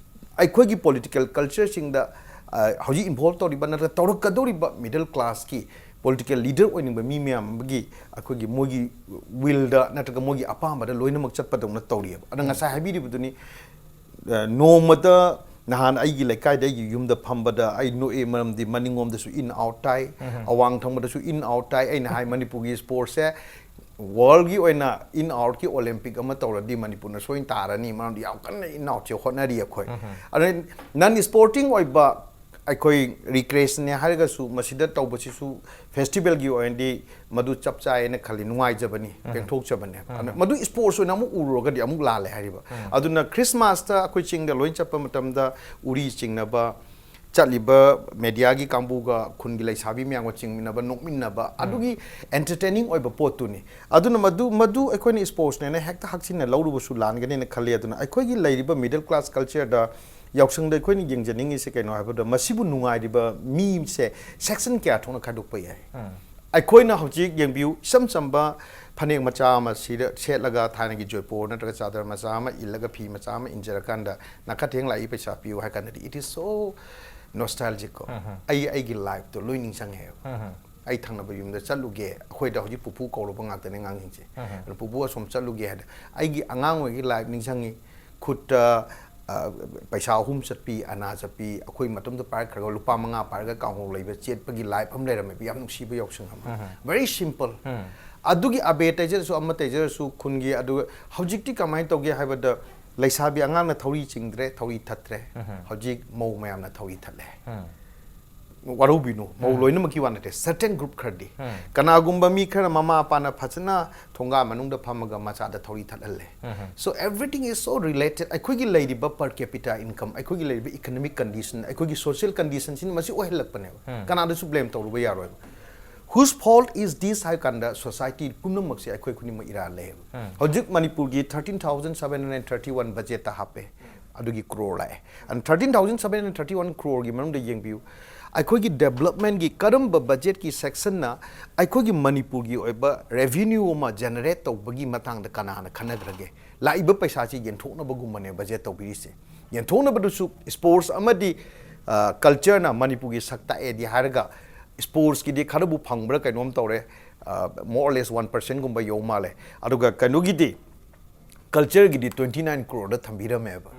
ꯑꯩꯈꯣꯏꯒꯤ ꯄꯣꯂꯤꯇꯤꯀꯦꯜ ꯀꯜꯆꯔꯁꯤꯡꯗ, ꯑ, ꯍꯧꯖꯤꯛ ꯏꯟꯚꯣꯜꯕ ꯇꯧꯔꯤꯕ ꯅꯠꯇ꯭ꯔꯒ ꯇꯧꯔꯛꯀꯗꯧꯔꯤꯕ ꯃꯤꯗꯜ ꯀ꯭ꯂꯥꯁꯀꯤ ꯄꯣꯂꯤꯇꯤꯀꯦꯜ ꯂꯤꯗꯔ ꯑꯣꯏꯅꯤꯡꯕ ꯃꯤ ꯃꯌꯥꯝ ꯑꯃꯒꯤ, ꯑꯩꯈꯣꯏꯒꯤ ꯃꯣꯏꯒꯤ ꯋꯤꯜꯗ ꯅꯠꯇ꯭ꯔꯒ ꯃꯣꯏꯒꯤ ꯑꯄꯥꯝꯕꯗ ꯂꯣꯏꯅꯃꯛ ꯆꯠꯄꯗꯧꯅ ꯇꯧꯔꯤꯑꯕ꯫ ꯑꯗ ꯉꯁꯥꯏ ꯍꯥꯏꯕꯤꯔꯤꯕꯗꯨꯅꯤ, ꯑ, ꯅꯣꯡꯃꯗ ꯅꯍꯥꯟ ꯑꯩꯒꯤ ꯂꯩꯀꯥꯏꯗ, ꯑꯩꯒꯤ ꯌꯨꯝꯗ ꯐꯝꯕꯗ ꯑꯩ ꯅꯣꯛꯏ, ꯃꯔꯝꯗꯤ ꯃꯅꯤꯡꯂꯣꯝꯗꯁꯨ ꯏꯟ ꯑꯥꯎꯠ ꯇꯥꯏ, ꯑꯋꯥꯡ ꯊꯪꯕꯗꯁꯨ ꯏꯟ ꯑꯥꯎꯠ ꯇꯥꯏ꯫ ꯑꯩꯅ ꯍꯥꯏ, ꯃꯅꯤꯄꯨꯔꯒꯤ ꯁ꯭ꯄꯣꯔꯠꯁꯦ ꯋꯥꯔꯜꯒꯤ ꯑꯣꯏꯅ ꯏꯟ ꯑꯥꯎꯠꯀꯤ ꯑꯣꯂꯦꯝꯄꯤꯛ ꯑꯃ ꯇꯧꯔꯗꯤ ꯃꯅꯤꯄꯨꯔꯅ ꯁꯣꯏꯅ ꯇꯥꯔꯅꯤ, ꯃꯔꯝꯗꯤ ꯌꯥꯝ ꯀꯟꯅ ꯏꯟ ꯑꯥꯎꯠꯁꯦ ꯍꯣꯠꯅꯔꯤ ꯑꯩꯈꯣꯏ꯫ ꯑꯗꯩ ꯅꯟ ꯁ꯭ꯄꯣꯔꯇꯤꯡ ꯑꯣꯏꯕ ꯑꯩꯈꯣꯏ ꯔꯤꯀ꯭ꯔꯦꯁꯟꯅꯦ ꯍꯥꯏꯔꯒꯁꯨ, ꯃꯁꯤꯗ ꯇꯧꯕꯁꯤꯁꯨ ꯐꯦꯁꯇꯤꯚꯦꯜꯒꯤ ꯑꯣꯏꯅꯗꯤ ꯃꯗꯨ ꯆꯞ ꯆꯥꯏꯅ ꯈꯜꯂꯤ, ꯅꯨꯡꯉꯥꯏꯖꯕꯅꯤ, ꯄꯦꯟꯊꯣꯛꯆꯕꯅꯦ꯫ ꯑꯗꯨꯅ ꯃꯗꯨ ꯁ꯭ꯄꯣꯔꯠꯁ ꯑꯣꯏꯅ ꯑꯃꯨꯛ ꯎꯔꯨꯔꯒꯗꯤ ꯑꯃꯨꯛ ꯂꯥꯜꯂꯦ ꯍꯥꯏꯔꯤꯕ꯫ ꯑꯗꯨꯅ ꯈ꯭ꯔꯤꯁꯃꯥꯁꯇ ꯑꯩꯈꯣꯏ ꯆꯤꯡꯗ ꯂꯣꯏ ꯆꯠꯄ ꯃꯇꯝꯗ ꯎꯔꯤ ꯆꯤꯡꯅꯕ, ꯆꯠꯂꯤꯕ ꯃꯦꯗꯤꯌꯥꯒꯤ ꯀꯥꯡꯕꯨꯒ ꯈꯨꯟꯒꯤ ꯂꯩꯁꯥꯕꯤ ꯃꯌꯥꯝꯒ ꯆꯤꯡꯃꯤꯟꯅꯕ, ꯅꯣꯛꯃꯤꯟꯅꯕ, ꯑꯗꯨꯒꯤ ꯑꯦꯟꯇꯔꯇꯦꯅꯤꯡ ꯑꯣꯏꯕ ꯄꯣꯠꯇꯨꯅꯤ꯫ ꯑꯗꯨꯅ ꯃꯗꯨ, ꯃꯗꯨ ꯑꯩꯈꯣꯏꯅ ꯁ꯭ꯄꯣꯔꯠꯁꯅꯦꯅ ꯍꯦꯛꯇ ꯍꯛꯆꯤꯟꯅ ꯂꯧꯔꯨꯕꯁꯨ ꯂꯥꯟꯒꯅꯦꯅ ꯈꯜꯂꯤ꯫ ꯑꯗꯨꯅ ꯑꯩꯈꯣꯏꯒꯤ ꯂꯩꯔꯤꯕ ꯃꯤꯗꯜ ꯀ꯭ꯂꯥꯁ ꯀꯜꯆꯔꯗ ꯌꯥꯎꯁꯪꯗ ꯑꯩꯈꯣꯏꯅ ꯌꯦꯡꯖꯅꯤꯡꯉꯤꯁꯦ ꯀꯩꯅꯣ ꯍꯥꯏꯕꯗ, ꯃꯁꯤꯕꯨ ꯅꯨꯡꯉꯥꯏꯔꯤꯕ ꯃꯤꯁꯦ ꯁꯦꯛꯁꯟ ꯀꯌꯥ ꯊꯣꯛꯅ ꯈꯥꯏꯗꯣꯛꯄ ꯌꯥꯏ꯫ ꯑꯩꯈꯣꯏꯅ ꯍꯧꯖꯤꯛ ꯌꯦꯡꯕꯤꯌꯨ, ꯏꯆꯝ ꯆꯝꯕ ꯐꯅꯦꯛ ꯃꯆꯥ ꯑꯃ ꯁꯤꯗ ꯁꯦꯠꯂꯒ, ꯊꯥꯏꯅꯒꯤ ꯖꯣꯏꯄꯨꯔ ꯅꯠꯇ꯭ꯔꯒ ꯆꯥꯗꯔ ꯃꯆꯥ ꯑꯃ ꯏꯜꯂꯒ, ꯐꯤ ꯃꯆꯥ ꯑꯃ ꯏꯟꯖꯔꯀꯥꯟꯗ, "ꯅꯈꯥꯊꯦꯡ ꯂꯥꯛꯏ, ꯄꯩꯁꯥ ꯄꯤꯌꯨ" ꯍꯥꯏ ꯀꯥꯟꯗꯗꯤ, it is so nostalgic ꯀꯣ꯫ ꯑꯩ ꯑꯩꯒꯤ ꯂꯥꯏꯐꯇꯣ ꯂꯣꯏ ꯅꯤꯡꯁꯤꯡꯉꯦꯕ꯫ ꯑꯩ ꯊꯪꯅꯕ ꯌꯨꯝꯗ ꯆꯠꯂꯨꯒꯦ, ꯑꯩꯈꯣꯏꯗ ꯍꯧꯖꯤꯛ ꯄꯨꯄꯨ ꯀꯧꯔꯕ ꯉꯥꯛꯇꯅꯦ ꯑꯉꯥꯡꯁꯤꯡꯁꯦ꯫ ꯑꯗꯨ ꯄꯨꯄꯨ ꯑꯁꯣꯝ ꯆꯠꯂꯨꯒꯦ ꯍꯥꯏꯗ, ꯑꯩꯒꯤ ꯑꯉꯥꯡ ꯑꯣꯏꯔꯤꯉꯩꯒꯤ ꯂꯥꯏꯐ ꯅꯤꯡꯁꯤꯡꯉꯤ꯫ ꯈꯨꯠꯇ ꯑ, ꯄꯩꯁꯥ ꯑꯍꯨꯝ ꯆꯠꯄꯤ, ꯑꯅꯥ ꯆꯠꯄꯤ, ꯑꯩꯈꯣꯏ ꯃꯇꯝꯗ ꯄꯥꯏꯔꯛꯈ꯭ꯔꯒ ꯂꯨꯄꯥ ꯃꯉꯥ ꯄꯥꯏꯔꯒ ꯀꯥꯡꯍꯧ ꯂꯩꯕ ꯆꯦꯠꯄꯒꯤ ꯂꯥꯏꯐ ꯑꯃ ꯂꯩꯔꯝꯃꯦꯕ, ꯌꯥꯝ ꯅꯨꯡꯁꯤꯕ ꯌꯥꯎꯁꯪ ꯑꯃ꯫ Very simple. ꯑꯗꯨꯒꯤ ꯑꯕꯦ ꯇꯩꯖꯔꯁꯨ, ꯑꯃ ꯇꯩꯖꯔꯁꯨ ꯈꯨꯟꯒꯤ꯫ ꯑꯗꯨꯒ ꯍꯧꯖꯤꯛꯇꯤ ꯀꯃꯥꯏꯅ ꯇꯧꯒꯦ ꯍꯥꯏꯕꯗ, ꯂꯩꯁꯥꯕꯤ ꯑꯉꯥꯡꯅ ꯊꯧꯔꯤ ꯆꯤꯡꯗ꯭ꯔꯦ, ꯊꯧꯔꯤ ꯊꯠꯇ꯭ꯔꯦ꯫ ꯍꯧꯖꯤꯛ ꯃꯧ ꯃꯌꯥꯝꯅ ꯊꯧꯔꯤ ꯊꯠꯂꯦ꯫ ꯋꯥꯔꯧꯕꯤꯅꯨ, ꯃꯧ ꯂꯣꯏꯅꯃꯛꯀꯤ ꯋꯥ ꯅꯠꯇꯦ, certain group ꯈꯔꯗꯤ꯫ ꯀꯅꯥꯒꯨꯝꯕ ꯃꯤ ꯈꯔ ꯃꯃꯥ ꯃꯄꯥꯅ ꯐꯖꯅ ꯊꯣꯡꯒꯥ ꯃꯅꯨꯡꯗ ꯐꯝꯃꯒ ꯃꯆꯥꯗ ꯊꯧꯔꯤ ꯊꯠꯍꯜꯂꯦ꯫ So everything is so related. ꯑꯩꯈꯣꯏꯒꯤ ꯂꯩꯔꯤꯕ per capita income, ꯑꯩꯈꯣꯏꯒꯤ ꯂꯩꯔꯤꯕ economic condition, ꯑꯩꯈꯣꯏꯒꯤ social condition ꯁꯤꯅ ꯃꯁꯤ ꯑꯣꯏꯍꯜꯂꯛꯄꯅꯦꯕ꯫ ꯀꯅꯥꯗꯁꯨ blame ꯇꯧꯔꯨꯕ ꯌꯥꯔꯣꯏꯕ꯫ Whose fault is this ꯍꯥꯏ ꯀꯥꯟꯗ society ꯄꯨꯝꯅꯃꯛꯁꯦ ꯑꯩꯈꯣꯏ ꯈꯨꯗꯤꯡꯃꯛ ꯏꯔꯥꯜꯂꯦꯕ꯫ ꯍꯧꯖꯤꯛ ꯃꯅꯤꯄꯨꯔꯒꯤ thirteen thousand seven hundred thirty one budget ꯇ ꯍꯥꯞꯄꯦ꯫ ꯑꯗꯨꯒꯤ crore ꯂꯥꯛꯑꯦ꯫ And thirteen thousand seven hundred thirty one crore ꯒꯤ ꯃꯅꯨꯡꯗ ꯌꯦꯡꯕꯤꯌꯨ, ꯑꯩꯈꯣꯏꯒꯤ development ꯒꯤ ꯀꯔꯝꯕ budget ꯀꯤ section ꯅ ꯑꯩꯈꯣꯏꯒꯤ ꯃꯅꯤꯄꯨꯔꯒꯤ ꯑꯣꯏꯕ revenue ꯑꯃ generate ꯇꯧꯕꯒꯤ ꯃꯇꯥꯡꯗ ꯀꯅꯥꯅ ꯈꯟꯅꯈ꯭ꯔꯒꯦ? ꯂꯥꯛꯏꯕ ꯄꯩꯁꯥꯁꯤ ꯌꯦꯟꯊꯣꯛꯅꯕꯒꯨꯝꯕꯅꯦ budget ꯇꯧꯕꯤꯔꯤꯁꯦ꯫ ꯌꯦꯟꯊꯣꯛꯅꯕꯗꯨꯁꯨ sports ꯑꯃꯗꯤ, ꯑ, culture ꯅ ꯃꯅꯤꯄꯨꯔꯒꯤ ꯁꯛ ꯇꯥꯛꯑꯦꯗꯤ ꯍꯥꯏꯔꯒ, sports ꯀꯤꯗꯤ ꯈꯔꯕꯨ ꯐꯪꯕ꯭ꯔꯥ ꯀꯩꯅꯣꯝ ꯇꯧꯔꯦ, ꯑ, more or less one percent ꯒꯨꯝꯕ ꯌꯧ ꯃꯥꯜꯂꯦ꯫ ꯑꯗꯨꯒ ꯀꯩꯅꯣꯒꯤꯗꯤ, culture ꯒꯤꯗꯤ twenty nine crore ꯗ ꯊꯝꯕꯤꯔꯝꯃꯦꯕ꯫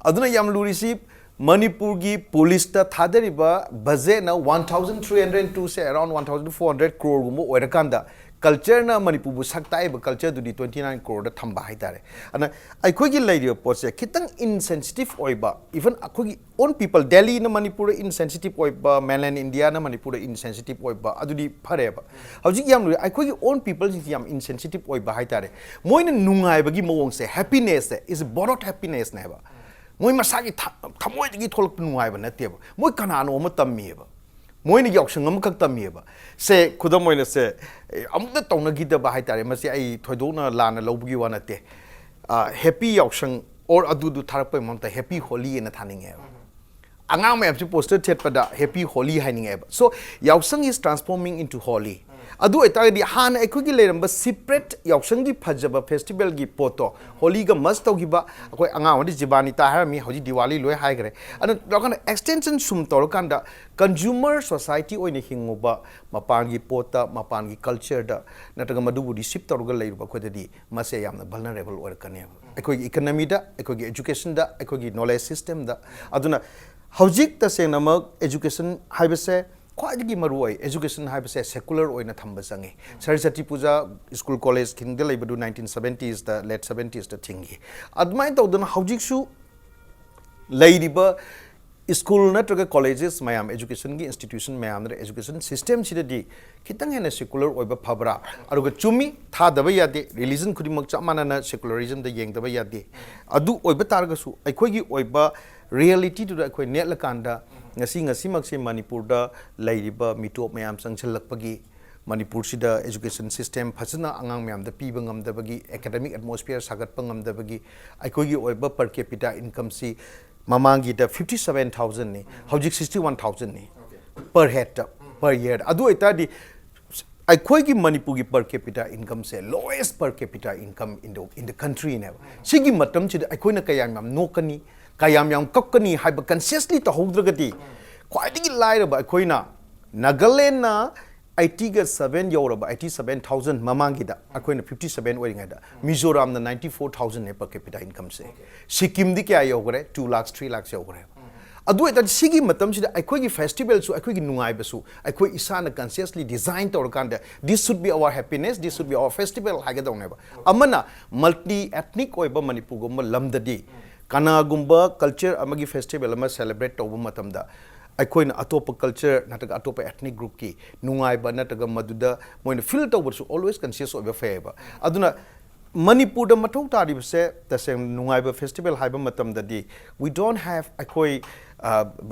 ꯑꯗꯨꯅ ꯌꯥꯝ ꯂꯨꯔꯤꯁꯤ, ꯃꯅꯤꯄꯨꯔꯒꯤ police ꯇ ꯊꯥꯗꯔꯤꯕ budget ꯅ one thousand three hundred two ꯁꯦ, around one thousand four hundred crore ꯒꯨꯝꯕ ꯑꯣꯏꯔꯀꯥꯟꯗ, culture ꯅ ꯃꯅꯤꯄꯨꯔꯕꯨ ꯁꯛ ꯇꯥꯛꯏꯕ culture ꯗꯨꯗꯤ twenty nine crore ꯗ ꯊꯝꯕ ꯍꯥꯏꯇꯥꯔꯦ꯫ ꯑꯗꯨꯅ ꯑꯩꯈꯣꯏꯒꯤ ꯂꯩꯔꯤꯕ ꯄꯣꯠꯁꯦ ꯈꯤꯇꯪ insensitive ꯑꯣꯏꯕ, even ꯑꯩꯈꯣꯏꯒꯤ own people, ꯗꯦꯜꯂꯤꯅ ꯃꯅꯤꯄꯨꯔꯗ insensitive ꯑꯣꯏꯕ, mainland India ꯅ ꯃꯅꯤꯄꯨꯔꯗ insensitive ꯑꯣꯏꯕ, ꯑꯗꯨꯗꯤ ꯐꯔꯦꯕ꯫ ꯍꯧꯖꯤꯛ ꯌꯥꯝ ꯂꯨꯔꯤ, ꯑꯩꯈꯣꯏꯒꯤ own people ꯁꯤꯡꯁꯤ ꯌꯥꯝ insensitive ꯑꯣꯏꯕ ꯍꯥꯏꯇꯥꯔꯦ꯫ ꯃꯣꯏꯅ ꯅꯨꯡꯉꯥꯏꯕꯒꯤ ꯃꯑꯣꯡꯁꯦ, happiness say is borrowed happiness ꯅꯦꯕ꯫ ꯃꯣꯏ ꯃꯁꯥꯒꯤ ꯊ-, ꯊꯃꯣꯏꯗꯒꯤ ꯊꯣꯛꯂꯛꯄ ꯅꯨꯡꯉꯥꯏꯕ ꯅꯠꯇꯦꯕ꯫ ꯃꯣꯏ ꯀꯅꯥꯅꯣ ꯑꯃ ꯇꯝꯃꯤꯑꯕ꯫ ꯃꯣꯏꯅ ꯌꯥꯎꯁꯪ ꯑꯃꯈꯛ ꯇꯝꯃꯤꯑꯕ꯫ ꯁꯦ, ꯈꯨꯗꯝ ꯑꯣꯏꯅ ꯁꯦ, ꯑꯦ, ꯑꯃꯨꯛꯇ ꯇꯧꯅꯈꯤꯗꯕ ꯍꯥꯏꯇꯥꯔꯦ꯫ ꯃꯁꯤ ꯑꯩ ꯊꯣꯏꯗꯣꯛꯅ ꯂꯥꯟꯅ ꯂꯧꯕꯒꯤ ꯋꯥ ꯅꯠꯇꯦ꯫ ꯑ, happy ꯌꯥꯎꯁꯪ or ꯑꯗꯨꯗꯨ ꯊꯥꯔꯛꯄꯩ ꯃꯍꯨꯠꯇ happy Holi ꯍꯥꯏꯅ ꯊꯥꯅꯤꯡꯉꯦꯕ꯫ ꯑꯉꯥꯡ ꯃꯌꯥꯝꯁꯤ ꯄꯣꯁꯇꯔ ꯊꯦꯠꯄꯗ Happy Holi ꯍꯥꯏꯅꯤꯡꯉꯦꯕ꯫ So, ꯌꯥꯎꯁꯪ is transforming into Holi. ꯑꯗꯨ ꯑꯣꯏꯇꯥꯔꯒꯗꯤ ꯍꯥꯟꯅ ꯑꯩꯈꯣꯏꯒꯤ ꯂꯩꯔꯝꯕ separate ꯌꯥꯎꯁꯪꯒꯤ ꯐꯖꯕ ꯐꯦꯁꯇꯤꯚꯦꯜꯒꯤ ꯄꯣꯠꯇꯣ ꯍꯣꯂꯤꯒ ꯃꯔꯖ ꯇꯧꯈꯤꯕ, ꯑꯩꯈꯣꯏ ꯑꯉꯥꯡ ꯑꯣꯏꯔꯗꯤ ꯖꯤꯕꯥꯅꯤꯇꯥ ꯍꯥꯏꯔꯝꯃꯤ, ꯍꯧꯖꯤꯛ ꯗꯤꯋꯥꯂꯤ ꯂꯣꯏ ꯍꯥꯏꯈ꯭ꯔꯦ꯫ ꯑꯗꯨ ꯇꯧꯔꯀꯥꯟꯗ extension ꯁꯨꯝ ꯇꯧꯔꯀꯥꯟꯗ consumer society ꯑꯣꯏꯅ ꯍꯤꯡꯉꯨꯕ, ꯃꯄꯥꯟꯒꯤ ꯄꯣꯠꯇ, ꯃꯄꯥꯟꯒꯤ ꯀꯜꯆꯔꯗ ꯅꯠꯇ꯭ꯔꯒ ꯃꯗꯨꯕꯨ ꯔꯤꯁꯤꯞ ꯇꯧꯔꯒ ꯂꯩꯔꯨꯕ ꯑꯩꯈꯣꯏꯗꯗꯤ ꯃꯁꯦ ꯌꯥꯝꯅ vulnerable ꯑꯣꯏꯔꯛꯀꯅꯦꯕ, ꯑꯩꯈꯣꯏꯒꯤ ꯏꯀꯅꯃꯤꯗ, ꯑꯩꯈꯣꯏꯒꯤ ꯑꯦꯖꯨꯀꯦꯁꯟꯗ, ꯑꯩꯈꯣꯏꯒꯤ ꯅꯣꯂꯦꯖ ꯁꯤꯁꯇꯦꯝꯗ꯫ ꯑꯗꯨꯅ ꯍꯧꯖꯤꯛ ꯇꯁꯦꯡꯅꯃꯛ ꯑꯦꯖꯨꯀꯦꯁꯟ ꯍꯥꯏꯕꯁꯦ ꯈ꯭ꯋꯥꯏꯗꯒꯤ ꯃꯔꯨ ꯑꯣꯏ꯫ ꯑꯦꯖꯨꯀꯦꯁꯟ ꯍꯥꯏꯕꯁꯦ ꯁꯦꯀꯨꯂꯔ ꯑꯣꯏꯅ ꯊꯝꯕ ꯆꯪꯉꯤ꯫ ꯁꯔꯁꯇꯤ ꯄꯨꯖꯥ ꯁ꯭ꯀꯨꯜ ꯀꯣꯂꯦꯖ ꯈꯤꯡꯗ ꯂꯩꯕꯗꯨ ꯅꯥꯏꯟꯇꯤꯟ ꯁꯕꯦꯟꯇꯤꯁꯇ, ꯂꯦꯠ ꯁꯕꯦꯟꯇꯤꯁꯇ ꯊꯤꯡꯈꯤ꯫ ꯑꯗꯨꯃꯥꯏꯅ ꯇꯧꯗꯅ ꯍꯧꯖꯤꯛꯁꯨ ꯂꯩꯔꯤꯕ ꯁ꯭ꯀꯨꯜ ꯅꯠꯇ꯭ꯔꯒ ꯀꯣꯂꯦꯖꯦꯁ ꯃꯌꯥꯝ, ꯑꯦꯖꯨꯀꯦꯁꯟꯒꯤ ꯏꯟꯁꯇꯤꯇ꯭ꯌꯨꯁꯟ ꯃꯌꯥꯝꯗ, ꯑꯦꯖꯨꯀꯦꯁꯟ ꯁꯤꯁꯇꯦꯝꯁꯤꯗꯗꯤ ꯈꯤꯇꯪ ꯍꯦꯟꯅ ꯁꯦꯀꯨꯂꯔ ꯑꯣꯏꯕ ꯐꯕ꯭ꯔꯥ? ꯑꯗꯨꯒ ꯆꯨꯝꯃꯤ, ꯊꯥꯗꯕ ꯌꯥꯗꯦ, ꯔꯤꯂꯤꯖꯟ ꯈꯨꯗꯤꯡꯃꯛ ꯆꯞ ꯃꯥꯟꯅꯅ ꯁꯦꯀꯨꯂꯔꯤꯖꯝꯗ ꯌꯦꯡꯗꯕ ꯌꯥꯗꯦ꯫ ꯑꯗꯨ ꯑꯣꯏꯕ ꯇꯥꯔꯒꯁꯨ ꯑꯩꯈꯣꯏꯒꯤ ꯑꯣꯏꯕ ꯔꯤꯌꯦꯂꯤꯇꯤꯗꯨꯗ ꯑꯩꯈꯣꯏ ꯅꯦꯠꯂꯀꯥꯟꯗ ꯉꯁꯤ, ꯉꯁꯤꯃꯛꯁꯦ ꯃꯅꯤꯄꯨꯔꯗ ꯂꯩꯔꯤꯕ ꯃꯤꯇꯣꯞ ꯃꯌꯥꯝ ꯆꯪꯁꯤꯜꯂꯛꯄꯒꯤ, ꯃꯅꯤꯄꯨꯔꯁꯤꯗ ꯑꯦꯖꯨꯀꯦꯁꯟ ꯁꯤꯁꯇꯦꯝ ꯐꯖꯅ ꯑꯉꯥꯡ ꯃꯌꯥꯝꯗ ꯄꯤꯕ ꯉꯝꯗꯕꯒꯤ, ꯑꯦꯀꯥꯗꯃꯤꯛ ꯑꯦꯠꯃꯣꯁꯐꯤꯌꯔ ꯁꯥꯒꯠꯄ ꯉꯝꯗꯕꯒꯤ, ꯑꯩꯈꯣꯏꯒꯤ ꯑꯣꯏꯕ per capita incomeꯁꯤ ꯃꯃꯥꯡꯒꯤꯗ fifty seven thousandꯅꯤ, ꯍꯧꯖꯤꯛ sixty one thousandꯅꯤ per headꯇ, per yearꯗ꯫ ꯑꯗꯨ ꯑꯣꯏꯇꯥꯔꯗꯤ ꯑꯩꯈꯣꯏꯒꯤ ꯃꯅꯤꯄꯨꯔꯒꯤ per capita incomeꯁꯦ lowest per capita income in the, in the countryꯅꯦꯕ꯫ ꯁꯤꯒꯤ ꯃꯇꯝꯁꯤꯗ ꯑꯩꯈꯣꯏꯅ ꯀꯌꯥꯝ ꯌꯥꯝ ꯅꯣꯛꯀꯅꯤ, ꯀꯌꯥꯝ ꯌꯥꯝ ꯀꯞꯀꯅꯤ ꯍꯥꯏꯕ consciously ꯇꯧꯍꯧꯗ꯭ꯔꯒꯗꯤ, ꯈ꯭ꯋꯥꯏꯗꯒꯤ ꯂꯥꯏꯔꯕ ꯑꯩꯈꯣꯏꯅ, ꯅꯥꯒꯥꯂꯦꯟꯅ eightyꯒ seven ꯌꯧꯔꯕ, eighty seven thousand ꯃꯃꯥꯡꯒꯤꯗ, ꯑꯩꯈꯣꯏꯅ fifty seven ꯑꯣꯏꯔꯤꯉꯩꯗ, ꯃꯤꯖꯣꯔꯥꯝꯅ ninety four thousandꯅꯦ per capita incomeꯁꯦ꯫ ꯁꯤꯛꯀꯤꯝꯗꯤ ꯀꯌꯥ ꯌꯧꯈ꯭ꯔꯦ? Two lakhs, three lakhs ꯌꯧꯈ꯭ꯔꯦ꯫ ꯑꯗꯨ ꯑꯣꯏꯇꯥꯔꯗꯤ ꯁꯤꯒꯤ ꯃꯇꯝꯁꯤꯗ ꯑꯩꯈꯣꯏꯒꯤ ꯐꯦꯁꯇꯤꯚꯦꯜꯁꯨ, ꯑꯩꯈꯣꯏꯒꯤ ꯅꯨꯡꯉꯥꯏꯕꯁꯨ ꯑꯩꯈꯣꯏ ꯏꯁꯥꯅ consciously design ꯇꯧꯔꯀꯥꯟꯗ, "This should be our happiness, this should be our festival" ꯍꯥꯏꯒꯗꯧꯅꯦꯕ꯫ ꯑꯃꯅ multi ethnic ꯑꯣꯏꯕ ꯃꯅꯤꯄꯨꯔꯒꯨꯝꯕ ꯂꯝꯗꯗꯤ ꯀꯅꯥꯒꯨꯝꯕ ꯀꯜꯆꯔ ꯑꯃꯒꯤ ꯐꯦꯁꯇꯤꯚꯦꯜ ꯑꯃ ꯁꯦꯂꯦꯕ꯭ꯔꯦꯠ ꯇꯧꯕ ꯃꯇꯝꯗ ꯑꯩꯈꯣꯏꯅ ꯑꯇꯣꯞꯄ ꯀꯜꯆꯔ ꯅꯠꯇ꯭ꯔꯒ ꯑꯇꯣꯞꯄ ethnic groupꯀꯤ ꯅꯨꯡꯉꯥꯏꯕ ꯅꯠꯇ꯭ꯔꯒ ꯃꯗꯨꯗ ꯃꯣꯏꯅ ꯐꯤꯜ ꯇꯧꯕꯁꯨ always conscious ꯑꯣꯏꯕ ꯐꯩꯌꯦꯕ꯫ ꯑꯗꯨꯅ ꯃꯅꯤꯄꯨꯔꯗ ꯃꯊꯧ ꯇꯥꯔꯤꯕꯁꯦ ꯇꯁꯦꯡꯅ ꯅꯨꯡꯉꯥꯏꯕ ꯐꯦꯁꯇꯤꯚꯦꯜ ꯍꯥꯏꯕ ꯃꯇꯝꯗꯗꯤ, we don't have, ꯑꯩꯈꯣꯏ, ꯑ,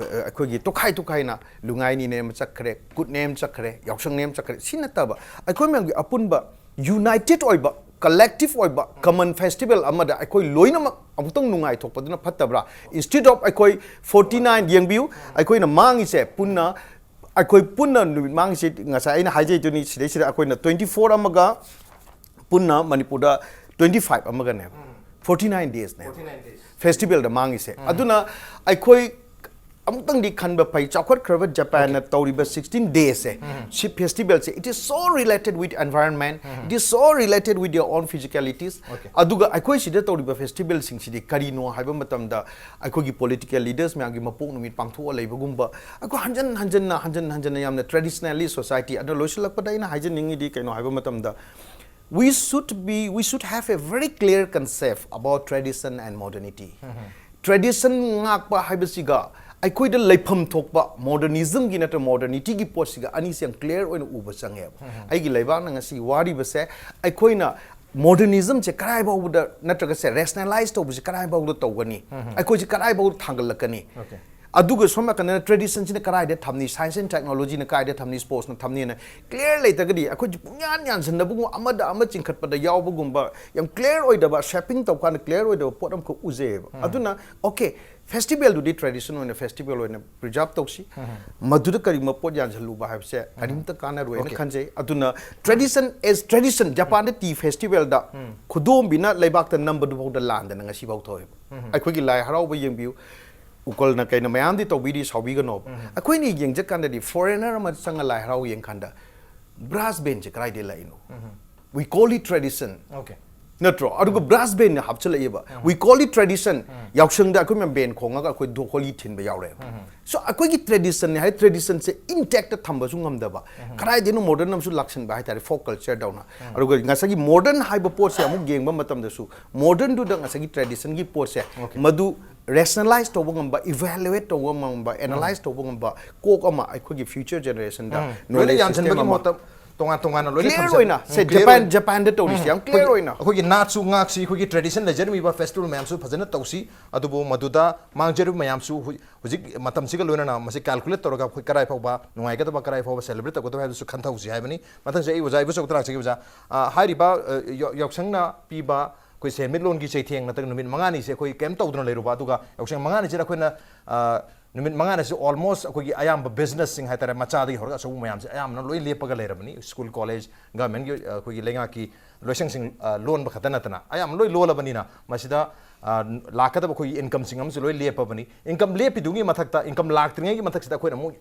ꯑꯩꯈꯣꯏꯒꯤ ꯇꯣꯈꯥꯏ ꯇꯣꯈꯥꯏꯅ ꯂꯨꯉꯥꯏꯅꯤꯅꯦ ꯑꯃ ꯆꯠꯈ꯭ꯔꯦ, ꯀꯨꯠꯅꯦ ꯑꯃ ꯆꯠꯈ꯭ꯔꯦ, ꯌꯥꯎꯁꯪꯅꯦ ꯑꯃ ꯆꯠꯈ꯭ꯔꯦ, ꯁꯤ ꯅꯠꯇꯕ ꯑꯩꯈꯣꯏ ꯃꯌꯥꯝꯒꯤ ꯑꯄꯨꯟꯕ ꯌꯨꯅꯥꯏꯇꯦꯠ ꯑꯣꯏꯕ collective ꯑꯣꯏꯕ common festival ꯑꯃꯗ ꯑꯩꯈꯣꯏ ꯂꯣꯏꯅꯃꯛ ꯑꯃꯨꯛꯇꯪ ꯅꯨꯡꯉꯥꯏꯊꯣꯛꯄꯗꯨꯅ ꯐꯠꯇꯕ꯭ꯔꯥ? Instead of ꯑꯩꯈꯣꯏ forty nine, ꯌꯦꯡꯕꯤꯌꯨ, ꯑꯩꯈꯣꯏꯅ ꯃꯥꯡꯉꯤꯁꯦ ꯄꯨꯟꯅ, ꯑꯩꯈꯣꯏ ꯄꯨꯟꯅ ꯅꯨꯃꯤꯠ ꯃꯥꯡꯉꯤꯁꯦ ꯉꯁꯥꯏ ꯑꯩꯅ ꯍꯥꯏꯖꯩꯗꯨꯅꯤ, ꯁꯤꯗꯩꯁꯤꯗ ꯑꯩꯈꯣꯏꯅ twenty four ꯑꯃꯒ ꯄꯨꯟꯅ ꯃꯅꯤꯄꯨꯔꯗ twenty five ꯑꯃꯒꯅꯦꯕ, forty nine days ꯅꯦꯕ ꯐꯦꯁꯇꯤꯚꯦꯜꯗ ꯃꯥꯡꯉꯤꯁꯦ꯫ ꯑꯗꯨꯅ ꯑꯩꯈꯣꯏ ꯑꯃꯨꯛꯇꯪꯗꯤ ꯈꯟꯕ ꯐꯩ, ꯆꯥꯎꯈꯠꯈ꯭ꯔꯕ ꯖꯄꯥꯟꯅ ꯇꯧꯔꯤꯕ sixteen days ꯁꯦ, ꯁꯤ ꯐꯦꯁꯇꯤꯚꯦꯜꯁꯦ, it is so related with environment, it is so related with your own physicalities. Okay. ꯑꯗꯨꯒ ꯑꯩꯈꯣꯏ ꯁꯤꯗ ꯇꯧꯔꯤꯕ ꯐꯦꯁꯇꯤꯚꯦꯜꯁꯤꯡꯁꯤꯗꯤ ꯀꯔꯤꯅꯣ ꯍꯥꯏꯕ ꯃꯇꯝꯗ, ꯑꯩꯈꯣꯏꯒꯤ ꯄꯣꯂꯤꯇꯤꯀꯦꯜ ꯂꯤꯗꯔꯁ ꯃꯌꯥꯝꯒꯤ ꯃꯄꯣꯛ ꯅꯨꯃꯤꯠ ꯄꯥꯡꯊꯣꯛꯑ ꯂꯩꯕꯒꯨꯝꯕ, ꯑꯩꯈꯣꯏ ꯍꯟꯖꯟ ꯍꯟꯖꯟꯅ ꯍꯟꯖꯟ ꯍꯟꯖꯟꯅ ꯌꯥꯝꯅ traditionalist society ꯑꯗꯣ ꯂꯣꯏꯁꯤꯜꯂꯛꯄꯗ ꯑꯩꯅ ꯍꯥꯏꯖꯅꯤꯡꯉꯤꯗꯤ ꯀꯩꯅꯣ ꯍꯥꯏꯕ ꯃꯇꯝꯗ, we should be, we should have a very clear concept about tradition and modernity. Tradition ꯉꯥꯛꯄ ꯍꯥꯏꯕꯁꯤꯒ ꯑꯩꯈꯣꯏꯗ ꯂꯩꯐꯝ ꯊꯣꯛꯄ ꯃꯣꯗꯔꯅꯤꯖꯝꯒꯤ ꯅꯠꯇ꯭ꯔꯒ ꯃꯣꯗꯔꯅꯤꯇꯤꯒꯤ ꯄꯣꯠꯁꯤꯒ ꯑꯅꯤꯁꯤ ꯌꯥꯝ ꯀ꯭ꯂꯤꯌꯥꯔ ꯑꯣꯏꯅ ꯎꯕ ꯆꯪꯉꯦꯕ꯫ ꯑꯩꯒꯤ ꯂꯩꯕꯥꯛꯅ ꯉꯁꯤ ꯋꯥꯔꯤꯕꯁꯦ, ꯑꯩꯈꯣꯏꯅ ꯃꯣꯗꯔꯅꯤꯖꯝꯁꯦ ꯀꯔꯥꯏ ꯐꯥꯎꯕꯗ, ꯅꯠꯇ꯭ꯔꯒ ꯁꯦ ꯔꯦꯁꯅꯦꯂꯥꯏꯁ ꯇꯧꯕꯁꯦ ꯀꯔꯥꯏ ꯐꯥꯎꯕꯗ ꯇꯧꯒꯅꯤ, ꯑꯩꯈꯣꯏꯁꯦ ꯀꯔꯥꯏ ꯐꯥꯎꯕꯗ ꯊꯥꯡꯒꯠꯂꯛꯀꯅꯤ? Okay. ꯑꯗꯨꯒ ꯁꯣꯝ ꯅꯥꯀꯟꯗꯅ ꯇ꯭ꯔꯦꯗꯤꯁꯟꯁꯤꯅ ꯀꯗꯥꯏꯗ ꯊꯝꯅꯤ, ꯁꯥꯏꯟꯁ ꯑꯦꯟ ꯇꯦꯛꯅꯣꯂꯣꯖꯤꯅ ꯀꯗꯥꯏꯗ ꯊꯝꯅꯤ, ꯁ꯭ꯄꯣꯔꯠꯁꯅ ꯊꯝꯅꯤꯅ ꯀ꯭ꯂꯤꯌꯥꯔ ꯂꯩꯇ꯭ꯔꯒꯗꯤ, ꯑꯩꯈꯣꯏꯁꯦ ꯄꯨꯡꯌꯥꯟ ꯌꯥꯟꯁꯤꯟꯅꯕꯒꯨꯝꯕ, ꯑꯃꯗ ꯑꯃ ꯆꯤꯡꯈꯠꯄꯗ ꯌꯥꯎꯕꯒꯨꯝꯕ, ꯌꯥꯝ ꯀ꯭ꯂꯤꯌꯥꯔ ꯑꯣꯏꯗꯕ, ꯁꯦꯄꯤꯡ ꯇꯧꯀꯥꯟꯗ ꯀ꯭ꯂꯤꯌꯥꯔ ꯑꯣꯏꯗꯕ ꯄꯣꯠ ꯑꯃꯈꯛ ꯎꯖꯩꯌꯦꯕ꯫ ꯑꯗꯨꯅ ꯑꯣꯀꯦ, ꯐꯦꯁꯇꯤꯚꯦꯜꯗꯨꯗꯤ ꯇ꯭ꯔꯦꯗꯤꯁꯟ ꯑꯣꯏꯅ ꯐꯦꯁꯇꯤꯚꯦꯜ ꯑꯣꯏꯅ ꯄ꯭ꯔꯤꯖꯥꯔꯚ ꯇꯧꯁꯤ꯫ ꯃꯗꯨꯗ ꯀꯔꯤꯒꯨꯝꯕ ꯄꯣꯠ ꯌꯥꯟꯁꯤꯜꯂꯨꯕ ꯍꯥꯏꯕꯁꯦ ꯀꯔꯤꯝꯇ ꯀꯥꯟꯅꯔꯣꯏꯅ Okay. ꯈꯟꯖꯩ꯫ ꯑꯗꯨꯅ tradition as tradition, ꯖꯄꯥꯟꯗ ꯇꯤ ꯐꯦꯁꯇꯤꯚꯦꯜꯗ ꯈꯨꯗꯣꯝꯕꯤꯅ ꯂꯩꯕꯥꯛꯇ ꯅꯝꯕꯗꯨꯐꯥꯎꯗ ꯂꯥꯟꯗꯅ ꯉꯁꯤꯐꯥꯎ ꯇꯧꯋꯦꯕ꯫ ꯑꯩꯈꯣꯏꯒꯤ ꯂꯥꯏ ꯍꯔꯥꯎꯕ ꯌꯦꯡꯕꯤꯌꯨ, ꯎꯀꯜꯅ ꯀꯩꯅ ꯃꯌꯥꯝꯗꯤ ꯇꯧꯕꯤꯔꯤ, ꯁꯥꯎꯕꯤꯒꯅꯣꯕ꯫ ꯑꯩꯈꯣꯏꯅ ꯌꯦꯡꯖꯀꯥꯟꯗꯗꯤ ꯐꯣꯔꯦꯅꯔ ꯑꯃ ꯆꯪꯉ ꯂꯥꯏ ꯍꯔꯥꯎ ꯌꯦꯡꯀꯥꯟꯗ ꯕ꯭ꯔꯥꯁ ꯕꯦꯟꯁꯦ ꯀꯗꯥꯏꯗꯒꯤ ꯂꯥꯛꯏꯅꯣ? We call it tradition. Okay. ꯅꯠꯇ꯭ꯔꯣ? ꯑꯗꯨꯒ ꯕ꯭ꯔꯥꯁ ꯕꯦꯟꯅ ꯍꯥꯞꯆꯤꯜꯂꯛꯏꯕ, we call it tradition. ꯌꯥꯎꯁꯪꯗ ꯑꯩꯈꯣꯏ ꯃꯌꯥꯝ ꯕꯦꯟ ꯈꯣꯡꯉꯒ ꯑꯩꯈꯣꯏ ꯗꯣ-, ꯍꯣꯂꯤ ꯊꯤꯟꯕ ꯌꯥꯎꯔꯛꯑꯦꯕ꯫ So ꯑꯩꯈꯣꯏꯒꯤ ꯇ꯭ꯔꯦꯗꯤꯁꯟꯅꯦ ꯍꯥꯏ, ꯇ꯭ꯔꯦꯗꯤꯁꯟꯁꯦ ꯏꯟꯇꯦꯛꯇ ꯊꯝꯕꯁꯨ ꯉꯝꯗꯕ, ꯀꯗꯥꯏꯗꯩꯅꯣ ꯃꯣꯗꯔꯟ ꯑꯃꯁꯨ ꯂꯥꯛꯁꯟꯕ ꯍꯥꯏꯇꯥꯔꯦ, ꯐꯣꯛ ꯀꯜꯆꯔꯗꯧꯅ꯫ ꯑꯗꯨꯒ ꯉꯁꯥꯏꯒꯤ ꯃꯣꯗꯔꯟ ꯍꯥꯏꯕ ꯄꯣꯠꯁꯦ ꯑꯃꯨꯛ ꯌꯦꯡꯕ ꯃꯇꯝꯗꯁꯨ, ꯃꯣꯗꯔꯟꯗꯨꯗ ꯉꯁꯥꯏꯒꯤ ꯇ꯭ꯔꯦꯗꯤꯁꯟꯒꯤ ꯄꯣꯠꯁꯦ, Okay. ꯃꯗꯨ ꯔꯦꯁꯅꯦꯂꯥꯏꯁ ꯇꯧꯕ ꯉꯝꯕ, ꯏꯚꯦꯂꯨꯋꯦꯠ ꯇꯧꯕ ꯉꯝꯕ, ꯑꯦꯅꯥꯂꯥꯏꯁ ꯇꯧꯕ ꯉꯝꯕ ꯀꯣꯛ ꯑꯃ ꯑꯩꯈꯣꯏꯒꯤ ꯐ꯭ꯌꯨꯆꯔ ꯖꯦꯅꯦꯔꯦꯁꯟꯗ ꯂꯣꯏꯅ ꯌꯥꯟꯁꯤꯟꯕꯒꯤ ꯃꯍꯨꯠꯇ ꯇꯣꯉꯥꯟ ꯇꯣꯉꯥꯟꯅ ꯂꯣꯏꯅ Clear ꯊꯝꯖ- ꯑꯣꯏꯅ, ꯎꯝ, say, clear Japan, ꯑꯣꯏꯅ꯫ Japan ꯗ ꯇꯧꯔꯤꯁꯦ ꯌꯥꯝ clear ꯑꯣꯏꯅ꯫ ꯑꯩꯈꯣꯏꯒꯤ ꯅꯥꯠꯁꯨ ꯉꯥꯛꯁꯤ, ꯑꯩꯈꯣꯏꯒꯤ tradition ꯂꯩꯖꯔꯝꯃꯤꯕ festival ꯃꯌꯥꯝꯁꯨ ꯐꯖꯅ ꯇꯧꯁꯤ꯫ ꯑꯗꯨꯕꯨ ꯃꯗꯨꯗ ꯃꯥꯡꯖꯔꯤꯕ ꯃꯌꯥꯝꯁꯨ ꯍꯧ- ꯍꯧꯖꯤꯛ ꯃꯇꯝꯁꯤꯒ ꯂꯣꯏꯅꯅ ꯃꯁꯤ calculate ꯇꯧꯔꯒ ꯑꯩꯈꯣꯏ ꯀꯔꯥꯏ ꯐꯥꯎꯕ ꯅꯨꯡꯉꯥꯏꯒꯗꯕ, ꯀꯔꯥꯏ ꯐꯥꯎꯕ celebrate ꯇꯧꯒꯗꯕ ꯍꯥꯏꯕꯗꯨꯁꯨ ꯈꯟꯊꯍꯧꯁꯤ ꯍꯥꯏꯕꯅꯤ꯫ ꯃꯊꯪꯁꯦ ꯑꯩ ꯑꯣꯖꯥ ꯏꯕꯣꯆꯧꯗ ꯂꯥꯛꯆꯒꯦ꯫ ꯑꯣꯖꯥ, ꯑ, ꯍꯥꯏꯔꯤꯕ, ꯑ, ꯌꯥꯎ- ꯌꯥꯎꯁꯪꯅ ꯄꯤꯕ ꯑꯩꯈꯣꯏ ꯁꯦꯟꯃꯤꯠꯂꯣꯟꯒꯤ ꯆꯩꯊꯦꯡ ꯅꯠꯇ꯭ꯔꯒ ꯅꯨꯃꯤꯠ ꯃꯉꯥꯅꯤꯁꯦ ꯑꯩꯈꯣꯏ ꯀꯩꯝ ꯇꯧꯗꯅ ꯂꯩꯔꯨꯕ, ꯑꯗꯨꯒ ꯌꯥꯎꯁꯪ ꯃꯉꯥꯅꯤꯁꯤꯗ ꯑꯩꯈꯣꯏꯅ, ꯑ, ꯅꯨꯃꯤꯠ ꯃꯉꯥꯅꯤꯁꯤ almost ꯑꯩꯈꯣꯏꯒꯤ ꯑꯌꯥꯝꯕ businessꯁꯤꯡ ꯍꯥꯏꯇꯥꯔꯦ, ꯃꯆꯥꯗꯒꯤ ꯍꯧꯔꯒ ꯑꯆꯧꯕ ꯃꯌꯥꯝꯁꯦ ꯑꯌꯥꯝꯕꯅ ꯂꯣꯏ ꯂꯦꯞꯄꯒ ꯂꯩꯔꯕꯅꯤ꯫ School, college, governmentꯀꯤ, ꯑ, ꯑꯩꯈꯣꯏꯒꯤ ꯂꯩꯉꯥꯛꯀꯤ ꯂꯣꯏꯁꯪꯁꯤꯡ, ꯑ, ꯂꯣꯟꯕ ꯈꯛꯇ ꯅꯠꯇꯅ ꯑꯌꯥꯝꯕ ꯂꯣꯏ ꯂꯣꯜꯂꯕꯅꯤꯅ ꯃꯁꯤꯗ, ꯑ, ꯂꯥꯛꯀꯗꯕ ꯑꯩꯈꯣꯏꯒꯤ incomeꯁꯤꯡ ꯑꯃꯁꯨ ꯂꯣꯏ ꯂꯦꯞꯄꯕꯅꯤ꯫ Income ꯂꯦꯞꯄꯤꯗꯨꯒꯤ ꯃꯊꯛꯇ, income ꯂꯥꯛꯇ꯭ꯔꯤꯉꯩꯒꯤ ꯃꯊꯛꯁꯤꯗ ꯑꯩꯈꯣꯏꯅ ꯑꯃꯨꯛ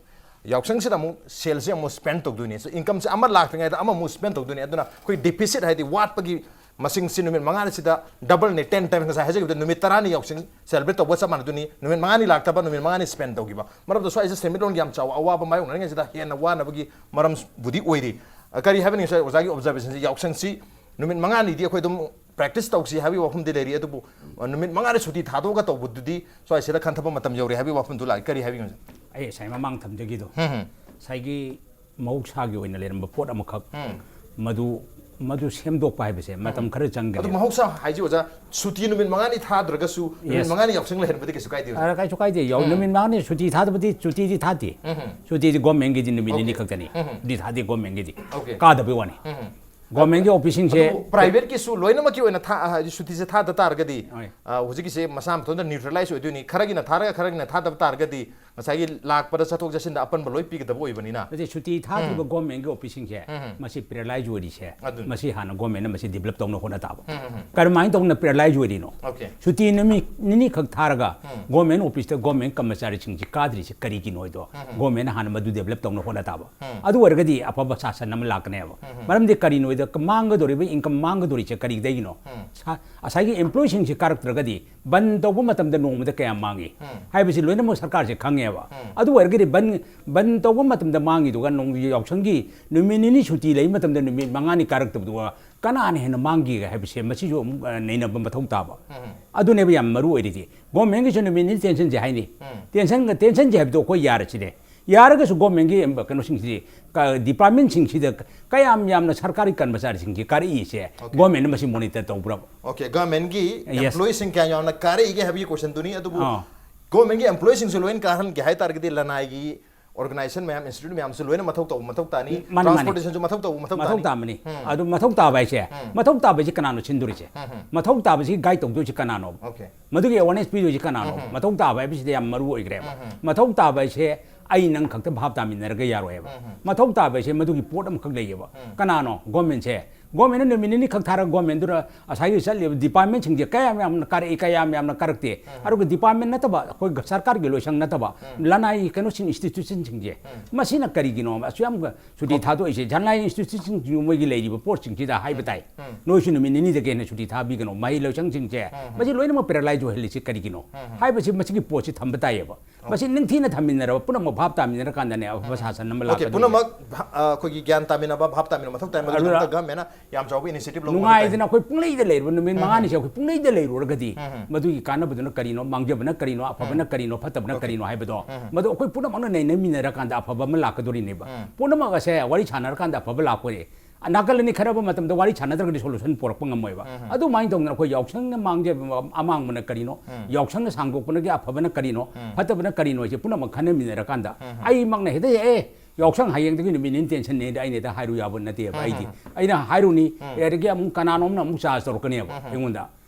ꯌꯥꯎꯁꯪꯁꯤꯗ ꯑꯃꯨꯛ ꯁꯦꯜꯁꯦ ꯑꯃꯨꯛ spend ꯇꯧꯗꯣꯏꯅꯤ꯫ So, incomeꯁꯦ ꯑꯃ ꯂꯥꯛꯇ꯭ꯔꯤꯉꯩꯗ ꯑꯃꯃꯨꯛ spend ꯇꯧꯗꯣꯏꯅꯤ꯫ ꯑꯗꯨꯅ ꯑꯩꯈꯣꯏ deficit ꯍꯥꯏꯗꯤ ꯋꯥꯠꯄꯒꯤ ꯃꯁꯤꯡꯁꯤ ꯅꯨꯃꯤꯠ ꯃꯉꯥꯅꯤꯁꯤꯗ doubleꯅꯤ, ten times꯫ ꯉꯁꯥꯏ ꯍꯥꯏꯖꯈꯤꯕꯗ ꯅꯨꯃꯤꯠ ꯇꯔꯥꯅꯤ ꯌꯥꯎꯁꯪ celebrate ꯇꯧꯕꯒ ꯆꯞ ꯃꯥꯟꯅꯗꯣꯏꯅꯤ꯫ ꯅꯨꯃꯤꯠ ꯃꯉꯥꯅꯤ ꯂꯥꯛꯇꯕ, ꯅꯨꯃꯤꯠ ꯃꯉꯥꯅꯤ spend ꯇꯧꯈꯤꯕ꯫ ꯃꯔꯝꯗꯤ ꯁ꯭ꯋꯥꯏꯁꯤꯗ ꯁꯦꯟꯃꯤꯠꯂꯣꯟꯒꯤ ꯌꯥꯝ ꯆꯥꯎꯕ ꯑꯋꯥꯕ ꯃꯥꯌꯣꯛꯅꯔꯤꯉꯩꯁꯤꯗ ꯍꯦꯟꯅ ꯋꯥꯅꯕꯒꯤ ꯃꯔꯝꯕꯨꯗꯤ ꯑꯣꯏꯔꯤ꯫ ꯑ, ꯀꯔꯤ ꯍꯥꯏꯕꯅꯤ, ꯉꯁꯥꯏ ꯑꯣꯖꯥꯒꯤ observationꯁꯤ, ꯌꯥꯎꯁꯪꯁꯤ ꯅꯨꯃꯤꯠ ꯃꯉꯥꯅꯤꯗꯤ ꯑꯩꯈꯣꯏ ꯑꯗꯨꯝ practice ꯇꯧꯁꯤ ꯍꯥꯏꯕꯒꯤ ꯋꯥꯐꯝꯗꯤ ꯂꯩꯔꯤ, ꯑꯗꯨꯕꯨ, ꯑ, ꯅꯨꯃꯤꯠ ꯃꯉꯥꯅꯤ ꯁꯨꯇꯤ ꯊꯥꯗꯣꯛꯑꯒ ꯇꯧꯕꯗꯨꯗꯤ ꯁ꯭ꯋꯥꯏꯁꯤꯗ ꯈꯟꯊꯕ ꯃꯇꯝ ꯌꯧꯔꯦ ꯍꯥꯏꯕꯒꯤ ꯋꯥꯐꯝꯗꯨ ꯂꯥꯛꯏ꯫ ꯀꯔꯤ ꯍꯥꯏꯕꯤꯌꯨ, ꯉꯁꯥꯏ? ꯑꯩ ꯉꯁꯥꯏ ꯃꯃꯥꯡ ꯊꯝꯖꯈꯤꯗꯣ, ꯎꯝ, ꯎꯝ꯫ ꯉꯁꯥꯏꯒꯤ ꯃꯍꯧꯁꯥꯒꯤ ꯑꯣꯏꯅ ꯂꯩꯔꯝꯕ ꯄꯣꯠ ꯑꯃꯈꯛ, ꯎꯝ꯫ ꯃꯗꯨ, ꯃꯗꯨ ꯁꯦꯝꯗꯣꯛꯄ ꯍꯥꯏꯕꯁꯦ ꯃꯇꯝ ꯎꯝ꯫ ꯈꯔ ꯑꯗꯨ ꯆꯪꯒꯅꯤ꯫ ꯃꯍꯧꯁꯥ ꯍꯥꯏꯁꯤ, ꯑꯣꯖꯥ, ꯁꯨꯇꯤ ꯅꯨꯃꯤꯠ ꯃꯉꯥꯅꯤ ꯊꯥꯗ꯭ꯔꯒꯁꯨ ꯅꯨꯃꯤꯠ Yes. ꯃꯉꯥꯅꯤ ꯌꯥꯎꯁꯪ ꯂꯩꯍꯟꯕꯗꯤ ꯀꯩꯁꯨ ꯀꯥꯏꯗꯦ, ꯑꯣꯖꯥ꯫ ꯑ, ꯀꯩꯁꯨ ꯀꯥꯏꯗꯦ꯫ ꯌꯥꯎ-, ꯎꯝ꯫ ꯅꯨꯃꯤꯠ ꯃꯉꯥꯅꯤ ꯁꯨꯇꯤ ꯊꯥꯗꯕꯗꯤ, ꯁꯨꯇꯤꯗꯤ ꯊꯥꯗꯦ꯫ ꯎꯝ꯫ ꯁꯨꯇꯤꯗꯤ governmentꯀꯤꯗꯤ ꯅꯨꯃꯤꯠ ꯅꯤꯅꯤ Okay. ꯈꯛꯇꯅꯤ꯫ ꯎꯝ꯫ ꯁꯨꯇꯤ ꯊꯥꯗꯦ governmentꯀꯤꯗꯤ꯫ Okay. ꯀꯥꯗꯕꯩ ꯋꯥꯅꯤ꯫ ꯎꯝ꯫ Governmentꯀꯤ officeꯁꯤꯡꯁꯦ ꯑꯗꯨꯕꯨ privateꯀꯤꯁꯨ ꯂꯣꯏꯅꯃꯛꯀꯤ ꯑꯣꯏꯅ ꯊꯥ-, ꯍꯥꯏꯗꯤ ꯁꯨꯇꯤꯁꯦ ꯊꯥꯗ ꯇꯥꯔꯒꯗꯤ, ꯍꯣꯏ꯫ ꯑ, ꯍꯧꯖꯤꯛꯀꯤꯁꯦ ꯃꯁꯥ ꯃꯊꯟꯇ neutralize ꯑꯣꯏꯗꯣꯏꯅꯤ꯫ ꯈꯔꯒꯤꯅ ꯊꯥꯔꯒ ꯈꯔꯒꯤꯅ ꯊꯥꯗꯕ ꯇꯥꯔꯒꯗꯤ ꯉꯁꯥꯏꯒꯤ ꯂꯥꯛꯄꯗ ꯆꯠꯊꯣꯛ ꯆꯠꯁꯤꯟꯗ ꯑꯄꯟꯕ ꯂꯣꯏ ꯄꯤꯒꯗꯕ ꯑꯣꯏꯕꯅꯤꯅ꯫ ꯅꯠꯇꯦ, ꯁꯨꯇꯤ ꯊꯥꯗ꯭ꯔꯤꯕ ꯎꯝ꯫ Governmentꯀꯤ officeꯁꯤꯡꯁꯦ, ꯎꯝ꯫ ꯃꯁꯤ paralyze ꯑꯣꯏꯔꯤꯁꯦ, ꯑꯗꯨꯅꯤ꯫ ꯃꯁꯤ ꯍꯥꯟꯅ governmentꯅ ꯃꯁꯤ develop ꯇꯧꯅ ꯍꯣꯠꯅ ꯇꯥꯕ꯫ ꯎꯝ, ꯎꯝ, ꯎꯝ꯫ ꯀꯔꯝꯍꯥꯏꯅ ꯇꯧꯅ paralyze ꯑꯣꯏꯔꯤꯅꯣ? Okay꯫ ꯁꯨꯇꯤ ꯅꯨꯃꯤꯠ ꯅꯤꯅꯤꯈꯛ ꯊꯥꯔꯒ ꯎꯝ꯫ Government officeꯇ government ꯀꯔꯃꯆꯥꯔꯤꯁꯤꯡꯁꯤ ꯀꯥꯗ꯭ꯔꯤꯁꯤ ꯀꯔꯤꯒꯤꯅꯣ ꯍꯥꯏꯗꯣ ꯎꯝ, ꯎꯝ꯫ Governmentꯅ ꯍꯥꯟꯅ ꯃꯗꯨ develop ꯇꯧꯅ ꯍꯣꯠꯅ ꯇꯥꯕ꯫ ꯎꯝ꯫ ꯑꯗꯨ ꯑꯣꯏꯔꯒꯗꯤ ꯑꯐꯕ ꯁꯥꯁꯟ ꯑꯃ ꯂꯥꯛꯀꯅꯦꯕ꯫ ꯎꯝ, ꯎꯝ꯫ ꯃꯔꯝꯗꯤ ꯀꯔꯤꯅꯣ ꯍꯥꯏꯗ, ꯃꯥꯡꯒꯗꯧꯔꯤꯕ income ꯃꯥꯡꯒꯗꯧꯔꯤꯁꯦ ꯀꯔꯤꯗꯒꯤꯅꯣ? ꯎꯝ꯫ ꯁꯥ-, ꯉꯁꯥꯏꯒꯤ employeeꯁꯤꯡꯁꯤ ꯀꯥꯔꯛꯇ꯭ꯔꯒꯗꯤ ꯕꯟ ꯇꯧꯕ ꯃꯇꯝꯗ ꯅꯣꯡꯃꯗ ꯀꯌꯥ ꯃꯥꯡꯉꯤ ꯎꯝ꯫ ꯍꯥꯏꯕꯁꯤ ꯂꯣꯏꯅꯃꯛ ꯁꯔꯀꯥꯔꯁꯦ ꯈꯪꯉꯦꯕ꯫ ꯎꯝ꯫ ꯑꯗꯨ ꯑꯣꯏꯔꯒꯗꯤ ꯕꯟ, ꯕꯟ ꯇꯧꯕ ꯃꯇꯝꯗ ꯃꯥꯡꯉꯤꯗꯨꯒ ꯅꯣꯡ-, ꯌꯥꯎꯁꯪꯒꯤ ꯅꯨꯃꯤꯠ ꯅꯤꯅꯤ ꯁꯨꯇꯤ ꯂꯩꯕ ꯃꯇꯝꯗ ꯅꯨꯃꯤꯠ ꯃꯉꯥꯅꯤ ꯀꯥꯔꯛꯇꯕꯗꯨꯒ ꯀꯅꯥꯅ ꯍꯦꯟꯅ ꯃꯥꯡꯈꯤꯒꯦ ꯍꯥꯏꯕꯁꯦ ꯃꯁꯤꯁꯨ ꯑꯃꯨꯛ, ꯑ, ꯅꯩꯅꯕ ꯃꯊꯧ ꯇꯥꯕ꯫ ꯎꯝ꯫ ꯑꯗꯨꯅꯦꯕ ꯌꯥꯝ ꯃꯔꯨ ꯑꯣꯏꯔꯤꯗꯤ꯫ Governmentꯀꯤꯁꯨ ꯅꯨꯃꯤꯠ ꯅꯤꯅꯤ tensionꯁꯦ ꯍꯥꯏꯅꯤ꯫ ꯎꯝ꯫ Tensionꯒ, tensionꯁꯦ ꯍꯥꯏꯕꯗꯣ ꯑꯩꯈꯣꯏ ꯌꯥꯔꯁꯤꯅꯦ꯫ ꯌꯥꯔꯒꯁꯨ ꯒꯣꯔꯃꯦꯟꯒꯤ ꯀꯩꯅꯣꯁꯤꯡꯁꯤ, ꯗꯤꯄꯥꯔꯠꯃꯦꯟꯁꯤꯡꯁꯤꯗ ꯀꯌꯥꯝ ꯌꯥꯝꯅ ꯁꯔꯀꯥꯔꯤ ꯀꯔꯃꯆꯥꯔꯤꯁꯤꯡꯁꯤ ꯀꯥꯔꯛꯏꯁꯦ ꯒꯣꯔꯃꯦꯟꯅ ꯃꯁꯤ ꯃꯣꯅꯤꯇꯔ ꯇꯧꯕ꯭ꯔꯕ? ꯑꯣꯀꯦ, ꯒꯚꯔꯟꯃꯦꯟꯒꯤ Yes. ꯑꯦꯝꯄ꯭ꯂꯣꯌꯤꯁꯤꯡ ꯀꯌꯥ ꯌꯥꯝꯅ ꯀꯥꯔꯛꯏꯒꯦ ꯍꯥꯏꯕꯒꯤ ꯀꯣꯏꯁꯟꯗꯨꯅꯤ꯫ ꯑꯗꯨꯕꯨ ꯑꯥ. ꯒꯣꯔꯃꯦꯟꯒꯤ ꯑꯦꯝꯄ꯭ꯂꯣꯌꯤꯁꯤꯡꯁꯨ ꯂꯣꯏꯅ ꯀꯥꯍꯟꯒꯦ ꯍꯥꯏ ꯇꯥꯔꯒꯗꯤ ꯂꯅꯥꯏꯒꯤ ꯑꯣꯔꯒꯅꯥꯏꯖꯦꯁꯟ ꯃꯌꯥꯝ, ꯏꯟꯁꯇꯤꯇ꯭ꯌꯨꯠ ꯃꯌꯥꯝꯁꯨ ꯂꯣꯏꯅ ꯃꯊꯧ ꯇꯧꯕ ꯃꯊꯧ ꯇꯥꯅꯤ꯫ ꯃꯥꯅꯤ, ꯃꯥꯅꯤ. ꯇ꯭ꯔꯥꯟꯁꯄꯣꯔꯇꯦꯁꯟꯁꯨ ꯃꯊꯧ ꯇꯧꯕ ꯃꯊꯧ ꯃꯊꯧ ꯇꯥꯅꯤ꯫ ꯇꯥꯕꯅꯤ. ꯑꯗꯨ ꯃꯊꯧ ꯇꯥꯕ ꯍꯥꯏꯁꯦ, ꯃꯊꯧ ꯇꯥꯕ ꯍꯥꯏꯁꯦ ꯀꯅꯥꯅꯣ ꯁꯤꯟꯗꯣꯔꯤꯁꯦ? ꯃꯊꯧ ꯇꯥꯕꯁꯤ ꯒꯥꯏꯗ ꯇꯧꯗꯣꯏꯁꯦ ꯀꯅꯥꯅꯣ? ꯑꯣꯀꯦ. ꯃꯗꯨꯒꯤ ꯑꯦꯋꯥꯔꯅꯦꯁ ꯄꯤꯗꯣꯏꯁꯦ ꯀꯅꯥꯅꯣ? ꯃꯊꯧ ꯇꯥꯕ ꯍꯥꯏꯕꯁꯤꯗꯤ ꯌꯥꯝ ꯃꯔꯨ ꯑꯣꯏꯈ꯭ꯔꯦꯕ꯫ ꯃꯊꯧ ꯇꯥꯕ ꯍꯥꯏꯁꯦ ꯑꯩ ꯅꯪ ꯈꯛꯇ ꯚꯥꯞ ꯇꯥꯃꯤꯟꯅꯔꯒ ꯌꯥꯔꯣꯏꯕ꯫ ꯃꯊꯧ ꯇꯥꯕ ꯍꯥꯏꯁꯦ ꯃꯗꯨꯒꯤ ꯄꯣꯠ ꯑꯃꯈꯛ ꯂꯩꯌꯦꯕ꯫ ꯀꯅꯥꯅꯣ? ꯒꯣꯔꯃꯦꯟꯁꯦ. ꯒꯣꯔꯃꯦꯟꯅ ꯅꯨꯃꯤꯠ ꯅꯤꯅꯤ ꯈꯛ ꯊꯥꯔꯒ ꯒꯣꯔꯃꯦꯟꯗꯨꯅ ꯉꯁꯥꯏꯒꯤ ꯆꯠꯂꯤꯕ ꯗꯤꯄꯥꯔꯠꯃꯦꯟꯁꯤꯡꯁꯦ ꯀꯌꯥꯝ ꯌꯥꯝꯅ ꯀꯥꯔꯛꯏ, ꯀꯌꯥꯝ ꯌꯥꯝꯅ ꯀꯥꯔꯛꯇꯦ꯫ ꯑꯗꯨꯒ ꯗꯤꯄꯥꯔꯠꯃꯦꯟ ꯅꯠꯇꯕ, ꯑꯩꯈꯣꯏ ꯁꯔꯀꯥꯔꯒꯤ ꯂꯣꯏꯁꯪ ꯅꯠꯇꯕ, ꯂꯅꯥꯏꯒꯤ ꯀꯩꯅꯣꯁꯤꯡ, ꯏꯟꯁꯇꯤꯇ꯭ꯌꯨꯁꯟꯁꯤꯡꯁꯦ, ꯃꯁꯤꯅ ꯀꯔꯤꯒꯤꯅꯣ ꯑꯁꯨꯛ ꯌꯥꯝ ꯁꯨꯇꯤ ꯊꯥꯗꯣꯛꯏꯁꯦ? ꯂꯅꯥꯏ ꯏꯟꯁꯇꯤꯇ꯭ꯌꯨꯁꯟꯁꯤꯡꯁꯤꯕꯨ ꯃꯣꯏꯒꯤ ꯂꯩꯔꯤꯕ ꯄꯣꯠꯁꯤꯡꯁꯤꯗ ꯍꯥꯏꯕ ꯇꯥꯏ, "ꯅꯣꯏꯁꯨ ꯅꯨꯃꯤꯠ ꯅꯤꯅꯤꯗꯒꯤ ꯍꯦꯟꯅ ꯁꯨꯇꯤ ꯊꯥꯕꯤꯒꯅꯣ, ꯃꯍꯩ ꯂꯣꯏꯁꯪꯁꯤꯡꯁꯦ ꯃꯁꯤ ꯂꯣꯏꯅꯃꯛ ꯄꯦꯔꯥꯂꯥꯏꯖ ꯑꯣꯏꯍꯜꯂꯤꯁꯤ ꯀꯔꯤꯒꯤꯅꯣ?" ꯍꯥꯏꯕꯁꯤ ꯃꯁꯤꯒꯤ ꯄꯣꯠꯁꯤ ꯊꯝꯕ ꯇꯥꯏꯌꯦꯕ꯫ ꯃꯁꯤ ꯅꯤꯡꯊꯤꯅ ꯊꯝꯃꯤꯟꯅꯔꯕ ꯄꯨꯝꯅꯃꯛ ꯚꯥꯞ ꯇꯥꯃꯤꯟꯅꯔꯀꯥꯟꯗꯅꯦ ꯑꯐꯕ ꯁꯥꯁꯟ ꯑꯃ ꯑꯣꯀꯦ, ꯂꯥꯛꯀꯗꯣꯏꯅꯦ꯫ ꯄꯨꯝꯅꯃꯛ ꯚꯥ-, ꯑ, ꯑꯩꯈꯣꯏꯒꯤ ꯒ꯭ꯌꯥꯟ ꯇꯥꯃꯤꯟꯅꯕ, ꯚꯥꯞ ꯇꯥꯃꯤꯟꯅꯕ ꯃꯊꯧ ꯇꯥꯏ꯫ ꯃꯗꯨꯒꯤꯗꯃꯛꯇ ꯒꯚꯔꯟꯃꯦꯟꯅ ꯌꯥꯝ ꯆꯥꯎꯕ ꯏꯅꯤꯁꯤꯌꯦꯇꯤꯚ ꯂꯧꯕ ꯃꯊꯧ ꯇꯥꯏ꯫ ꯅꯨꯡꯉꯥꯏꯗꯅ ꯑꯩꯈꯣꯏ ꯄꯨꯡꯂꯩꯗ ꯂꯩꯔꯨꯔ, ꯅꯨꯃꯤꯠ ꯃꯉꯥꯅꯤꯁꯦ ꯑꯩꯈꯣꯏ ꯄꯨꯡꯂꯩꯗ ꯂꯩꯔꯨꯔꯒꯗꯤ ꯃꯗꯨꯒꯤ ꯀꯥꯟꯅꯕꯗꯨꯅ ꯀꯔꯤꯅꯣ, ꯃꯥꯡꯖꯕꯅ ꯀꯔꯤꯅꯣ, ꯑꯐꯕꯅ ꯀꯔꯤꯅꯣ, ꯐꯠꯇꯕꯅ ꯀꯔꯤꯅꯣ ꯍꯥꯏꯕꯗꯣ ꯃꯗꯨ ꯑꯩꯈꯣꯏ ꯄꯨꯝꯅꯃꯛꯅ ꯅꯩꯅꯃꯤꯟꯅꯔꯀꯥꯟꯗ ꯑꯐꯕ ꯑꯃ ꯂꯥꯛꯀꯗꯣꯔꯤꯅꯦꯕ꯫ ꯄꯨꯝꯅꯃꯛ ꯑꯁꯦ ꯋꯥꯔꯤ ꯁꯥꯟꯅꯔꯀꯥꯟꯗ ꯑꯐꯕ ꯂꯥꯛꯄꯅꯦ꯫ ꯅꯥꯀꯜ ꯑꯅꯤ ꯈꯠꯅꯕ ꯃꯇꯝꯗ ꯋꯥꯔꯤ ꯁꯥꯟꯅꯗ꯭ꯔꯒꯗꯤ ꯁꯣꯂꯨꯁꯟ ꯄꯨꯔꯛꯄ ꯉꯝꯃꯣꯏꯕ꯫ ꯑꯗꯨꯃꯥꯏꯅ ꯇꯧꯗꯅ ꯑꯩꯈꯣꯏ ꯌꯥꯎꯁꯪꯅ ꯃꯥꯡꯖꯕ, ꯑꯃꯥꯡꯕꯅ ꯀꯔꯤꯅꯣ, ꯌꯥꯎꯁꯪꯅ ꯁꯥꯡꯗꯣꯛꯄꯅꯒꯤ ꯑꯐꯕꯅ ꯀꯔꯤꯅꯣ, ꯐꯠꯇꯕꯅ ꯀꯔꯤꯅꯣ ꯍꯥꯏꯁꯦ ꯄꯨꯝꯅꯃꯛ ꯈꯟꯅꯃꯤꯟꯅꯔꯀꯥꯟꯗ ꯑꯩꯃꯛꯅ ꯍꯦꯛꯇ, "ꯑꯦ, ꯌꯥꯎꯁꯪ ꯍꯌꯦꯡꯗꯒꯤ ꯅꯨꯃꯤꯠ ꯅꯤꯅꯤ ꯇꯦꯟꯁꯟꯅꯦꯗꯤ" ꯑꯩꯅ ꯍꯦꯛꯇ ꯍꯥꯏꯔꯨ ꯌꯥꯕ ꯅꯠꯇꯦꯕ꯫ ꯑꯩꯗꯤ ꯑꯩꯅ ꯍꯥꯏꯔꯨꯅꯤ, ꯑꯗꯒꯤ ꯑꯃꯨꯛ ꯀꯅꯥꯅꯣꯝꯅ ꯑꯃꯨꯛ ꯆꯥꯔꯖ ꯇꯧꯔꯛꯀꯅꯦꯕ ꯑꯩꯉꯣꯟꯗ꯫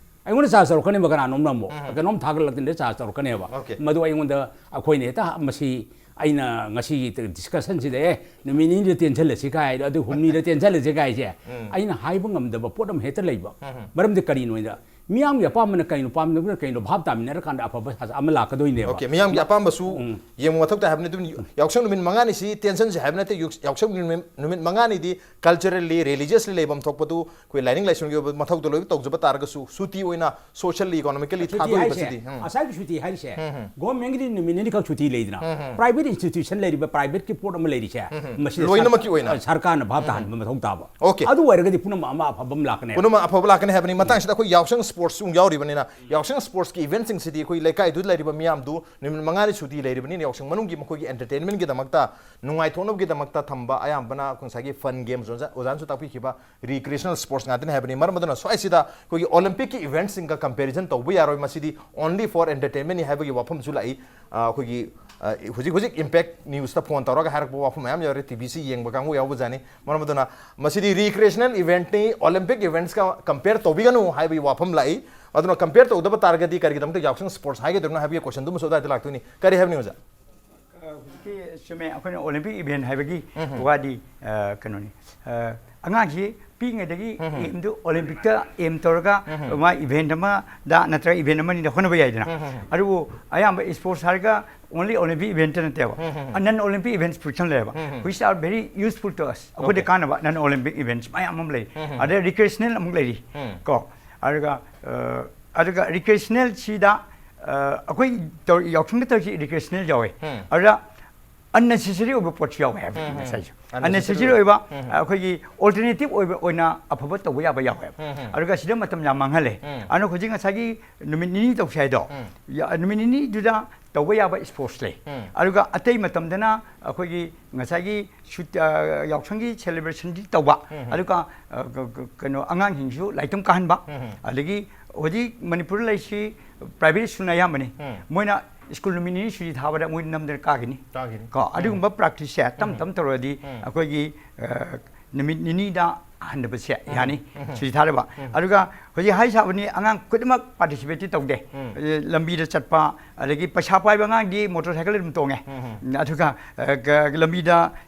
ꯑꯩꯉꯣꯟꯗ ꯆꯥꯔꯖ ꯇꯧꯔꯛꯀꯅꯦꯕ ꯀꯅꯥꯅꯣꯝꯅ ꯑꯃꯨꯛ꯫ ꯀꯩꯅꯣꯝ ꯊꯥꯒꯠꯂꯛꯇꯅ ꯆꯥꯔꯖ ꯇꯧꯔꯛꯀꯅꯦꯕ꯫ ꯑꯣꯀꯦ. ꯃꯗꯨ ꯑꯩꯉꯣꯟꯗ, ꯑꯩꯈꯣꯏꯅ ꯍꯦꯛꯇ ꯃꯁꯤ ꯑꯩꯅ ꯉꯁꯤꯒꯤ ꯗꯤꯁꯀꯁꯟꯁꯤꯗ, "ꯑꯦ, ꯅꯨꯃꯤꯠ ꯅꯤꯅꯤꯗ ꯇꯦꯟꯁꯜꯂꯁꯤ" ꯀꯥꯏ, "ꯑꯗꯨ ꯍꯨꯝꯅꯤꯗ ꯇꯦꯟꯁꯜꯂꯁꯤ" ꯀꯥꯏꯁꯦ ꯑꯩꯅ ꯍꯥꯏꯕ ꯉꯝꯗꯕ ꯄꯣꯠ ꯑꯃ ꯍꯦꯛꯇ ꯂꯩꯕ꯫ ꯃꯔꯝꯗꯤ ꯀꯔꯤꯅꯣꯗ ꯃꯤꯌꯥꯝꯒꯤ ꯑꯄꯥꯝꯕꯅ ꯀꯔꯤꯅꯣ, ꯄꯥꯝꯗꯕꯅ ꯀꯔꯤꯅꯣ ꯚꯥꯞ ꯇꯥꯃꯤꯟꯅꯔꯀꯥꯟꯗ ꯑꯐꯕ ꯁꯥ-, ꯑꯃ ꯂꯥꯛꯀꯗꯣꯏꯅꯦꯕ꯫ ꯑꯣꯀꯦ, ꯃꯤꯌꯥꯝꯒꯤ ꯑꯄꯥꯝꯕꯁꯨ ꯌꯦꯡꯕ ꯃꯊꯧ ꯇꯥꯏ ꯍꯥꯏꯕꯅꯤ꯫ ꯑꯗꯨꯝ ꯌꯥꯎꯁꯪ ꯅꯨꯃꯤꯠ ꯃꯉꯥꯅꯤꯁꯤ ꯇꯦꯟꯁꯟꯁꯦ ꯍꯥꯏꯕ ꯅꯠꯇꯦ꯫ ꯌꯥꯎ-, ꯌꯥꯎꯁꯪ ꯅꯨꯃꯤꯠ, ꯅꯨꯃꯤꯠ ꯃꯉꯥꯅꯤꯗꯤ ꯀꯜꯆꯔꯦꯜꯂꯤ, ꯔꯤꯂꯤꯖꯤꯌꯁꯂꯤ ꯂꯩꯐꯝ ꯊꯣꯛꯄꯗꯨ ꯑꯩꯈꯣꯏ ꯂꯥꯏꯅꯤꯡ ꯂꯥꯏꯁꯣꯟꯒꯤ ꯑꯣꯏꯕ ꯃꯊꯧꯗꯣ ꯂꯣꯏꯅ ꯇꯧꯖꯕ ꯇꯥꯔꯒꯁꯨ, ꯁꯨꯇꯤ ꯑꯣꯏꯅ ꯁꯣꯁꯤꯌꯦꯜꯂꯤ, ꯏꯀꯣꯅꯣꯃꯤꯀꯦꯜꯂꯤ ꯁꯨꯇꯤ ꯊꯥꯗꯣꯛꯏꯕ ꯍꯥꯏꯁꯦ, ꯁꯤꯗꯤ, ꯎꯝ꯫ ꯉꯁꯥꯏꯒꯤ ꯁꯨꯇꯤ ꯍꯥꯏꯔꯤꯁꯦ, ꯒꯣꯔꯃꯦꯟꯒꯤꯗꯤ ꯅꯨꯃꯤꯠ ꯅꯤꯅꯤꯈꯛ ꯁꯨꯇꯤ ꯂꯩꯗꯅ, ꯄ꯭ꯔꯥꯏꯚꯦꯠ ꯏꯟꯁꯇꯤꯇ꯭ꯌꯨꯁꯟ ꯂꯩꯔꯤꯕ ꯄ꯭ꯔꯥꯏꯚꯦꯠꯀꯤ ꯄꯣꯠ ꯑꯃ ꯂꯩꯔꯤꯁꯦ, ꯃꯁꯤꯗ ꯂꯣꯏꯅꯃꯛꯀꯤ ꯁꯔ-, ꯑꯣꯏꯅ꯫ ꯁꯔꯀꯥꯔꯅ ꯚꯥꯞ ꯇꯥꯍꯟꯕ ꯃꯊꯧ ꯇꯥꯕ꯫ ꯑꯣꯀꯦ꯫ ꯑꯗꯨ ꯑꯣꯏꯔꯒꯗꯤ ꯄꯨꯝꯅꯃꯛ ꯑꯃ ꯑꯐꯕ ꯑꯃ ꯂꯥꯛꯀꯅꯦꯕ꯫ ꯄꯨꯝꯅꯃꯛ ꯑꯐꯕ ꯂꯥꯛꯀꯅꯤ ꯍꯥꯏꯕꯅꯤ꯫ ꯃꯇꯥꯡꯁꯤꯗ ꯑꯩꯈꯣꯏ ꯌꯥꯎꯁꯪ ꯁ꯭ꯄꯣꯔꯠꯁ ꯑꯃꯨꯛ ꯌꯥꯎꯔꯤꯕꯅꯤꯅ, ꯌꯥꯎꯁꯪ ꯁ꯭ꯄꯣꯔꯠꯁꯀꯤ ꯏꯚꯦꯟꯠꯁꯤꯡꯁꯤꯗꯤ ꯑꯩꯈꯣꯏ ꯂꯩꯀꯥꯏꯗꯨꯗ ꯂꯩꯔꯤꯕ ꯃꯤꯌꯥꯝꯗꯨ ꯅꯨꯃꯤꯠ ꯃꯉꯥꯅꯤ ꯁꯨꯇꯤ ꯂꯩꯔꯤꯕꯅꯤꯅ, ꯌꯥꯎꯁꯪ ꯃꯅꯨꯡꯒꯤ ꯃꯈꯣꯏꯒꯤ ꯑꯦꯟꯇꯔꯇꯦꯟꯃꯦꯟꯠꯀꯤꯗꯃꯛꯇ, ꯅꯨꯡꯉꯥꯏꯊꯣꯛꯅꯕꯒꯤꯗꯃꯛꯇ ꯊꯝꯕ ꯑꯌꯥꯝꯕꯅ ꯑꯩꯈꯣꯏ ꯉꯁꯥꯏꯒꯤ ꯐꯟ ꯒꯦꯝꯁ, ꯑꯣꯖꯥ, ꯑꯣꯖꯥꯅꯁꯨ ꯇꯥꯛꯄꯤꯈꯤꯕ ꯔꯤꯀ꯭ꯔꯤꯌꯦꯁꯅꯦꯜ ꯁ꯭ꯄꯣꯔꯠꯁ ꯉꯥꯛꯇꯅꯤ ꯍꯥꯏꯕꯅꯤ꯫ ꯃꯔꯝ ꯑꯗꯨꯅ ꯁ꯭ꯋꯥꯏꯁꯤꯗ ꯑꯩꯈꯣꯏꯒꯤ ꯑꯣꯂꯤꯝꯄꯤꯛꯀꯤ ꯏꯚꯦꯟꯠꯁꯤꯡꯒ ꯀꯝꯄꯦꯔꯤꯖꯟ ꯇꯧꯕ ꯌꯥꯔꯣꯏ, ꯃꯁꯤꯗꯤ only for entertainment ꯅꯤ ꯍꯥꯏꯕꯒꯤ ꯋꯥꯐꯝꯁꯨ ꯂꯥꯛꯏ꯫ ꯑ, ꯑꯩꯈꯣꯏꯒꯤ, ꯑ, ꯍꯧꯖꯤꯛ ꯍꯧꯖꯤꯛ ꯏꯝꯄꯦꯛ ꯅ꯭ꯌꯨꯁꯇ ꯐꯣꯟ ꯇꯧꯔꯒ ꯍꯥꯏꯔꯛꯄ ꯋꯥꯐꯝ ꯃꯌꯥꯝ ꯌꯥꯎꯔꯦ, ꯇꯤ ꯚꯤꯁꯤ ꯌꯦꯡꯕ ꯀꯥꯡꯕꯨ ꯌꯥꯎꯕꯖꯥꯠꯅꯤ꯫ ꯃꯔꯝ ꯑꯗꯨꯅ ꯃꯁꯤꯗꯤ ꯔꯤꯀ꯭ꯔꯤꯌꯦꯁꯅꯦꯜ ꯏꯚꯦꯟꯠꯅꯤ, ꯑꯣꯂꯤꯝꯄꯤꯛ ꯏꯚꯦꯟꯠꯁꯀ ꯀꯝꯄꯦꯌꯔ ꯇꯧꯕꯤꯒꯅꯨ ꯍꯥꯏꯕꯒꯤ ꯋꯥꯐꯝ ꯂꯥꯛꯏ꯫ ꯑꯗꯨꯅ ꯀꯝꯄꯦꯌꯔ ꯇꯧꯗꯕ ꯇꯥꯔꯒꯗꯤ ꯀꯔꯤꯒꯤꯗꯃꯛꯇ ꯌꯥꯎꯁꯪ ꯁ꯭ꯄꯣꯔꯠꯁ ꯍꯥꯏꯒꯗꯕꯅꯣ ꯍꯥꯏꯕꯒꯤ ꯀꯣꯏꯁꯟꯗꯨꯃꯁꯨ ꯑꯗꯨꯋꯥꯏꯗ ꯂꯥꯛꯇꯣꯏꯅꯤ꯫ ꯀꯔꯤ ꯍꯥꯏꯕꯅꯤ ꯑꯣꯖꯥ? ꯑ, ꯍꯧꯖꯤꯛꯀꯤ ꯆꯨꯝꯃꯦ, ꯑꯩꯈꯣꯏꯅ ꯑꯣꯂꯤꯝꯄꯤꯛ ꯏꯚꯦꯟꯠ ꯍꯥꯏꯕꯒꯤ ꯎꯝ ꯍꯝ꯫ ꯋꯥꯗꯤ, ꯑ, ꯀꯩꯅꯣꯅꯤ꯫ ꯑ, ꯑꯉꯥꯡꯁꯤ ꯄꯤꯛꯏꯉꯩꯗꯒꯤ ꯎꯝ ꯍꯝ꯫ ꯑꯦꯝꯗꯨ ꯑꯣꯂꯤꯝꯄꯤꯛꯇ ꯑꯦꯝ ꯇꯧꯔꯒ ꯎꯝ ꯍꯝ꯫ ꯃꯥ ꯏꯚꯦꯟꯠ ꯑꯃꯗ ꯅꯠꯇ꯭ꯔꯒ ꯏꯚꯦꯟꯠ ꯑꯃꯅꯤꯗ ꯍꯣꯠꯅꯕ ꯌꯥꯏꯗꯅ꯫ ꯎꯝ ꯍꯝ꯫ ꯑꯗꯨꯕꯨ ꯑꯌꯥꯝꯕ ꯁ꯭ꯄꯣꯔꯠꯁ ꯍꯥꯏꯔꯒ only Olympic event ꯅꯠꯇꯦꯕ꯫ Um hmm. ꯅꯟ ꯑꯣꯂꯤꯝꯄꯤꯛ ꯏꯚꯦꯟꯠꯁ ꯄꯨꯟꯁꯜꯂꯦꯕ, um hmm. Which are very useful to us꯫ ꯑꯩꯈꯣꯏꯗ Okay꯫ ꯀꯥꯟꯅꯕ ꯅꯟ ꯑꯣꯂꯤꯝꯄꯤꯛ ꯏꯚꯦꯟꯠꯁ ꯃꯌꯥꯝ ꯑꯃ ꯂꯩ꯫ ꯎꯝ ꯍꯝ꯫ ꯑꯗꯩ ꯔꯤꯀ꯭ꯔꯤꯌꯦꯁꯅꯦꯜ ꯑꯃꯨꯛ ꯂꯩꯔꯤ꯫ ꯎꯝ꯫ ꯀꯣ, ꯑꯗꯨꯒ, ꯑ, ꯑꯗꯨꯒ ꯔꯤꯀ꯭ꯔꯤꯌꯦꯁꯅꯦꯜꯁꯤꯗ, ꯑ, ꯑꯩꯈꯣꯏ ꯇꯧ-, ꯌꯥꯎꯁꯪꯗ ꯇꯧꯔꯤꯁꯤ ꯔꯤꯀ꯭ꯔꯤꯌꯦꯁꯅꯦꯜ ꯌꯥꯎꯋꯦ꯫ ꯎꯝ꯫ ꯑꯗꯨꯗ ꯑꯟꯅꯦꯁꯦꯁꯔꯤ ꯑꯣꯏꯕ ꯄꯣꯠꯁꯨ ꯌꯥꯎꯋꯦ ꯍꯥꯏꯕ ꯎꯝ, ꯎꯝ꯫ ꯉꯁꯥꯏꯁꯨ꯫ Unnecessary ꯑꯟꯅꯦꯁꯦꯁꯔꯤ ꯑꯣꯏꯕ, ꯎꯝ, ꯎꯝ꯫ ꯑꯩꯈꯣꯏꯒꯤ ꯑꯜꯇꯔꯅꯦꯇꯤꯚ ꯑꯣꯏꯕ ꯑꯣꯏꯅ ꯑꯐꯕ ꯇꯧꯕ ꯌꯥꯕ ꯌꯥꯎꯋꯦꯕ꯫ ꯎꯝ, ꯎꯝ꯫ ꯑꯗꯨꯒ ꯁꯤꯗ ꯃꯇꯝ ꯌꯥꯝ ꯃꯥꯡꯍꯜꯂꯦ꯫ ꯎꯝ꯫ ꯑꯗꯨꯅ ꯍꯧꯖꯤꯛ ꯉꯁꯥꯏꯒꯤ ꯅꯨꯃꯤꯠ ꯅꯤꯅꯤ ꯇꯧꯁꯦ ꯍꯥꯏꯗꯣ, ꯎꯝ꯫ ꯌꯥ-, ꯅꯨꯃꯤꯠ ꯅꯤꯅꯤꯗꯨꯗ ꯇꯧꯕ ꯌꯥꯕ ꯁ꯭ꯄꯣꯔꯠꯁ ꯂꯩ꯫ ꯎꯝ꯫ ꯑꯗꯨꯒ ꯑꯇꯩ ꯃꯇꯝꯗꯅ ꯑꯩꯈꯣꯏꯒꯤ ꯉꯁꯥꯏꯒꯤ ꯁꯨꯠ-, ꯑ, ꯌꯥꯎꯁꯪꯒꯤ ꯁꯦꯂꯦꯕ꯭ꯔꯦꯁꯟꯗꯤ ꯇꯧꯕ, ꯎꯝ, ꯎꯝ꯫ ꯑꯗꯨꯒ, ꯑ, ꯀ-, ꯀ-, ꯀꯩꯅꯣ, ꯑꯉꯥꯡꯁꯤꯡꯁꯨ ꯂꯥꯏꯔꯤꯛ ꯇꯝ ꯀꯥꯍꯟꯕ, ꯎꯝ, ꯎꯝ꯫ ꯑꯗꯒꯤ ꯍꯧꯖꯤꯛ ꯃꯅꯤꯄꯨꯔꯗ ꯂꯩꯔꯤꯁꯤ ꯄ꯭ꯔꯥꯏꯚꯦꯠ ꯁ꯭ꯀꯨꯜꯅ ꯑꯌꯥꯝꯕꯅꯤ꯫ ꯎꯝ꯫ ꯃꯣꯏꯅ ꯁ꯭ꯀꯨꯜ ꯅꯨꯃꯤꯠ ꯅꯤꯅꯤ ꯁꯨꯇꯤ ꯊꯥꯕꯗ ꯃꯣꯏ ꯅꯝꯗꯅ ꯀꯥꯈꯤꯅꯤ꯫ ꯀꯥꯈꯤꯅꯤ꯫ ꯀꯣ, ꯎꯝ꯫ ꯑꯗꯨꯒꯨꯝꯕ ꯄ꯭ꯔꯦꯛꯇꯤꯁꯁꯦ ꯇꯞ ꯎꯝ꯫ ꯇꯞ ꯇꯧꯔꯗꯤ ꯎꯝ꯫ ꯑꯩꯈꯣꯏꯒꯤ, ꯑ, ꯅꯨꯃꯤꯠ ꯅꯤꯅꯤꯗ ꯍꯟꯗꯕꯁꯦ ꯎꯝ꯫ ꯌꯥꯅꯤ꯫ ꯎꯝ꯫ ꯁꯨꯇꯤ ꯊꯥꯗꯕ꯫ ꯎꯝ꯫ ꯑꯗꯨꯒ ꯍꯧꯖꯤꯛ ꯍꯥꯏ ꯁꯥꯕꯅꯤ, ꯑꯉꯥꯡ ꯈꯨꯗꯤꯡꯃꯛ ꯄꯥꯔꯇꯤꯁꯤꯄꯦꯠꯇꯤ ꯇꯧꯗꯦ꯫ ꯎꯝ꯫ ꯑ, ꯂꯝꯕꯤꯗ ꯆꯠꯄ, ꯑꯗꯒꯤ ꯄꯩꯁꯥ ꯄꯥꯏꯕ ꯑꯉꯥꯡꯗꯤ ꯃꯣꯇꯣꯔ ꯁꯥꯏꯀꯜ ꯑꯗꯨꯝ ꯇꯣꯡꯉꯦ꯫ ꯎꯝ꯫ ꯑꯗꯨꯒ, ꯑ, ꯒ-, ꯂꯝꯕꯤꯗ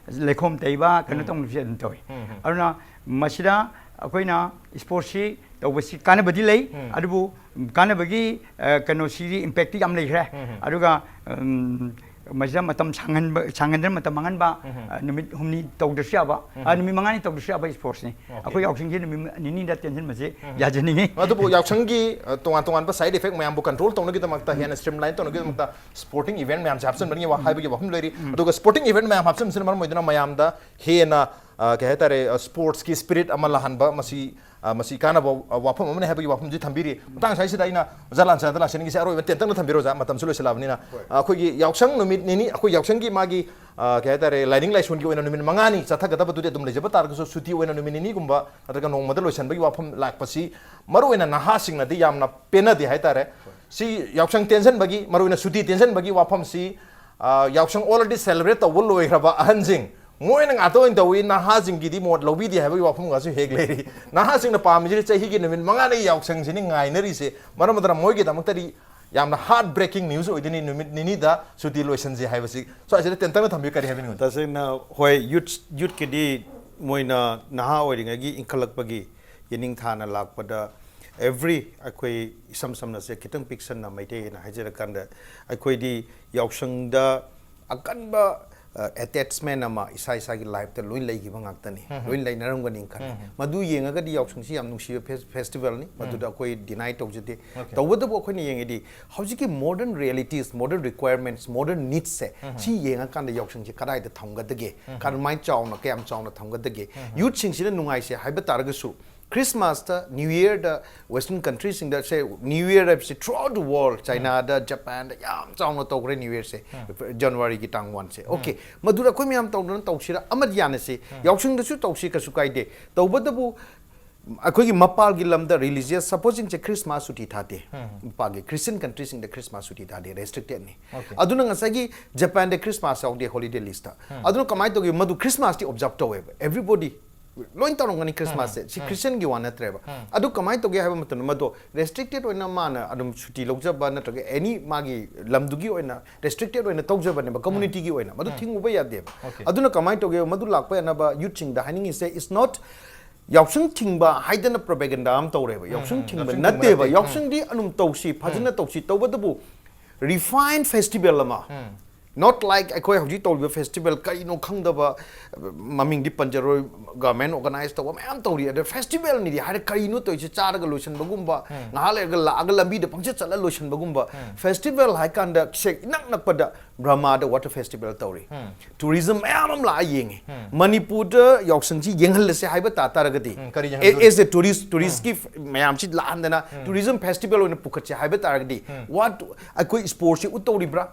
ꯂꯩꯈꯣꯝ ꯇꯩꯕ, ꯀꯩꯅꯣ ꯎꯝ꯫ ꯇꯧꯅꯕꯁꯦ ꯑꯗꯨꯝ ꯇꯧꯏ꯫ ꯎꯝ꯫ ꯑꯗꯨꯅ ꯃꯁꯤꯗ ꯑꯩꯈꯣꯏꯅ ꯁ꯭ꯄꯣꯔꯠꯁꯁꯤ ꯇꯧꯕꯁꯤ ꯀꯥꯟꯅꯕꯗꯤ ꯂꯩ, ꯎꯝ꯫ ꯑꯗꯨꯕꯨ ꯀꯥꯟꯅꯕꯒꯤ, ꯑ, ꯀꯩꯅꯣꯁꯤꯗꯤ ꯏꯝꯄꯦꯛꯇꯤ ꯌꯥꯝ ꯂꯩꯈ꯭ꯔꯦ꯫ ꯎꯝ꯫ ꯑꯗꯨꯒ, ꯎꯝ, ꯃꯁꯤꯗ ꯃꯇꯝ ꯁꯥꯡꯍꯟꯕ, ꯁꯥꯡꯍꯟꯗꯅ ꯃꯇꯝ ꯃꯥꯡꯍꯟꯕ, ꯎꯝ꯫ ꯑ, ꯅꯨꯃꯤꯠ ꯍꯨꯝꯅꯤ ꯇꯧꯗ꯭ꯔꯁꯨ ꯌꯥꯕ, ꯑ, ꯎꯝ꯫ ꯅꯨꯃꯤꯠ ꯃꯉꯥꯅꯤ ꯇꯧꯗ꯭ꯔꯁꯨ ꯌꯥꯕ ꯁ꯭ꯄꯣꯔꯠꯁꯅꯤ꯫ Okay꯫ ꯑꯩꯈꯣꯏ ꯌꯥꯎꯁꯪꯁꯤ ꯅꯨꯃꯤꯠ ꯅꯤꯅꯤꯗ ꯇꯦꯟꯁꯤꯟꯕꯁꯦ ꯎꯝ꯫ ꯌꯥꯖꯅꯤꯡꯉꯤ꯫ ꯑꯗꯨꯕꯨ ꯌꯥꯎꯁꯪꯒꯤ, ꯑ, ꯇꯣꯉꯥꯟ ꯇꯣꯉꯥꯟꯕ ꯁꯥꯏꯗ ꯏꯐꯦꯛ ꯃꯌꯥꯝꯕꯨ ꯀꯟꯇ꯭ꯔꯣꯜ ꯇꯧꯅꯕꯒꯤꯗꯃꯛꯇ, ꯍꯦꯟꯅ ꯁ꯭ꯇ꯭ꯔꯤꯝꯂꯥꯏꯟ ꯇꯧꯅꯕꯒꯤꯗꯃꯛꯇ ꯁ꯭ꯄꯣꯔꯇꯤꯡ ꯏꯚꯦꯟꯠ ꯃꯌꯥꯝꯁꯦ ꯍꯥꯞꯆꯤꯟꯕꯅꯤ ꯋꯥ-, ꯎꯝ꯫ ꯍꯥꯏꯕꯒꯤ ꯋꯥꯐꯝ ꯂꯩꯔꯤ꯫ ꯎꯝ꯫ ꯑꯗꯨꯒ ꯁ꯭ꯄꯣꯔꯇꯤꯡ ꯏꯚꯦꯟꯠ ꯃꯌꯥꯝ ꯍꯥꯞꯆꯤꯟꯕꯁꯤꯅ ꯃꯔꯝ ꯑꯣꯏꯗꯨꯅ ꯃꯌꯥꯝꯗ ꯍꯦꯟꯅ, ꯑ, ꯀꯩ ꯍꯥꯏꯇꯥꯔꯦ, ꯑ, ꯁ꯭ꯄꯣꯔꯠꯁꯀꯤ ꯁ꯭ꯄꯤꯔꯤꯠ ꯑꯃ ꯂꯥꯛꯍꯟꯕ, ꯃꯁꯤ, ꯑ, ꯃꯁꯤ ꯀꯥꯟꯅꯕ, ꯑ, ꯋꯥꯐꯝ ꯑꯃꯅꯤ ꯍꯥꯏꯕꯒꯤ ꯋꯥꯐꯝꯁꯤ ꯊꯝꯕꯤꯔꯤ꯫ ꯃꯇꯥꯡ ꯑꯁꯤꯗ ꯑꯩꯅ ꯑꯣꯖꯥ ꯂꯥꯟꯁꯥꯗ ꯂꯥꯛꯆꯅꯤꯡꯉꯤꯁꯦ, ꯑꯔꯣꯏꯕ ꯇꯦꯟꯇꯛꯅ ꯊꯝꯕꯤꯔꯣ ꯑꯣꯖꯥ, ꯃꯇꯝꯁꯨ ꯂꯣꯏꯁꯤꯜꯂꯛꯑꯕꯅꯤꯅ꯫ ꯑ, ꯑꯩꯈꯣꯏꯒꯤ ꯌꯥꯎꯁꯪ ꯅꯨꯃꯤꯠ ꯅꯤꯅꯤ, ꯑꯩꯈꯣꯏ ꯌꯥꯎꯁꯪꯒꯤ ꯃꯥꯒꯤ, ꯑ, ꯀꯩ ꯍꯥꯏꯇꯥꯔꯦ, ꯂꯥꯏꯅꯤꯡ ꯂꯥꯏꯁꯣꯟꯒꯤ ꯑꯣꯏꯅ ꯅꯨꯃꯤꯠ ꯃꯉꯥꯅꯤ ꯆꯠꯊꯒꯗꯕꯗꯨꯗꯤ ꯑꯗꯨꯝ ꯂꯩꯖꯕ ꯇꯥꯔꯒꯁꯨ, ꯁꯨꯇꯤ ꯑꯣꯏꯅ ꯅꯨꯃꯤꯠ ꯅꯤꯅꯤꯒꯨꯝꯕ ꯅꯠꯇ꯭ꯔꯒ ꯅꯣꯡꯃꯗ ꯂꯣꯏꯁꯤꯟꯕꯒꯤ ꯋꯥꯐꯝ ꯂꯥꯛꯄꯁꯤ ꯃꯔꯨꯑꯣꯏꯅ ꯅꯍꯥꯁꯤꯡꯅꯗꯤ ꯌꯥꯝꯅ ꯄꯦꯟꯅꯗꯦ ꯍꯥꯏꯇꯥꯔꯦ꯫ ꯁꯤ ꯌꯥꯎꯁꯪ ꯇꯦꯟꯁꯤꯟꯕꯒꯤ, ꯃꯔꯨꯑꯣꯏꯅ ꯁꯨꯇꯤ ꯇꯦꯟꯁꯤꯟꯕꯒꯤ ꯋꯥꯐꯝꯁꯤ, ꯑ, ꯌꯥꯎꯁꯪ already celebrate ꯇꯧꯕ ꯂꯣꯏꯈ꯭ꯔꯕ ꯑꯍꯟꯁꯤꯡ, ꯃꯣꯏꯅ ꯉꯥꯛꯇ ꯑꯣꯏꯅ ꯇꯧꯏ, ꯅꯍꯥꯁꯤꯡꯒꯤꯗꯤ ꯃꯣꯠ ꯂꯧꯕꯤꯗꯦ ꯍꯥꯏꯕꯒꯤ ꯋꯥꯐꯝꯒꯁꯨ ꯍꯦꯛ ꯂꯩꯔꯤ꯫ ꯅꯍꯥꯁꯤꯡꯅ ꯄꯥꯝꯃꯤꯁꯤꯗꯤ ꯆꯍꯤꯒꯤ ꯅꯨꯃꯤꯠ ꯃꯉꯥꯅꯤ ꯌꯥꯎꯁꯪꯁꯤꯅꯤ ꯉꯥꯏꯅꯔꯤꯁꯦ꯫ ꯃꯔꯝ ꯑꯗꯨꯅ ꯃꯣꯏꯒꯤꯗꯃꯛꯇꯗꯤ ꯌꯥꯝꯅ heart breaking news ꯑꯣꯏꯗꯣꯏꯅꯤ, ꯅꯨꯃꯤꯠ ꯅꯤꯅꯤꯗ ꯁꯨꯇꯤ ꯂꯣꯏꯁꯤꯟꯁꯦ ꯍꯥꯏꯕꯁꯤ꯫ ꯁ꯭ꯋꯥꯏꯁꯤꯗ ꯇꯦꯟꯇꯛꯅ ꯊꯝꯕꯤꯌꯨ, ꯀꯔꯤ ꯍꯥꯏꯕꯤꯅꯤꯡꯕ? ꯇꯁꯦꯡꯅ, ꯍꯣꯏ, ꯌꯨꯠ, ꯌꯨꯠꯀꯤꯗꯤ ꯃꯣꯏꯅ ꯅꯍꯥ ꯑꯣꯏꯔꯤꯉꯩꯒꯤ ꯏꯟꯈꯠꯂꯛꯄꯒꯤ ꯌꯦꯅꯤꯡꯊꯥꯅ ꯂꯥꯛꯄꯗ, every, ꯑꯩꯈꯣꯏ ꯏꯁꯝ ꯁꯝꯅꯁꯦ, ꯈꯤꯇꯪ ꯄꯤꯛꯁꯟꯅ ꯃꯩꯇꯩ ꯑꯣꯏꯅ ꯍꯥꯏꯖꯔꯀꯥꯟꯗ, ꯑꯩꯈꯣꯏꯗꯤ ꯌꯥꯎꯁꯪꯗ ꯑꯀꯟꯕ, ꯑ, attachment ꯑꯃ ꯏꯁꯥ ꯏꯁꯥꯒꯤ ꯂꯥꯏꯐꯇ ꯂꯣꯏ ꯂꯩꯈꯤꯕ ꯉꯥꯛꯇꯅꯤ, ꯂꯣꯏ ꯂꯩꯅꯔꯝꯒꯅꯤ ꯈꯜꯂꯤ꯫ ꯃꯗꯨ ꯌꯦꯡꯉꯒꯗꯤ ꯌꯥꯎꯁꯪꯁꯤ ꯌꯥꯝ ꯅꯨꯡꯁꯤꯕ ꯐꯦꯁ-, ꯐꯦꯁꯇꯤꯚꯦꯜꯅꯤ, ꯃꯗꯨꯗ ꯑꯩꯈꯣꯏ ꯗꯤꯅꯥꯏ ꯇꯧꯖꯗꯦ꯫ ꯇꯧꯕꯇꯕꯨ ꯑꯩꯈꯣꯏꯅ ꯌꯦꯡꯉꯗꯤ ꯍꯧꯖꯤꯛꯀꯤ modern realities, modern requirements, modern needsꯁꯦ, ꯁꯤ ꯌꯦꯡꯉꯀꯥꯟꯗ ꯌꯥꯎꯁꯪꯁꯦ ꯀꯗꯥꯏꯗ ꯊꯝꯒꯗꯒꯦ, ꯀꯔꯝꯍꯥꯏꯅ ꯆꯥꯎꯅ, ꯀꯌꯥꯝ ꯆꯥꯎꯅ ꯊꯝꯒꯗꯒꯦ, ꯌꯨꯠꯁꯤꯡꯁꯤꯅ ꯅꯨꯡꯉꯥꯏꯁꯦ ꯍꯥꯏꯕ ꯇꯥꯔꯒꯁꯨ, ꯈ꯭ꯔꯤꯁꯃꯥꯁꯇ, ꯅ꯭ꯌꯨ ꯌꯔꯗ, Western countryꯁꯤꯡꯗ ꯁꯦ, ꯅ꯭ꯌꯨ ꯌꯔ ꯍꯥꯏꯕꯁꯤ throughout the world, ꯆꯥꯏꯅꯥꯗ, ꯖꯄꯥꯟꯗ ꯌꯥꯝ ꯆꯥꯎꯅ ꯇꯧꯈ꯭ꯔꯦ ꯅ꯭ꯌꯨ ꯌꯔꯁꯦ, ꯖꯅꯋꯥꯔꯤꯒꯤ ꯇꯥꯡ ꯋꯥꯟꯁꯦ꯫ ꯑꯣꯀꯦ, ꯃꯗꯨꯗ ꯑꯩꯈꯣꯏ ꯃꯌꯥꯝ ꯇꯧꯗꯅ ꯇꯧꯁꯤꯔꯥ? ꯑꯃꯗꯤ ꯌꯥꯅꯁꯤ, ꯌꯥꯎꯁꯪꯗꯁꯨ ꯇꯧꯁꯤ, ꯀꯩꯁꯨ ꯀꯥꯏꯗꯦ꯫ ꯇꯧꯕꯇꯕꯨ ꯑꯩꯈꯣꯏꯒꯤ ꯃꯄꯥꯜꯒꯤ ꯂꯝꯗ religious, supposing ꯁꯦ ꯈ꯭ꯔꯤꯁꯃꯥꯁ ꯁꯨꯇꯤ ꯊꯥꯗꯦ, ꯃꯄꯥꯜꯒꯤ Christian countryꯁꯤꯡꯗ ꯈ꯭ꯔꯤꯁꯃꯥꯁ ꯁꯨꯇꯤ ꯊꯥꯗꯦ, restrictedꯅꯤ꯫ ꯑꯣꯀꯦ꯫ ꯑꯗꯨꯅ ꯉꯁꯥꯏꯒꯤ ꯖꯄꯥꯟꯗ ꯈ꯭ꯔꯤꯁꯃꯥꯁ ꯌꯥꯎꯗꯦ holiday listꯇ꯫ ꯑꯗꯨꯅ ꯀꯃꯥꯏꯅ ꯇꯧꯒꯦ? ꯃꯗꯨ ꯈ꯭ꯔꯤꯁꯃꯥꯁꯇꯤ observe ꯇꯧꯋꯦꯕ, everybody ꯂꯣꯏ ꯇꯧꯔꯝꯒꯅꯤ ꯈ꯭ꯔꯤꯁꯃꯥꯁꯁꯦ꯫ ꯁꯤ ꯈ꯭ꯔꯤꯁꯇꯤꯌꯟꯒꯤ ꯋꯥ ꯅꯠꯇ꯭ꯔꯦꯕ꯫ ꯑꯗꯨ ꯀꯃꯥꯏꯅ ꯇꯧꯒꯦ ꯍꯥꯏꯕ ꯃꯇꯝꯗ, ꯃꯗꯣ restricted ꯑꯣꯏꯅ ꯃꯥꯅ ꯑꯗꯨꯝ ꯁꯨꯇꯤ ꯂꯧꯖꯕ ꯅꯠꯇ꯭ꯔꯒ any ꯃꯥꯒꯤ ꯂꯝꯗꯨꯒꯤ ꯑꯣꯏꯅ restricted ꯑꯣꯏꯅ ꯇꯧꯖꯕꯅꯦꯕ, communityꯒꯤ ꯑꯣꯏꯅ꯫ ꯃꯗꯨ ꯊꯤꯡꯉꯨꯕ ꯌꯥꯗꯦꯕ꯫ ꯑꯣꯀꯦ꯫ ꯑꯗꯨꯅ ꯀꯃꯥꯏꯅ ꯇꯧꯒꯦ? ꯃꯗꯨ ꯂꯥꯛꯄ ꯌꯥꯅꯕ ꯌꯨꯠꯁꯤꯡꯗ ꯍꯥꯏꯅꯤꯡꯉꯤꯁꯦ, it's not ꯌꯥꯎꯁꯪ ꯊꯤꯡꯕ ꯍꯥꯏꯗꯅ propaganda ꯑꯃ ꯇꯧꯔꯦꯕ꯫ ꯌꯥꯎꯁꯪ ꯊꯤꯡꯕ ꯌꯥꯎꯁꯪ ꯊꯤꯡꯕ ꯅꯠꯇꯦꯕ꯫ ꯅꯠꯇꯦ꯫ ꯌꯥꯎꯁꯪꯗꯤ ꯑꯗꯨꯝ ꯇꯧꯁꯤ, ꯐꯖꯅ ꯇꯧꯁꯤ꯫ ꯇꯧꯕꯇꯕꯨ refined festival ꯑꯃ, Not like ꯑꯩꯈꯣꯏ ꯍꯧꯖꯤꯛ ꯇꯧꯔꯤꯕ ꯐꯦꯁꯇꯤꯚꯦꯜ ꯀꯔꯤꯅꯣ ꯈꯪꯗꯕ, ꯃꯃꯤꯡꯗꯤ ꯄꯟꯖꯔꯣꯏ, ꯒꯚꯔꯟꯃꯦꯟ ꯑꯣꯔꯒꯅꯥꯏꯖ ꯇꯧꯕ ꯃꯌꯥꯝ ꯇꯧꯔꯤ꯫ ꯑꯗ ꯐꯦꯁꯇꯤꯚꯦꯜꯅꯤꯗꯤ ꯍꯥꯏꯔ ꯀꯔꯤꯅꯣ ꯇꯧꯔꯤꯁꯦ? ꯆꯥꯔꯒ ꯂꯣꯏꯁꯤꯟꯕꯒꯨꯝꯕ, ꯉꯥꯏꯍꯥꯛ ꯂꯩꯔꯒ ꯂꯥꯛꯑꯒ ꯂꯝꯕꯤꯗ ꯄꯪꯆꯠ ꯆꯠꯂ ꯂꯣꯏꯁꯤꯟꯕꯒꯨꯝꯕ꯫ ꯐꯦꯁꯇꯤꯚꯦꯜ ꯍꯥꯏ ꯀꯥꯟꯗ ꯁꯦ ꯏꯅꯛ ꯅꯛꯄꯗ ꯕ꯭ꯔꯍꯃꯥꯗ ꯋꯥꯇꯔ ꯐꯦꯁꯇꯤꯚꯦꯜ ꯇꯧꯔꯤ꯫ ꯇꯨꯔꯤꯖꯝ ꯃꯌꯥꯝ ꯑꯃ ꯂꯥꯛꯑ ꯌꯦꯡꯉꯤ꯫ ꯃꯅꯤꯄꯨꯔꯗ ꯌꯥꯎꯁꯪꯁꯤ ꯌꯦꯡꯍꯜꯂꯁꯦ ꯍꯥꯏꯕ ꯇꯥ ꯇꯥꯔꯒꯗꯤ, ꯎꯝ, ꯀꯔꯤ ꯌꯦꯡꯍꯟꯗꯣꯏꯅꯣ? as a tourist, ꯇꯨꯔꯤꯁꯀꯤ ꯃꯌꯥꯝꯁꯤ ꯂꯥꯛꯍꯟꯗꯅ ꯇꯨꯔꯤꯖꯝ ꯐꯦꯁꯇꯤꯚꯦꯜ ꯑꯣꯏꯅ ꯄꯨꯈꯠꯁꯦ ꯍꯥꯏꯕ ꯇꯥꯔꯒꯗꯤ, what ꯑꯩꯈꯣꯏ ꯁ꯭ꯄꯣꯔꯠꯁꯤ ꯎꯠꯇꯧꯔꯤꯕ꯭ꯔꯥ?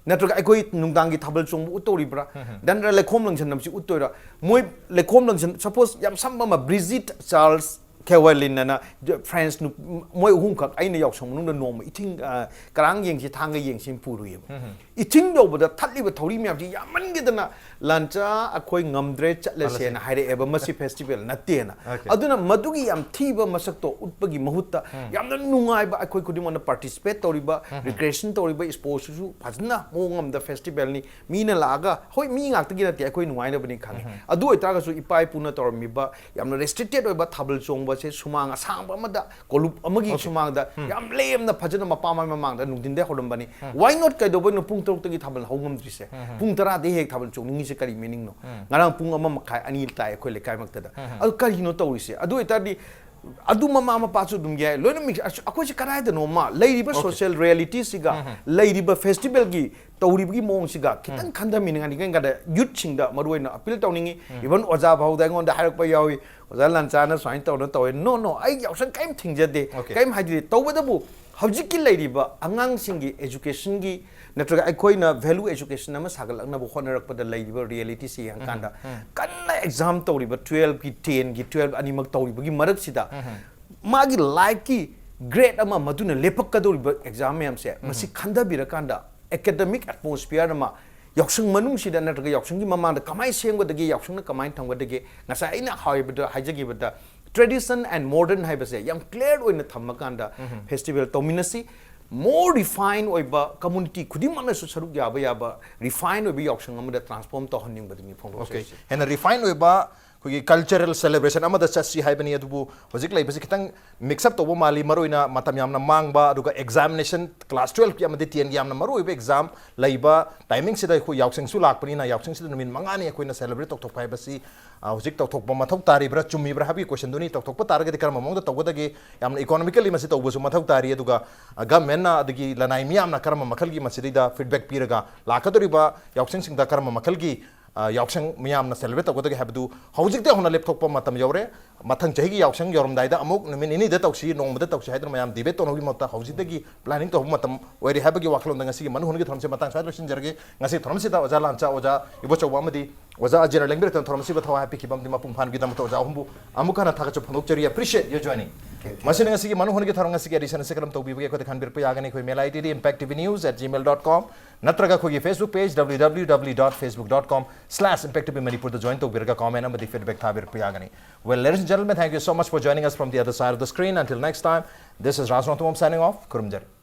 ꯅꯠꯇ꯭ꯔꯒ ꯑꯩꯈꯣꯏ ꯅꯨꯡꯗꯥꯡꯒꯤ ꯊꯥꯕꯜ ꯆꯣꯡꯕ ꯎꯠꯇꯧꯔꯤꯕ꯭ꯔꯥ? ꯅꯠꯇ꯭ꯔꯒ ꯂꯩꯈꯣꯝ ꯂꯪꯁꯟ ꯑꯃꯁꯤ ꯎꯠꯇꯣꯏꯔꯥ? ꯃꯣꯏ ꯂꯩꯈꯣꯝ ꯂꯪꯁꯟ, ꯁꯄꯣꯁ, ꯌꯥꯝ ꯁꯝꯕ ꯑꯃ, ꯕ꯭ꯔꯤꯖꯤꯠ ꯆꯥꯔꯜꯁ ꯈꯦꯋꯥꯂꯤꯟ ꯑꯅ ꯐ꯭ꯔꯦꯟꯁ ꯅꯨ-, ꯃꯣꯏ ꯑꯍꯨꯝꯈꯛ ꯑꯩꯅ ꯌꯥꯎꯁꯪ ꯃꯅꯨꯡꯗ ꯅꯣꯡꯃ ꯏꯊꯤꯡ, ꯑ, ꯀꯔꯥꯡ ꯌꯦꯡꯁꯤ, ꯊꯥꯡꯒ ꯌꯦꯡꯁꯤ ꯄꯨꯔꯨꯏꯕ꯫ ꯏꯊꯤꯡ ꯌꯧꯕꯗ ꯊꯠꯂꯤꯕ ꯊꯧꯔꯤ ꯃꯌꯥꯝꯁꯤ ꯌꯥꯝꯃꯟꯒꯤꯗꯅ, "ꯂꯥꯟꯆꯥ, ꯑꯩꯈꯣꯏ ꯉꯝꯗ꯭ꯔꯦ, ꯆꯠꯂꯁꯦꯅ" ꯍꯥꯏꯔꯛꯑꯦꯕ, "ꯃꯁꯤ ꯐꯦꯁꯇꯤꯚꯦꯜ ꯅꯠꯇꯦꯅ"꯫ Okay. ꯑꯗꯨꯅ ꯃꯗꯨꯒꯤ ꯌꯥꯝ ꯊꯤꯕ ꯃꯁꯛꯇꯣ ꯎꯠꯄꯒꯤ ꯃꯍꯨꯠꯇ, ꯌꯥꯝꯅ ꯅꯨꯡꯉꯥꯏꯕ, ꯑꯩꯈꯣꯏ ꯈꯨꯗꯤꯡꯃꯛꯅ ꯄꯥꯔꯇꯤꯁꯤꯄꯦꯠ ꯇꯧꯔꯤꯕ, ꯔꯤꯀ꯭ꯔꯤꯌꯦꯁꯟ ꯇꯧꯔꯤꯕ, ꯁ꯭ꯄꯣꯔꯠꯁꯇꯨꯁꯨ ꯐꯖꯅ ꯃꯑꯣꯡ ꯑꯃꯗ ꯐꯦꯁꯇꯤꯚꯦꯜꯅꯤ꯫ ꯃꯤꯅ ꯂꯥꯛꯑꯒ, ꯍꯣꯏ, ꯃꯤ ꯉꯥꯛꯇꯒꯤ ꯅꯠꯇꯦ, ꯑꯩꯈꯣꯏ ꯅꯨꯡꯉꯥꯏꯅꯕꯅꯤ ꯈꯪꯉꯤ꯫ ꯑꯗꯨ ꯑꯣꯏꯇꯥꯔꯒꯁꯨ ꯏꯄꯥ ꯏꯄꯨꯅ ꯇꯧꯔꯝꯃꯤꯕ ꯌꯥꯝꯅ ꯔꯦꯁꯇ꯭ꯔꯤꯛꯇꯦꯠ ꯑꯣꯏꯕ ꯊꯥꯕꯜ ꯆꯣꯡꯕꯁꯦ, ꯁꯨꯃꯥꯡ ꯑꯁꯥꯡꯕ ꯑꯃꯗ, ꯀꯣꯂꯨꯞ ꯑꯃꯒꯤ Okay. ꯁꯨꯃꯥꯡꯗ ꯌꯥꯝ ꯂꯦꯝꯅ ꯐꯖꯅ ꯃꯄꯥ ꯃꯃꯥꯏ ꯃꯃꯥꯡꯗ ꯅꯨꯡꯊꯤꯟꯗꯩ ꯍꯧꯔꯝꯕꯅꯤ꯫ Why not? ꯀꯩꯗꯧꯕꯩꯅꯣ ꯄꯨꯡ ꯇꯔꯨꯛꯇꯒꯤ ꯊꯥꯕꯜ ꯍꯧ ꯉꯝꯗ꯭ꯔꯤꯁꯦ? ꯄꯨꯡ ꯇꯔꯥꯗꯩ ꯍꯦꯛ ꯊꯥꯕꯜ ꯆꯣꯡꯅꯤꯡꯉꯤꯁꯦ ꯀꯔꯤ meaningꯅꯣ? ꯉꯔꯥꯡ ꯄꯨꯡ ꯑꯃ ꯃꯈꯥꯏ, ꯑꯅꯤ ꯇꯥꯏ ꯑꯩꯈꯣꯏ ꯂꯩꯀꯥꯏꯃꯛꯇꯗ꯫ ꯑꯗꯨ ꯀꯔꯤꯅꯣ ꯇꯧꯔꯤꯁꯦ? ꯑꯗꯨ ꯑꯣꯏꯇꯥꯔꯗꯤ ꯑꯗꯨ ꯃꯃꯥ ꯃꯄꯥꯁꯨ ꯑꯗꯨꯝ ꯌꯥꯏ꯫ ꯂꯣꯏꯅ mix-, ꯑꯁ, ꯑꯩꯈꯣꯏꯁꯦ ꯀꯗꯥꯏꯗꯅꯣꯃ ꯂꯩꯔꯤꯕ Okay. ꯁꯣꯁꯤꯌꯦꯜ ꯔꯤꯌꯦꯂꯤꯇꯤꯁꯤꯒ, ꯂꯩꯔꯤꯕ ꯐꯦꯁꯇꯤꯚꯦꯜꯒꯤ ꯇꯧꯔꯤꯕꯒꯤ ꯃꯑꯣꯡꯁꯤꯒ ꯈꯤꯇꯪ ꯈꯟꯊꯃꯤꯟꯅꯤꯡꯉꯥꯏ ꯀꯩꯅꯣꯗ ꯌꯨꯠꯁꯤꯡꯗ ꯃꯔꯨꯑꯣꯏꯅ ꯑꯄꯤꯜ ꯇꯧꯅꯤꯡꯉꯤ꯫ Even ꯑꯣꯖꯥ ꯐꯥꯎꯗ ꯑꯩꯉꯣꯟꯗ ꯍꯥꯏꯔꯛꯄ ꯌꯥꯎꯏ, "ꯑꯣꯖꯥ ꯂꯥꯟꯆꯥꯅ ꯁꯨꯃꯥꯏꯅ ꯇꯧꯗꯅ ꯇꯧꯋꯦ"꯫ No, no, ꯑꯩ ꯌꯥꯎꯁꯪ ꯀꯔꯤꯝ ꯊꯤꯡꯖꯗꯦ꯫ Okay. ꯀꯔꯤꯝ ꯍꯥꯏꯗꯤ, ꯇꯧꯕꯇꯕꯨ ꯍꯧꯖꯤꯛꯀꯤ ꯂꯩꯔꯤꯕ ꯑꯉꯥꯡꯁꯤꯡꯒꯤ ꯑꯦꯖꯨꯀꯦꯁꯟꯒꯤ ꯅꯠꯇ꯭ꯔꯒ ꯑꯩꯈꯣꯏꯅ ꯚꯦꯂꯨ ꯑꯦꯖꯨꯀꯦꯁꯟ ꯑꯃ ꯁꯥꯒꯠꯂꯛꯅꯕ ꯍꯣꯠꯅꯔꯛꯄꯗ ꯂꯩꯔꯤꯕ ꯔꯤꯌꯦꯂꯤꯇꯤꯁꯤ ꯌꯦꯡꯉꯀꯥꯟꯗ, ꯀꯟꯅ ꯑꯦꯛꯖꯥꯝ ꯇꯧꯔꯤꯕ, ꯇꯨꯋꯦꯜꯐꯀꯤ, ꯇꯦꯟꯒꯤ, ꯇꯨꯋꯦꯜꯐ ꯑꯅꯤꯃꯛ ꯇꯧꯔꯤꯕꯒꯤ ꯃꯔꯛꯁꯤꯗ ꯃꯥꯒꯤ ꯂꯥꯏꯐꯀꯤ ꯒ꯭ꯔꯦꯗ ꯑꯃ, ꯃꯗꯨꯅ ꯂꯦꯞꯄꯛꯀꯗꯧꯔꯤꯕ ꯑꯦꯛꯖꯥꯝ ꯃꯌꯥꯝꯁꯦ, ꯃꯁꯤ ꯈꯟꯊꯕꯤꯔꯀꯥꯟꯗ ꯑꯦꯀꯥꯗꯃꯤꯛ ꯑꯦꯠꯃꯣꯁꯐꯤꯌꯔ ꯑꯃ ꯌꯥꯎꯁꯪ ꯃꯅꯨꯡꯁꯤꯗ ꯅꯠꯇ꯭ꯔꯒ ꯌꯥꯎꯁꯪꯒꯤ ꯃꯃꯥꯡꯗ ꯀꯃꯥꯏꯅ ꯁꯦꯝꯒꯗꯒꯦ, ꯌꯥꯎꯁꯪꯅ ꯀꯃꯥꯏꯅ ꯊꯝꯒꯗꯒꯦ, ꯉꯁꯥꯏ ꯑꯩꯅ ꯍꯥꯏꯕꯗ, ꯍꯥꯏꯖꯈꯤꯕꯗ, ꯇ꯭ꯔꯦꯗꯤꯁꯟ ꯑꯦꯟ ꯃꯣꯗꯔꯟ ꯍꯥꯏꯕꯁꯦ ꯌꯥꯝ ꯀ꯭ꯂꯤꯌꯥꯔ ꯑꯣꯏꯅ ꯊꯝꯃꯀꯥꯟꯗ ꯐꯦꯁꯇꯤꯚꯦꯜ ꯇꯧꯃꯤꯟꯅꯁꯤ꯫ ꯃꯣꯔ ꯔꯤꯐꯥꯏꯟ ꯑꯣꯏꯕ, ꯀꯝꯃꯨꯅꯤꯇꯤ ꯈꯨꯗꯤꯡꯃꯛꯅꯁꯨ ꯁꯔꯨꯛ ꯌꯥꯕ ꯌꯥꯕ ꯔꯤꯐꯥꯏꯟ ꯑꯣꯏꯕ ꯌꯥꯎꯁꯪ ꯑꯃꯗ ꯇ꯭ꯔꯥꯟꯁꯐꯣꯔꯝ ꯇꯧꯍꯟꯅꯤꯡꯕꯗꯨꯅꯤ ꯐꯣꯡꯗꯣꯛꯆꯔꯤꯁꯤ꯫ Okay. ꯍꯦꯟꯅ ꯔꯤꯐꯥꯏꯟ ꯑꯣꯏꯕ ꯑꯩꯈꯣꯏꯒꯤ cultural celebration ꯑꯃꯗ ꯆꯠꯁꯤ ꯍꯥꯏꯕꯅꯤ꯫ ꯑꯗꯨꯕꯨ ꯍꯧꯖꯤꯛ ꯂꯩꯕꯁꯤ ꯈꯤꯇꯪ mix up ꯇꯧꯕ ꯃꯥꯜꯂꯤ, ꯃꯔꯨꯑꯣꯏꯅ ꯃꯇꯝ ꯌꯥꯝꯅ ꯃꯥꯡꯕ, ꯑꯗꯨꯒ examination class twelve ꯀꯤ ꯑꯃꯗꯤ ten ꯒꯤ ꯌꯥꯝꯅ ꯃꯔꯨꯑꯣꯏꯕ exam ꯂꯩꯕ timing ꯁꯤꯗ ꯑꯩꯈꯣꯏ ꯌꯥꯎꯁꯪꯁꯨ ꯂꯥꯛꯄꯅꯤꯅ, ꯌꯥꯎꯁꯪꯁꯤꯗ ꯅꯨꯃꯤꯠ ꯃꯉꯥꯅꯤ ꯑꯩꯈꯣꯏꯅ celebrate ꯇꯧꯊꯣꯛꯄ ꯍꯥꯏꯕꯁꯤ, ꯑ, ꯍꯧꯖꯤꯛ ꯇꯧꯊꯣꯛꯄ ꯃꯊꯧ ꯇꯥꯔꯤꯕ꯭ꯔꯥ, ꯆꯨꯝꯃꯤꯕ꯭ꯔꯥ ꯍꯥꯏꯕꯒꯤ question ꯗꯨꯅꯤ꯫ ꯇꯧꯊꯣꯛꯄ ꯇꯥꯔꯒꯗꯤ ꯀꯔꯝꯕ ꯃꯑꯣꯡꯗ ꯇꯧꯒꯗꯒꯦ? ꯌꯥꯝꯅ economically ꯃꯁꯤ ꯇꯧꯕꯁꯨ ꯃꯊꯧ ꯇꯥꯔꯤ, ꯑꯗꯨꯒ, ꯑ, government ꯅ ꯑꯗꯒꯤ ꯂꯅꯥꯏ ꯃꯤꯌꯥꯝꯅ ꯀꯔꯝꯕ ꯃꯈꯜꯒꯤ ꯃꯁꯤꯗꯩꯗ feedback ꯄꯤꯔꯒ ꯂꯥꯛꯀꯗꯧꯔꯤꯕ ꯌꯥꯎꯁꯪꯁꯤꯡꯗ ꯀꯔꯝꯕ ꯃꯈꯜꯒꯤ, ꯑ, ꯌꯥꯎꯁꯪ ꯃꯤꯌꯥꯝꯅ celebrate ꯇꯧꯒꯗꯒꯦ ꯍꯥꯏꯕꯗꯨ ꯍꯧꯖꯤꯛꯇꯤ ꯍꯧꯅ ꯂꯦꯞꯊꯣꯛꯄ ꯃꯇꯝ ꯌꯧꯔꯦ꯫ ꯃꯊꯪ ꯆꯍꯤꯒꯤ ꯌꯥꯎꯁꯪ ꯌꯧꯔꯝꯗꯥꯏꯗ ꯑꯃꯨꯛ ꯅꯨꯃꯤꯠ ꯅꯤꯅꯤꯗ ꯇꯧꯁꯤ, ꯅꯣꯡꯃꯗ ꯇꯧꯁꯤ ꯍꯥꯏꯗꯨꯅ ꯃꯌꯥꯝ debate ꯇꯧꯅꯕꯒꯤ ꯃꯍꯨꯠꯇ ꯍꯧꯖꯤꯛꯇꯒꯤ planning ꯇꯧꯕ ꯃꯇꯝ ꯑꯣꯏꯔꯦ ꯍꯥꯏꯕꯒꯤ ꯋꯥꯈꯜꯂꯣꯟꯗ ꯉꯁꯤꯒꯤ ꯃꯅꯨ ꯍꯨꯟꯒꯤ ꯊꯧꯔꯝꯁꯦ ꯃꯇꯥꯡ ꯁ꯭ꯋꯥꯏꯗ ꯂꯣꯏꯁꯤꯟꯖꯔꯒꯦ꯫ ꯉꯁꯤ ꯊꯧꯔꯝꯁꯤꯗ ꯑꯣꯖꯥ ꯂꯥꯟꯆꯥ, ꯑꯣꯖꯥ ꯏꯕꯣꯆꯧꯕ ꯑꯃꯗꯤ ꯑꯣꯖꯥ ꯑꯖꯤꯅ ꯂꯦꯡꯕꯤꯔꯛꯇꯨꯅ ꯊꯧꯔꯝꯁꯤꯕꯨ ꯊꯋꯥꯏ ꯍꯥꯞꯄꯤꯈꯤꯕ ꯑꯃꯗꯤ ꯃꯄꯨꯡ ꯐꯥꯍꯟꯕꯒꯤꯗꯃꯛꯇ ꯑꯣꯖꯥ ꯑꯍꯨꯝꯕꯨ ꯑꯃꯨꯛ ꯍꯟꯅ ꯊꯥꯒꯠꯆꯕ ꯐꯣꯡꯗꯣꯛꯆꯔꯤ꯫ Appreciate your joining꯫ ꯃꯁꯤꯅ ꯉꯁꯤꯒꯤ ꯃꯅꯨ ꯍꯨꯟꯒꯤ ꯊꯧꯔꯝ ꯉꯁꯤꯒꯤ edition ꯑꯁꯤ ꯀꯔꯝ ꯇꯧꯕꯤꯕꯒꯦ? ꯑꯩꯈꯣꯏꯗ ꯈꯟꯕꯤꯔꯛꯄ ꯌꯥꯒꯅꯤ꯫ ꯑꯩꯈꯣꯏ mail ID D impact T V news at gmail dot com ꯅꯠꯇ꯭ꯔꯒ ꯑꯩꯈꯣꯏꯒꯤ Facebook page W W W dot facebook dot com slash impact T V Manipur ꯗ join ꯇꯧꯕꯤꯔꯒ comment ꯑꯃꯗꯤ feedback ꯊꯥꯕꯤꯔꯛꯄ ꯌꯥꯒꯅꯤ꯫ Well, ladies and gentlemen, thank you so much for joining us from the other side of the screen. Until next time, this is Raj Rongthumam signing off. ꯈꯨꯔꯨꯝꯖꯔꯤ꯫